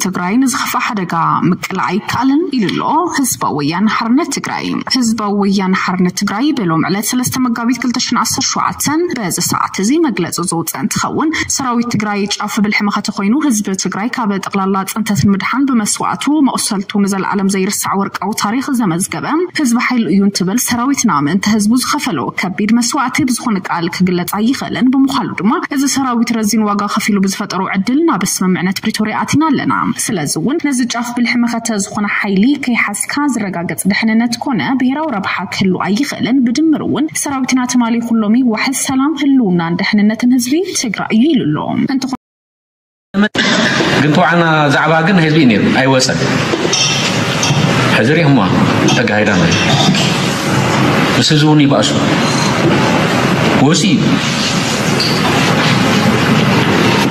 ትግራይ ንዝኸፍኣ ሓደጋ ምቅላዕ ኣይከኣልን ኢሉ ኣሎ ህዝባዊ ወያነ ሓርነት ትግራይ። ህዝባዊ ወያነ ሓርነት ትግራይ ብሎም ዕለት ሰለስተ መጋቢት ክልተ ሽሕን ዓሰርተ ሸውዓተን በዚ ሰዓት እዚ መግለፂ ዘውፅአ እንትኸውን፣ ሰራዊት ትግራይ ጫፍ ብልሒ መኸተ ኮይኑ ህዝቢ ትግራይ ካብ ጠቕላላ ፅንተት ንምድሓን ብመስዋእቱ መቑሰልቱ ንዘለዓለም ዘይርሳዕ ወርቃዊ ታሪኽ ዘመዝገበ ህዝቢ ሓይሊ እዩ እንትብል፣ ሰራዊትና ምእንቲ ህዝቡ ዝኸፈሎ ከቢድ መስዋእቲ ብዝኾነ ቃል ክግለጽ ኣይኽእልን። ብምዃኑ ድማ እዚ ሰራዊት ረዚን ዋጋ ከፊሉ ብዝፈጠሮ ዕድል ናብ ስምምዕነት ፕሪቶርያ ኣቲና ኣለና። ስለዚ እውን ነዚ ጫፍ ብልሒ መኸተ ዝኾነ ሓይሊ ከይሓዝካ ዝረጋገጽ ድሕንነት ኮነ ብሄራዊ ረብሓ ክህሉ ኣይኽእልን። ብድምር እውን ሰራዊትና ትማሊ ኩሎም ይዋሕስ ሰላም ህልውናን ድሕንነትን ህዝቢ ትግራይ እዩ ኢሉ ኣሎ። እንተኾነ ግን ተባዕና ዛዕባ ግን ህዝቢ ነይሩ ኣይወፀን። ሕዚ ሪኹማ ተጋሂዳ ማለት ምስ ህዝቢ እውን ይባእሱ ወፂኡ እዩ።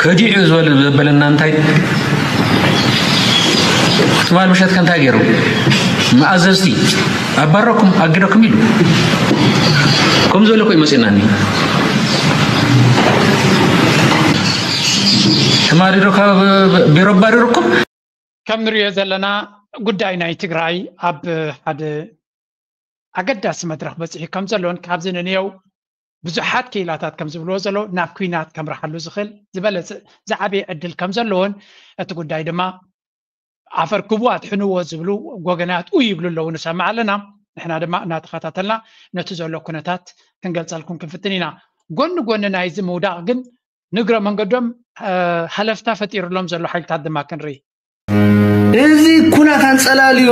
ከዲዑ ዝበል ዘበለና እንታይ ትማል ምሸት ከ እንታይ ገይሩ? መኣዘዝቲ ኣባረኩም ኣግደኩም ኢሉ ከም ዘሎ ኮ ይመፅናኒ። ትማሊ ዶ ካብ ቢሮ ኣባሪሩኩም? ከም ንሪኦ ዘለና ጉዳይ ናይ ትግራይ ኣብ ሓደ ኣገዳሲ መድረኽ በፂሑ ከም ዘሎን ካብዚ ንንየው ብዙሓት ክኢላታት ከም ዝብልዎ ዘሎ ናብ ኩናት ከምርሓሉ ዝኽእል ዝበለፀ ዝዓበየ ዕድል ከም ዘለዎን እቲ ጉዳይ ድማ ኣፈርክቡ ኣድሕንዎ ዝብሉ ወገናት ኡ ይብሉ ኣለዉ ንሰምዕ ኣለና። ንሕና ድማ እናተኸታተልና ነቲ ዘሎ ኩነታት ክንገልፀልኩም ክንፍትን ኢና። ጎኒ ጎኒ ናይዚ ምውዳቕ ግን ንግረ መንገዶም ሃለፍታ ፈጢሩሎም ዘሎ ሓይልታት ድማ ክንርኢ። እዚ ኩናት ኣንፀላልዩ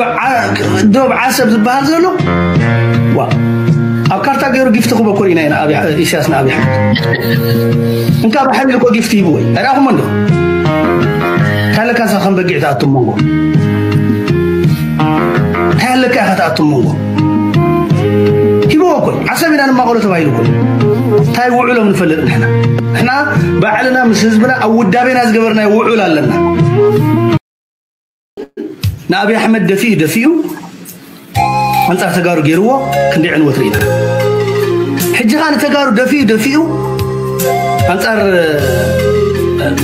ዶብ ዓሰብ ዝበሃል ዘሎ ዋ ኣብ ካርታ ገይሩ ጊፍቲ ክበኩር ኢና ኢና ኢሳያስ ንኣብይ ኣሕመድ እንካ ባሕሪ ኢልኮ ጊፍቲ ሂብዎ እዩ ኣይረኣኹሞ እንዲኹም ካለካ ንሳ ከም በጊዕ ትኣቱ መንጎ እንታይ ኣለካ ኢኻ ትኣቱ መንጎ ሂብዎ እኮ እዩ ዓሰብ ኢና ንማቐሎ ተባሂሉ እኮ እዩ እንታይ ውዕሎም ንፈልጥ ንሕና ንሕና ባዕልና ምስ ህዝብና ኣብ ውዳቤና ዝገበርናዮ ውዑል ኣለና ንኣብይ ኣሕመድ ደፊኡ ደፊኡ ኣንፃር ተጋሩ ገይርዎ ክንደይ ዕንወት ርኢና ሕጂ ከዓ ንተጋሩ ደፊኡ ደፊኡ ኣንፃር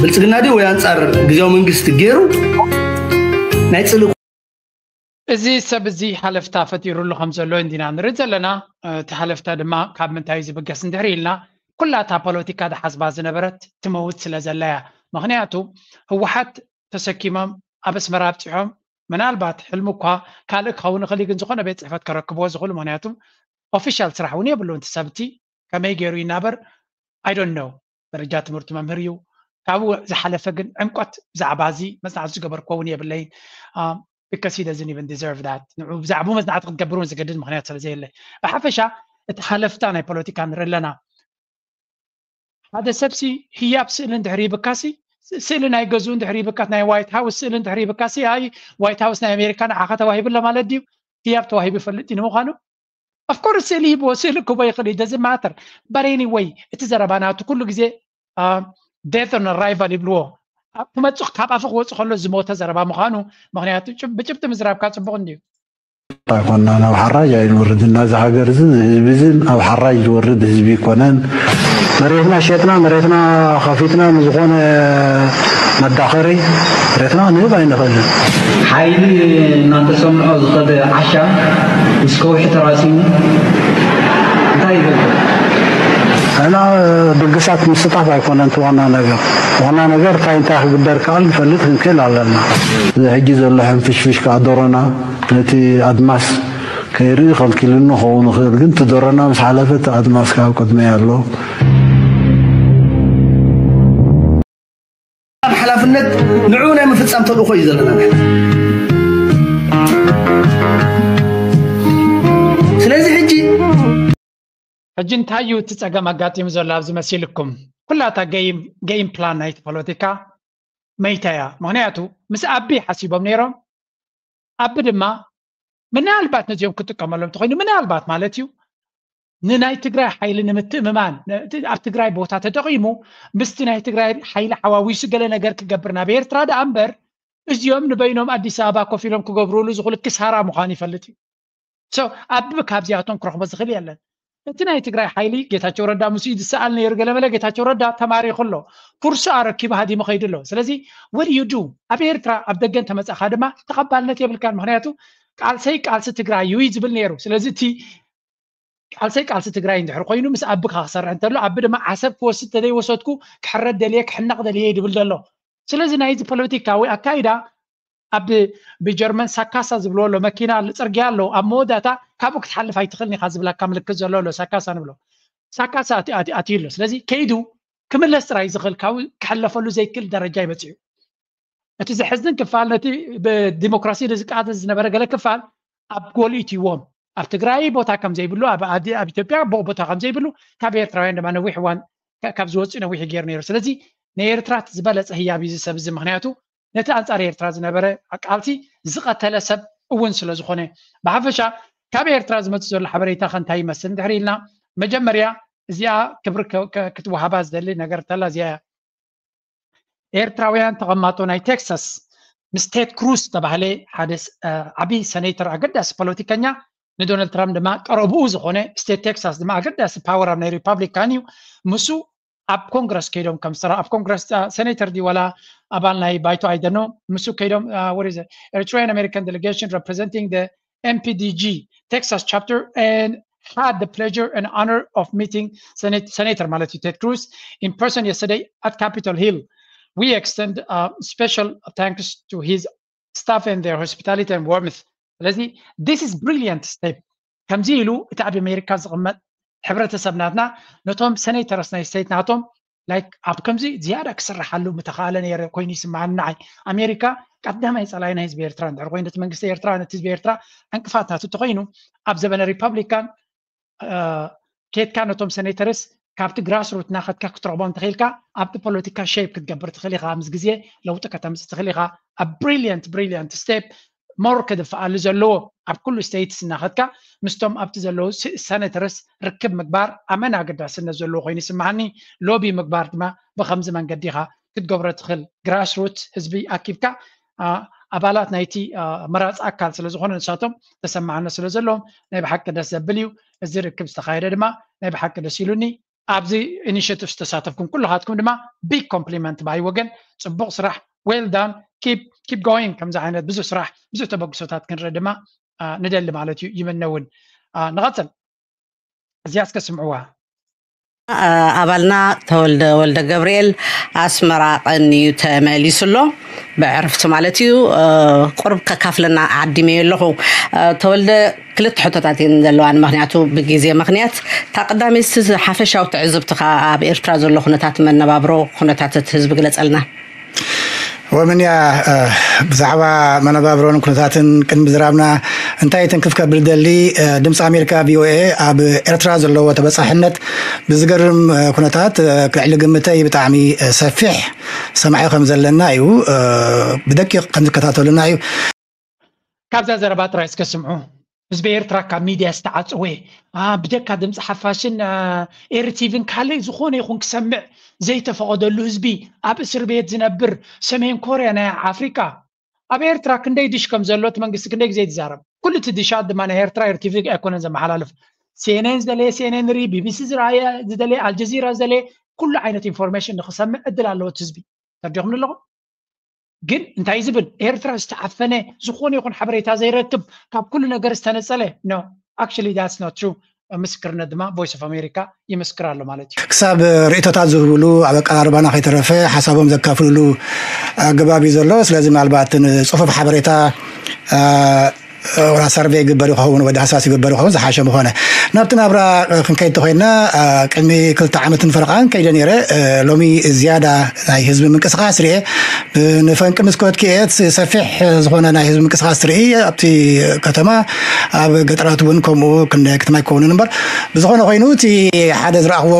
ብልፅግና ድዩ ወይ ኣንፃር ግዜያዊ መንግስቲ ገይሩ ናይ ፅልእ እዚ ሰብ እዚ ሓለፍታ ፈጢሩሉ ከም ዘሎ እንዲና ንርኢ ዘለና እቲ ሓለፍታ ድማ ካብ ምንታይ ዝብገስ እንድሕር ኢልና ኩላ እታ ፖለቲካ ዝሓስባ ዝነበረት ትመውት ስለ ዘለያ ምክንያቱ ህወሓት ተሰኪሞም ኣብ ኣስመራ ኣብፂሖም ምናልባት ሕልሚ እኳ ካልእ ክኸውን ይኽእል ግን ዝኾነ ቤት ፅሕፈት ከረክብዎ ዝኽእሉ ምክንያቱ ኦፊሻል ስራሕ እውን የብሉ እቲ ሰብቲ ከመይ ገይሩ ይናበር ኣይዶን ነው ደረጃ ትምህርቱ መምህር እዩ ካብኡ ዝሓለፈ ግን ዕምቆት ብዛዕባ እዚ መፅናዕቲ ዝገበርኩዎ እውን የብለይን because he doesn't even deserve that ንዑ ብዛዕባኡ መፅናዕቲ ክትገብር እውን ዝገድድ ምክንያት ስለ ዘየለ ብሓፈሻ እቲ ሓለፍታ ናይ ፖለቲካ ንርኢ ኣለና ሓደ ሰብሲ ህያብ ስእሊ እንድሕር ይብካሲ ስእሊ ናይ ገዝኡ እንድሕር ይብካስ ናይ ዋይት ሃውስ ስእሊ እንድሕር ይብካሲ ኣይ ዋይት ሃውስ ናይ ኣሜሪካ ንዓኻ ተዋሂብሎ ማለት ድዩ ህያብ ተዋሂቡ ይፈልጥ እዩ ንምዃኑ of course ስእሊ ሂብዎ ስእሊ ክቦ ይኽእል እዩ doesn't matter but anyway እቲ ዘረባ ናቱ ኩሉ ግዜ death on arrival ይብልዎ ክመፅእ ካብ ኣፉ ክወፅእ ከሎ ዝሞተ ዘረባ ምዃኑ ምክንያቱ ብጭብጢ ምዝራብካ ፅቡቅ እንድዩ ኣይኮናን ኣብ ሓራጅ ኣይንወርድን ናዚ ሃገር እዚ ህዝቢ እዚ ኣብ ሓራጅ ዝወርድ ህዝቢ ይኮነን መሬትና ሸጥና መሬትና ከፊትና ንዝኾነ መዳኸሪ መሬትና ክንህብ ኣይንኽእልን ሓይሊ እናተሰምዖ ዝኸደ ዓሻ ምስ ከውሒ ተራሲኑ እንታይ ይገብር እና ድግሳት ምስታፍ ኣይኮነን እቲ ዋና ነገር ዋና ነገር እንታይ እንታይ ክግበር ከኣል ንፈልጥ ክንክእል ኣለና። እዚ ሕጂ ዘሎ ሕንፍሽፍሽ ከዓ ዶሮና ነቲ ኣድማስ ከይርኢ ከልኪልኒ ክኸውን ይኽእል፣ ግን እቲ ዶሮና ምስ ሓለፈ እቲ ኣድማስ ከዓ ኣብ ቅድመይ ኣሎ። ኣብ ሓላፍነት ንዕኡ ናይ ምፍጻም ተልእኾ እዩ ዘለና። ስለዚ ሕጂ ሕጂ እንታይ እዩ እቲ ጸገም ኣጋጢሙ ዘሎ ኣብዚ መሲልኩም? ኩላታ ጌም ፕላን ናይቲ ፖለቲካ መይታ እያ። ምክንያቱ ምስ ኣቢ ሓሲቦም ነይሮም። ኣቢ ድማ ምናልባት ነዚኦም ክጥቀመሎም እንተኮይኑ ምናልባት ማለት እዩ ንናይ ትግራይ ሓይሊ ንምትእምማን ኣብ ትግራይ ቦታ ተጠቂሙ ምስቲ ናይ ትግራይ ሓይሊ ሓዋዊሱ ገለ ነገር ክገብር ናብ ኤርትራ ደኣ እምበር እዚኦም ንበይኖም ኣዲስ ኣበባ ኮፍ ኢሎም ክገብሩሉ ዝኽእሉ ክሳራ ምዃኑ ይፈልጥ እዩ። So ኣቢ ካብዚኣቶም ክረኽቦ ዝኽእል የለን። እቲ ናይ ትግራይ ሓይሊ ጌታቸው ረዳ ምስ ዝሰኣል ነይሩ ገለመለ ጌታቸው ረዳ ተማሪኹ ኣሎ። ኩርሱ ኣረኪቡ ሃዲሙ ከይዱ ኣሎ። ስለዚ what do you do? ኣብ ኤርትራ ኣብ ደገ እንተመጻኻ ድማ ተቐባልነት የብልካን። ምክንያቱ ቃልሰይ ቃልሲ ትግራይ እዩ ዝብል ነይሩ። ስለዚ እቲ ቃልሰይ ቃልሲ ትግራይ እንድሕር ኮይኑ ምስ ኣቢ ክሰርሕ እንተሎ ኣቢ ድማ ዓሰብ ክወስድ ተዘይወሰድኩ ክሕረድ ደልየ ክሕነቕ ደልየ እዩ ዝብል ዘሎ። ስለዚ ናይዚ ፖለቲካዊ ኣካይዳ ኣብ ብጀርመን ሳካሳ ዝብልዎ ኣሎ መኪና ኣሎ ፅርግያ ኣሎ ኣብ መወዳእታ ካብኡ ክትሓልፍ ኣይትኽእልን ኢኻ ዝብለካ ምልክት ዘሎ ኣሎ ሳካሳ ንብሎ ሳካሳ ኣትዩ ኣሎ። ስለዚ ከይዱ ክምለስ ጥራይ ዝኽእል ካብኡ ክሕለፈሉ ዘይክእል ደረጃ ይበፅሑ። እቲ ዘሕዝን ክፋል ነቲ ብዲሞክራሲ ዝቃተል ዝነበረ ገለ ክፋል ኣብ ጎሊኡ ትይዎም ኣብ ትግራይ ቦታ ከም ዘይብሉ ኣብ ኢትዮጵያ ቦ ቦታ ከም ዘይብሉ ካብ ኤርትራውያን ድማ ነዊሕ እዋን ካብ ዝወፅኡ ነዊሕ ገይሩ ነይሩ። ስለዚ ንኤርትራ ዝበለፀ ህያብ እዩ ዝሰብ እዚ ምክንያቱ ነቲ ኣንፃር ኤርትራ ዝነበረ ቃልሲ ዝቐተለ ሰብ እውን ስለ ዝኾነ ብሓፈሻ ካብ ኤርትራ ዝመፅእ ዘሎ ሓበሬታ ከ እንታይ ይመስል እንድሕር ኢልና መጀመርያ እዚኣ ክብሪ ክትወሃባ ዝደሊ ነገር ተላ እዚኣ እያ። ኤርትራውያን ተቐማጦ ናይ ቴክሳስ ምስ ቴድ ክሩዝ ዝተባህለ ሓደ ዓብዪ ሰኔተር ኣገዳሲ ፖለቲከኛ ንዶናልድ ትራምፕ ድማ ቀረብኡ ዝኾነ ስቴት ቴክሳስ ድማ ኣገዳሲ ፓወር ኣብ ናይ ሪፓብሊካን እዩ። ምስ ኣብ ኮንግረስ ከይዶም ከም ስራ ኣብ ኮንግረስ ሰኔተር ድዩ ዋላ ኣባል ናይ ባይቶ ኣይደኖ ምስ ከይዶም Eritrean American delegation representing the M P D G Texas chapter and had the pleasure and honor of meeting Senator ማለት እዩ Ted Cruz in person yesterday at Capitol Hill. We extend uh, special thanks to his staff and their hospitality and warmth. ስለዚ this is brilliant step። ከምዚ ኢሉ እቲ ኣብ ኣሜሪካ ዝቕመጥ ሕብረተሰብ ናትና ነቶም ሰኔተርስ ናይ ስቴት ናቶም like ኣብ ከምዚ ዝያዳ ክስርሓሉ ምተኻእለ ነይረ ኮይኑ ይስምዓኒ ንዓይ። ኣሜሪካ ቀዳማይ ጸላኢ ናይ ህዝቢ ኤርትራ እንድሕር ኮይኑ እቲ መንግስቲ ኤርትራ ነቲ ህዝቢ ኤርትራ ዕንቅፋት ናቱ እንተኮይኑ ኣብ ዘበነ ሪፐብሊካን ኬድካ ነቶም ሰኔተርስ ካብቲ ግራስሩት ናኸድካ ክትረኽቦም እንተኽኢልካ ኣብቲ ፖለቲካ ሸይፕ ክትገብር ትኽእል ኢኻ ምስ ግዜ ለውጢ ከተምፅእ ትኽእል ኢኻ። ኣብ ብሪሊየንት ብሪሊየንት ስቴፕ ሞር ክድፍኣሉ ዘለዎ ኣብ ኩሉ ስቴትስ እናኸድካ ምስቶም ኣብቲ ዘለዉ ሰነተርስ ርክብ ምግባር ኣመን ኣገዳስነት ዘለዎ ኮይኑ ይስምዓኒ። ሎቢ ምግባር ድማ ብኸምዚ መንገዲ ኢኻ ክትገብሮ ትኽእል። ግራስሩት ህዝቢ ኣኪብካ ኣባላት ናይቲ መራፂ ኣካል ስለ ዝኾነ ንሳቶም ተሰማዕነት ስለ ዘለዎም ናይ ብሓቂ ደስ ዘብል እዩ። እዚ ርክብ ዝተኻየደ ድማ ናይ ብሓቂ ደስ ኢሉኒ። ኣብዚ ኢኒሽቲቭ ዝተሳተፍኩም ኩልኻትኩም ድማ ቢግ ኮምፕሊመንት ብሃይ ወገን። ፅቡቕ ስራሕ፣ ዌል ዳን፣ ኪፕ ጎይንግ። ከምዚ ዓይነት ብዙሕ ስራሕ ብዙሕ ተበግሶታት ክንርኢ ድማ ንደሊ ማለት እዩ። ይምነ እውን ንቐፅል። እዚኣ እስከ ስምዕዋ። ኣባልና ተወልደ ወልደ ገብርኤል ኣስመራ ቀንዩ ተመሊሱ ኣሎ። ብዕርፍቲ ማለት እዩ። ቁርብ ከካፍለና ዓዲመዮ ኣለኹ። ተወልደ ክልተ ሕቶታት እየን ዘለዋን ምክንያቱ ብግዜ ምክንያት እታ ቀዳመይቲ ሓፈሻዊ ትዕዝብትኻ ኣብ ኤርትራ ዘሎ ኩነታት መነባብሮ ኩነታት እቲ ህዝቢ ግለፀልና። ወምንያ ብዛዕባ መነባብሮን ኩነታትን ቅድሚ ዝራብና እንታይ ትንክፍ ከብል ደሊ ድምፂ ኣሜሪካ ቪኦኤ ኣብ ኤርትራ ዘለዎ ተበፃሕነት ብዝገርም ኩነታት ክዕሊ ግምተይ ብጣዕሚ ሰፊሕ ሰማዒ ከም ዘለና እዩ። ብደቂቕ ከም ዝከታተሉና እዩ። ካብዛ ዘረባ ጥራይ እስከ ስምዑ። ህዝቢ ኤርትራ ካብ ሚድያ ዝተዓፀወ ብጀካ ድምፂ ሓፋሽን ኤርቲቪን ካልእ ዝኾነ ይኹን ክሰምዕ ዘይተፈቐደሉ ህዝቢ ኣብ እስር ቤት ዝነብር ሰሜን ኮርያ ናይ ኣፍሪቃ ኣብ ኤርትራ ክንደይ ድሽ ከም ዘሎ እቲ መንግስቲ ክንደይ ግዜ ዝዛረብ ኩሉ እቲ ድሻት ድማ ናይ ኤርትራ ኤርቲቪ ኣይኮነን ዘመሓላልፍ። ሲኤንኤን ዝደለየ ሲኤንኤን ሪ ቢቢሲ ዝረኣየ ዝደለየ ኣልጀዚራ ዝደለየ ኩሉ ዓይነት ኢንፎርሜሽን ንክሰምዕ እድል ኣለዎ እቲ ህዝቢ። ተርዲኹም ኣለኹም። ግን እንታይ ዝብል ኤርትራ ዝተዓፈነ ዝኾነ ይኹን ሓበሬታ ዘይረክብ ካብ ኩሉ ነገር ዝተነጸለ no, actually that's not true። ምስክርነት ድማ ቮይስ ኦፍ ኣሜሪካ ይምስክር ኣሎ ማለት እዩ። ክሳብ ርእቶታት ዝህብሉ ኣብ ኣቀራርባና ከይተረፈ ሓሳቦም ዘካፍልሉ ኣገባብ እዩ ዘሎ። ስለዚ ምናልባት ጽፉፍ ሓበሬታ ወላ ሰርቬ ይግበር ይኸውን ወይ ዳህሳስ ይግበር ይኸውን ዝሓሸ ምኾነ። ናብቲ ናብራ ክንከይድ ተኮይንና ቅድሚ ክልተ ዓመትን ፈረቓን ከይደ ነይረ። ሎሚ ዝያዳ ናይ ህዝቢ ምንቅስቃስ ርኤ። ንፈንቂ ምስ ከወትክኤት ሰፊሕ ዝኾነ ናይ ህዝቢ ምንቅስቃስ ትርኢ ኣብቲ ከተማ። ኣብ ገጠራት እውን ከምኡ ክንደይ ከተማ ይከውንን እምበር፣ ብዝኾነ ኮይኑ እቲ ሓደ ዝረኣኽዎ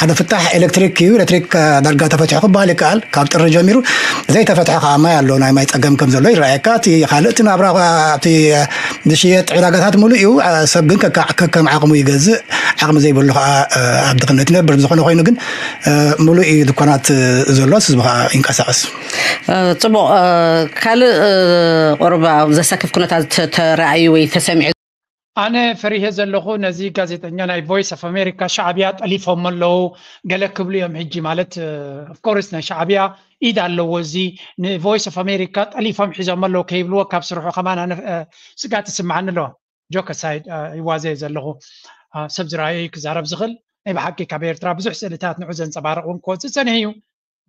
ሓደ ፍታሕ ኤሌክትሪክ እዩ። ኤሌክትሪክ ዳርጋ ተፈትሑ ክበሃል ይከኣል። ካብ ጥሪ ጀሚሩ ዘይተፈትሐ ከዓ ማይ ኣሎ፣ ናይ ማይ ፀገም ከም ዘሎ ይረኣየካ። እቲ ካልእ እቲ ናብራ እቲ ዝሽየጥ ዕዳጋታት ሙሉእ እዩ። ሰብ ግን ከከም ዓቕሙ ይገዝእ፣ ዓቕሚ ዘይብሉ ከዓ ኣብ ድኽነት ይነብር። ብዝኾነ ኮይኑ ግን ሙሉእ እዩ ድኳናት ዘሎ፣ ህዝቢ ከዓ ይንቀሳቐስ። ፅቡቕ። ካልእ ቁሩብ ዘሰክፍ ኩነታት ተራእዩ ወይ ተሰሚዑ? ኣነ ፈሪሄ ዘለኹ ነዚ ጋዜጠኛ ናይ ቮይስ ኦፍ ኣሜሪካ ሻዕብያ ጠሊፎም ኣለዉ ገለ ክብሉ እዮም ሕጂ። ማለት ኦፍኮርስ ናይ ሻዕብያ ኢድ ኣለዎ፣ እዚ ንቮይስ ኦፍ ኣሜሪካ ጠሊፎም ሒዞም ኣለዉ ከይብልዎ ካብ ስርሑ ከማን ኣነ ስጋት ይስምዓኒ ኣለዎ። ጆክ ኣሳይድ ይዋዘ ዘለኹ። ሰብ ዝረኣየ ክዛረብ ዝኽእል ናይ ብሓቂ ካብ ኤርትራ ብዙሕ ስእልታት ንዑ ዘንፀባርቕ እውን ክወፅእ ፀኒሑ እዩ።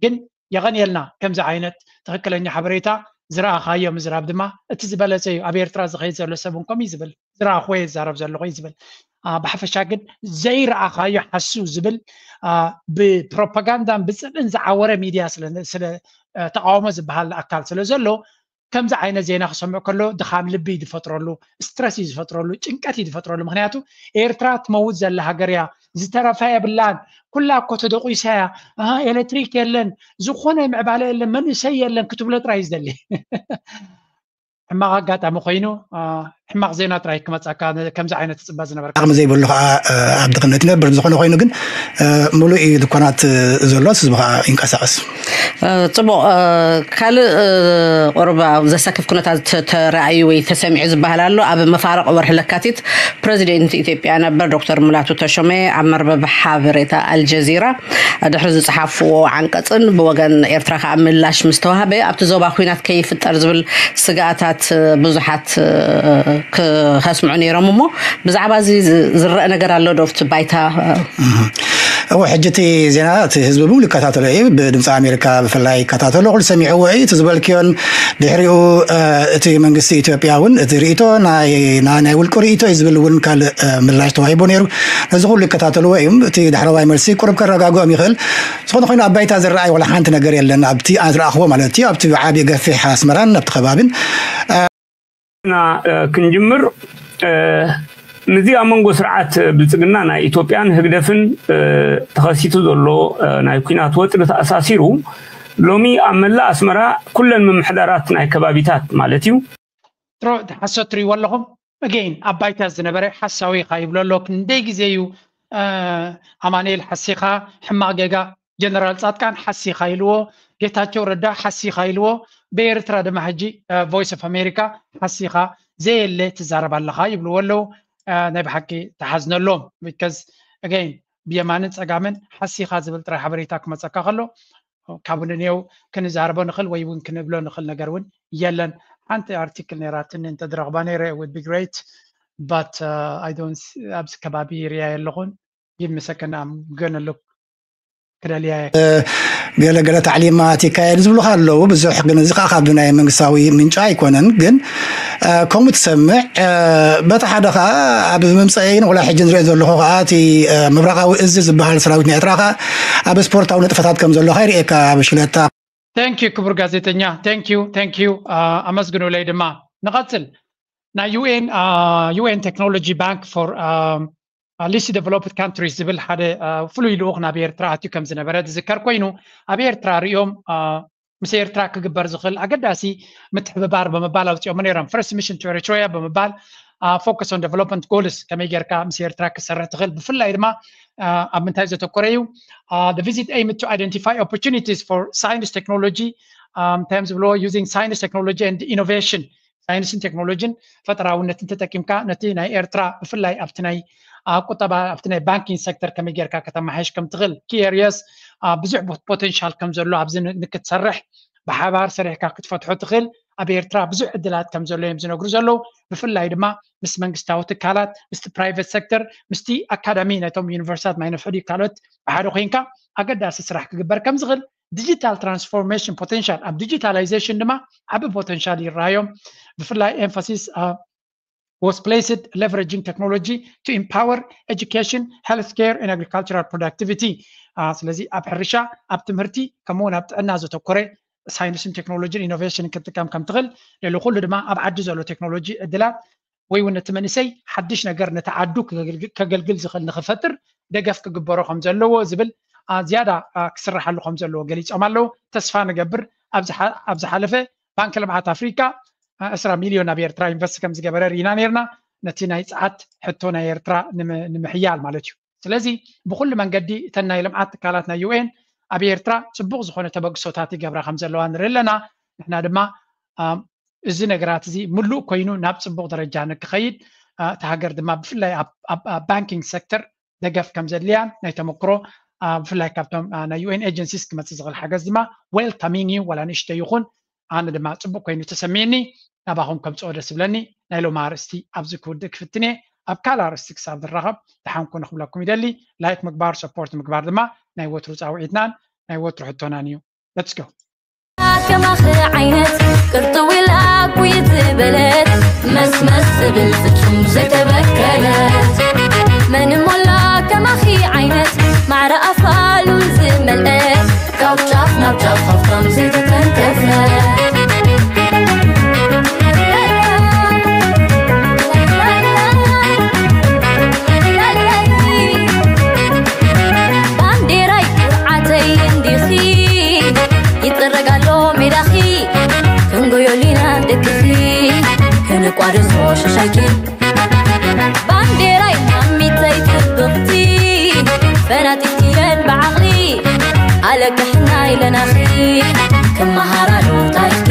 ግን የቐንየልና ከምዚ ዓይነት ትኽክለኛ ሓበሬታ ዝረኣኻዮ ምዝራብ ድማ እቲ ዝበለፀ እዩ። ኣብ ኤርትራ ዝኸይድ ዘሎ ሰብ እውን ከምኡ እዩ ዝብል፣ ዝረኣኽዎ እየ ዝዛረብ ዘለኹ እዩ ዝብል። ብሓፈሻ ግን ዘይረኣኻዮ ሓሱ ዝብል ብፕሮፓጋንዳን ብፅልእን ዝዓወረ ሚድያ ስለ ተቃውሞ ዝበሃል ኣካል ስለ ዘሎ ከምዚ ዓይነት ዜና ክሰምዕ ከሎ ድኻም ልቢ እዩ ዝፈጥረሉ፣ ስትረስ እዩ ዝፈጥረሉ፣ ጭንቀት እዩ ዝፈጥረሉ። ምክንያቱ ኤርትራ ትመውት ዘላ ሃገር እያ፣ ዝተረፋ የብላን፣ ኩላ እኮ ተደቂሳ እያ፣ ኤሌክትሪክ የለን፣ ዝኾነ ምዕባለ የለን፣ መንእሰይ የለን ክትብሎ ጥራይ እዩ ዝደሊ። ሕማቕ ኣጋጣሚ ኮይኑ ሕማቕ ዜና ጥራይ ክመፀካ ከምዚ ዓይነት ትፅበ ዝነበርካ። ዓቕሚ ዘይብሉ ከዓ ኣብ ድኽነት ይነብር። ዝኾነ ኮይኑ ግን ሙሉእ እዩ ድኳናት ዘሎ፣ ህዝቢ ከዓ ይንቀሳቐስ። ፅቡቕ። ካልእ ቁሩብ ዘሰክፍ ኩነታት ተራእዩ ወይ ተሰሚዑ ዝበሃል ኣሎ። ኣብ መፋርቕ ወርሒ ለካቲት ፕረዚደንት ኢትዮጵያ ነበር ዶክተር ሙላቱ ተሾመ ኣብ መርበብ ሓበሬታ ኣልጀዚራ ድሕሪ ዝፅሓፍዎ ዓንቀፅን ብወገን ኤርትራ ከዓ ምላሽ ምስ ተዋህበ ኣብቲ ዞባ ኩናት ከይፍጠር ዝብል ስጋኣታት ብዙሓት ክኸስምዑ ነይሮም። እሞ ብዛዕባ እዚ ዝረአ ነገር ኣሎ ዶ ኣብቲ ባይታ? እወ፣ ሕጂ እቲ ዜና እቲ ህዝቢ ብምሉ ይከታተሎ እዩ። ብድምፂ ኣሜሪካ ብፍላይ ይከታተሎ፣ ኩሉ ሰሚዕዎ እዩ። እቲ ዝበልክዮን ድሕሪኡ እቲ መንግስቲ ኢትዮጵያ እውን እቲ ርእይቶ ናይ ውልቂ ርእይቶ እዩ ዝብል እውን ካልእ ምላሽ ተዋሂቡ ነይሩ። ነዚ ኩሉ ይከታተልዎ እዮም። እቲ ዳሕረዋይ መልሲ ቁሩብ ከረጋግኦም ይኽእል። ዝኾነ ኮይኑ ኣብ ባይታ ዝረኣይ ዋላ ሓንቲ ነገር የለን፣ ኣብቲ ዝረኣኽዎ ማለት እዩ። ኣብቲ ዓብዪ ገፊሕ ኣስመራን ኣብቲ ከባቢን ና ክንጅምር፣ ምዚ ኣብ መንጎ ስርዓት ብልፅግና ናይ ኢትዮጵያን ህግደፍን ተኸሲቱ ዘሎ ናይ ኩናት ወጥሪ ተኣሳሲሩ ሎሚ ኣብ መላእ ኣስመራ ኩለን ምምሕዳራት ናይ ከባቢታት ማለት እዩ። ትሮ ሓሶት ትሪእዎ ኣለኹም። ኣገይን ኣብ ባይታ ዝነበረ ሓሳዊ ኢኻ ይብሎ ኣሎ። ክንደይ ግዜ እዩ ኣማኑኤል ሓሲኻ ሕማቕ ጌጋ ጀነራል ፃድቃን ሓሲኻ ኢልዎ፣ ጌታቸው ረዳ ሓሲኻ ኢልዎ፣ ብኤርትራ ድማ ሕጂ ቮይስ ኦፍ ኣሜሪካ ሓሲኻ ዘየለ ትዛረብ ኣለኻ ይብልዎ ኣለዉ። ናይ ብሓቂ ተሓዝነሎም። ቢካዝ ኣገይን ብየማንን ፀጋምን ሓሲኻ ዝብል ጥራይ ሓበሬታ ክመፀካ ከሎ ካብ ንኔው ክንዛረቦ ንኽእል ወይ እውን ክንብሎ ንኽእል ነገር እውን የለን። ሓንቲ ኣርቲክል ነይራትኒ እንተድረኽባ ነይረ would be great but I don't ኣብዚ ከባቢ ሪያ የለኹን። Give me a second, I'm gonna look ክደልያ ገለገለ ታዕሊማት ይካየድ ዝብሉካ ኣለዉ ብዙሕ፣ ግን እዚ ከዓ ካብ ናይ መንግስታዊ ምንጫ ኣይኮነን። ግን ከምኡ ትሰምዕ። በቲ ሓደ ከዓ ኣብ ምምፀኢን ወላ ሕጂ ንሪኦ ዘለኹ ከዓ እቲ ምብራቃዊ እዚ ዝበሃል ሰራዊት ናይ ኤርትራ ከዓ ኣብ ስፖርታዊ ንጥፈታት ከም ዘሎ ከዓ ይርእየካ ብሽክለታ። Thank you ክቡር ጋዜጠኛ፣ thank you፣ thank you። ኣመስግኑለይ ድማ። ንቐፅል። ናይ UN UN Technology Bank for Least Developed Countries ዝብል ሓደ ፍሉይ ልኡኽ ናብ ኤርትራ ኣትዩ ከም ዝነበረ ዝዝከር ኮይኑ፣ ኣብ ኤርትራ ሪኦም ምስ ኤርትራ ክግበር ዝኽእል ኣገዳሲ ምትሕብባር ብምባል ኣውፂኦሞ ነይሮም። First Mission to Eritrea ብምባል focus on development goals ከመይ ጌርካ ምስ ኤርትራ ክሰርሕ ትኽእል፣ ብፍላይ ድማ ኣብ ምንታይ ዘተኮረ እዩ። The visit aimed to identify opportunities for science technology፣ እንታይ እዮም ዝብልዎ፣ using science technology and innovation፣ ሳይንስን ቴክኖሎጂን ፈጠራውነትን ተጠቂምካ ነቲ ናይ ኤርትራ ብፍላይ ኣብቲ ናይ ቁጠባ ኣብቲ ናይ ባንኪንግ ሴክተር ከመይ ጌርካ ከተመሓይሽ ከም ትኽእል key areas ብዙሕ ፖቴንሻል ከም ዘሎ ኣብዚ ንክትሰርሕ ብሓባር ሰሪሕካ ክትፈትሖ ትኽእል ኣብ ኤርትራ ብዙሕ ዕድላት ከም ዘሎ እዮም ዝነግሩ ዘለዉ። ብፍላይ ድማ ምስ መንግስታዊ ትካላት፣ ምስቲ ፕራይቨት ሴክተር፣ ምስቲ ኣካዳሚ ናይቶም ዩኒቨርሲታት ማይ ነፍሕዲ ካልኦት ብሓደ ኮይንካ ኣገዳሲ ስራሕ ክግበር ከም ዝኽእል፣ ዲጂታል ትራንስፎርሜሽን ፖቴንሻል፣ ኣብ ዲጂታላይዜሽን ድማ ዓቢ ፖቴንሻል ይረኣዮም። ብፍላይ ኤምፋሲስ was placed leveraging technology to empower education, healthcare and agricultural productivity። ስለዚ ኣብ ሕርሻ፣ ኣብ ትምህርቲ፣ ከምኡውን ኣብ ጥዕና ዘተኮረ ሳይንስን ቴክኖሎጂን ኢኖቬሽንን ክትጥቀም ከም ትኽእል፣ ልዕሊ ኩሉ ድማ ኣብ ዓዲ ዘሎ ቴክኖሎጂ ዕድላት ወይ እውን ነቲ መንእሰይ ሓድሽ ነገር ነቲ ዓዱ ከገልግል ዝኽእል ንኽፈጥር ደገፍ ክግበሮ ከም ዘለዎ ዝብል ዝያዳ ክስራሓሉ ከም ዘለዎ ገሊፆም ኣለዉ። ተስፋ ንገብር። ኣብ ዝሓለፈ ባንኪ ልምዓት ኣፍሪካ ዕስራ ሚልዮን ኣብ ኤርትራ ኢንቨስት ከም ዝገበረ ርኢና ነርና። ነቲ ናይ ፀዓት ሕቶ ናይ ኤርትራ ንምሕያል ማለት እዩ። ስለዚ ብኩሉ መንገዲ እተን ናይ ልምዓት ትካላት ናይ ዩኤን ኣብ ኤርትራ ፅቡቕ ዝኾነ ተበግሶታት ይገብራ ከም ዘለዋ ንርኢ ኣለና። ንሕና ድማ እዚ ነገራት እዚ ምሉእ ኮይኑ ናብ ፅቡቕ ደረጃ ንክኸይድ፣ እቲ ሃገር ድማ ብፍላይ ኣብ ባንኪንግ ሴክተር ደገፍ ከም ዘድልያን ናይ ተመክሮ ብፍላይ ካብቶም ናይ ዩኤን ኤጀንሲስ ክመፅእ ዝኽእል ሓገዝ ድማ ዌልካሚንግ እዩ። ዋላ ንእሽተይ ይኹን ኣነ ድማ ፅቡቅ ኮይኑ ተሰሚዕኒ። ናባኹም ከምፅኦ ደስ ዝብለኒ ናይ ሎሚ ኣርእስቲ ኣብዚ ክውድእ ክፍትን እየ። ኣብ ካልእ ኣርእስቲ ክሳብ ዝራኸብ ደሓንኩ ንክብለኩም ይደሊ። ላይክ ምግባር፣ ሰፖርት ምግባር ድማ ናይ ወትሩ ፃውዒትናን ናይ ወትሩ ሕቶናን እዩ። Let's go። ከማኺ ዓይነት ቅርጥው ኢላ ኩይ ዝበለት መስመስ ዝብል ፍጹም ዘይተበከለት መን እሞ ኣላ ከማኺ ዓይነት ማዕረ ኣፋሉን ዝመልአ ካብ ጫፍ ናብ ጫፍ ሃፍታም ዘይተተንከፈ ባንዴራይ ኩርዓተይ እንዲኺ ይጥረግ ኣሎ ሜዳኺ ክንጎዮ ሊና ደቅኺ ክንቋደሶ ሸሻይኪ ባንዴራይ ማሚተይ ጽብቕቲ ፈናጢትየን ብዓቕሊ ኣለቅሕና ኢለናኺ ክመሃራሉ ታሪኽኪ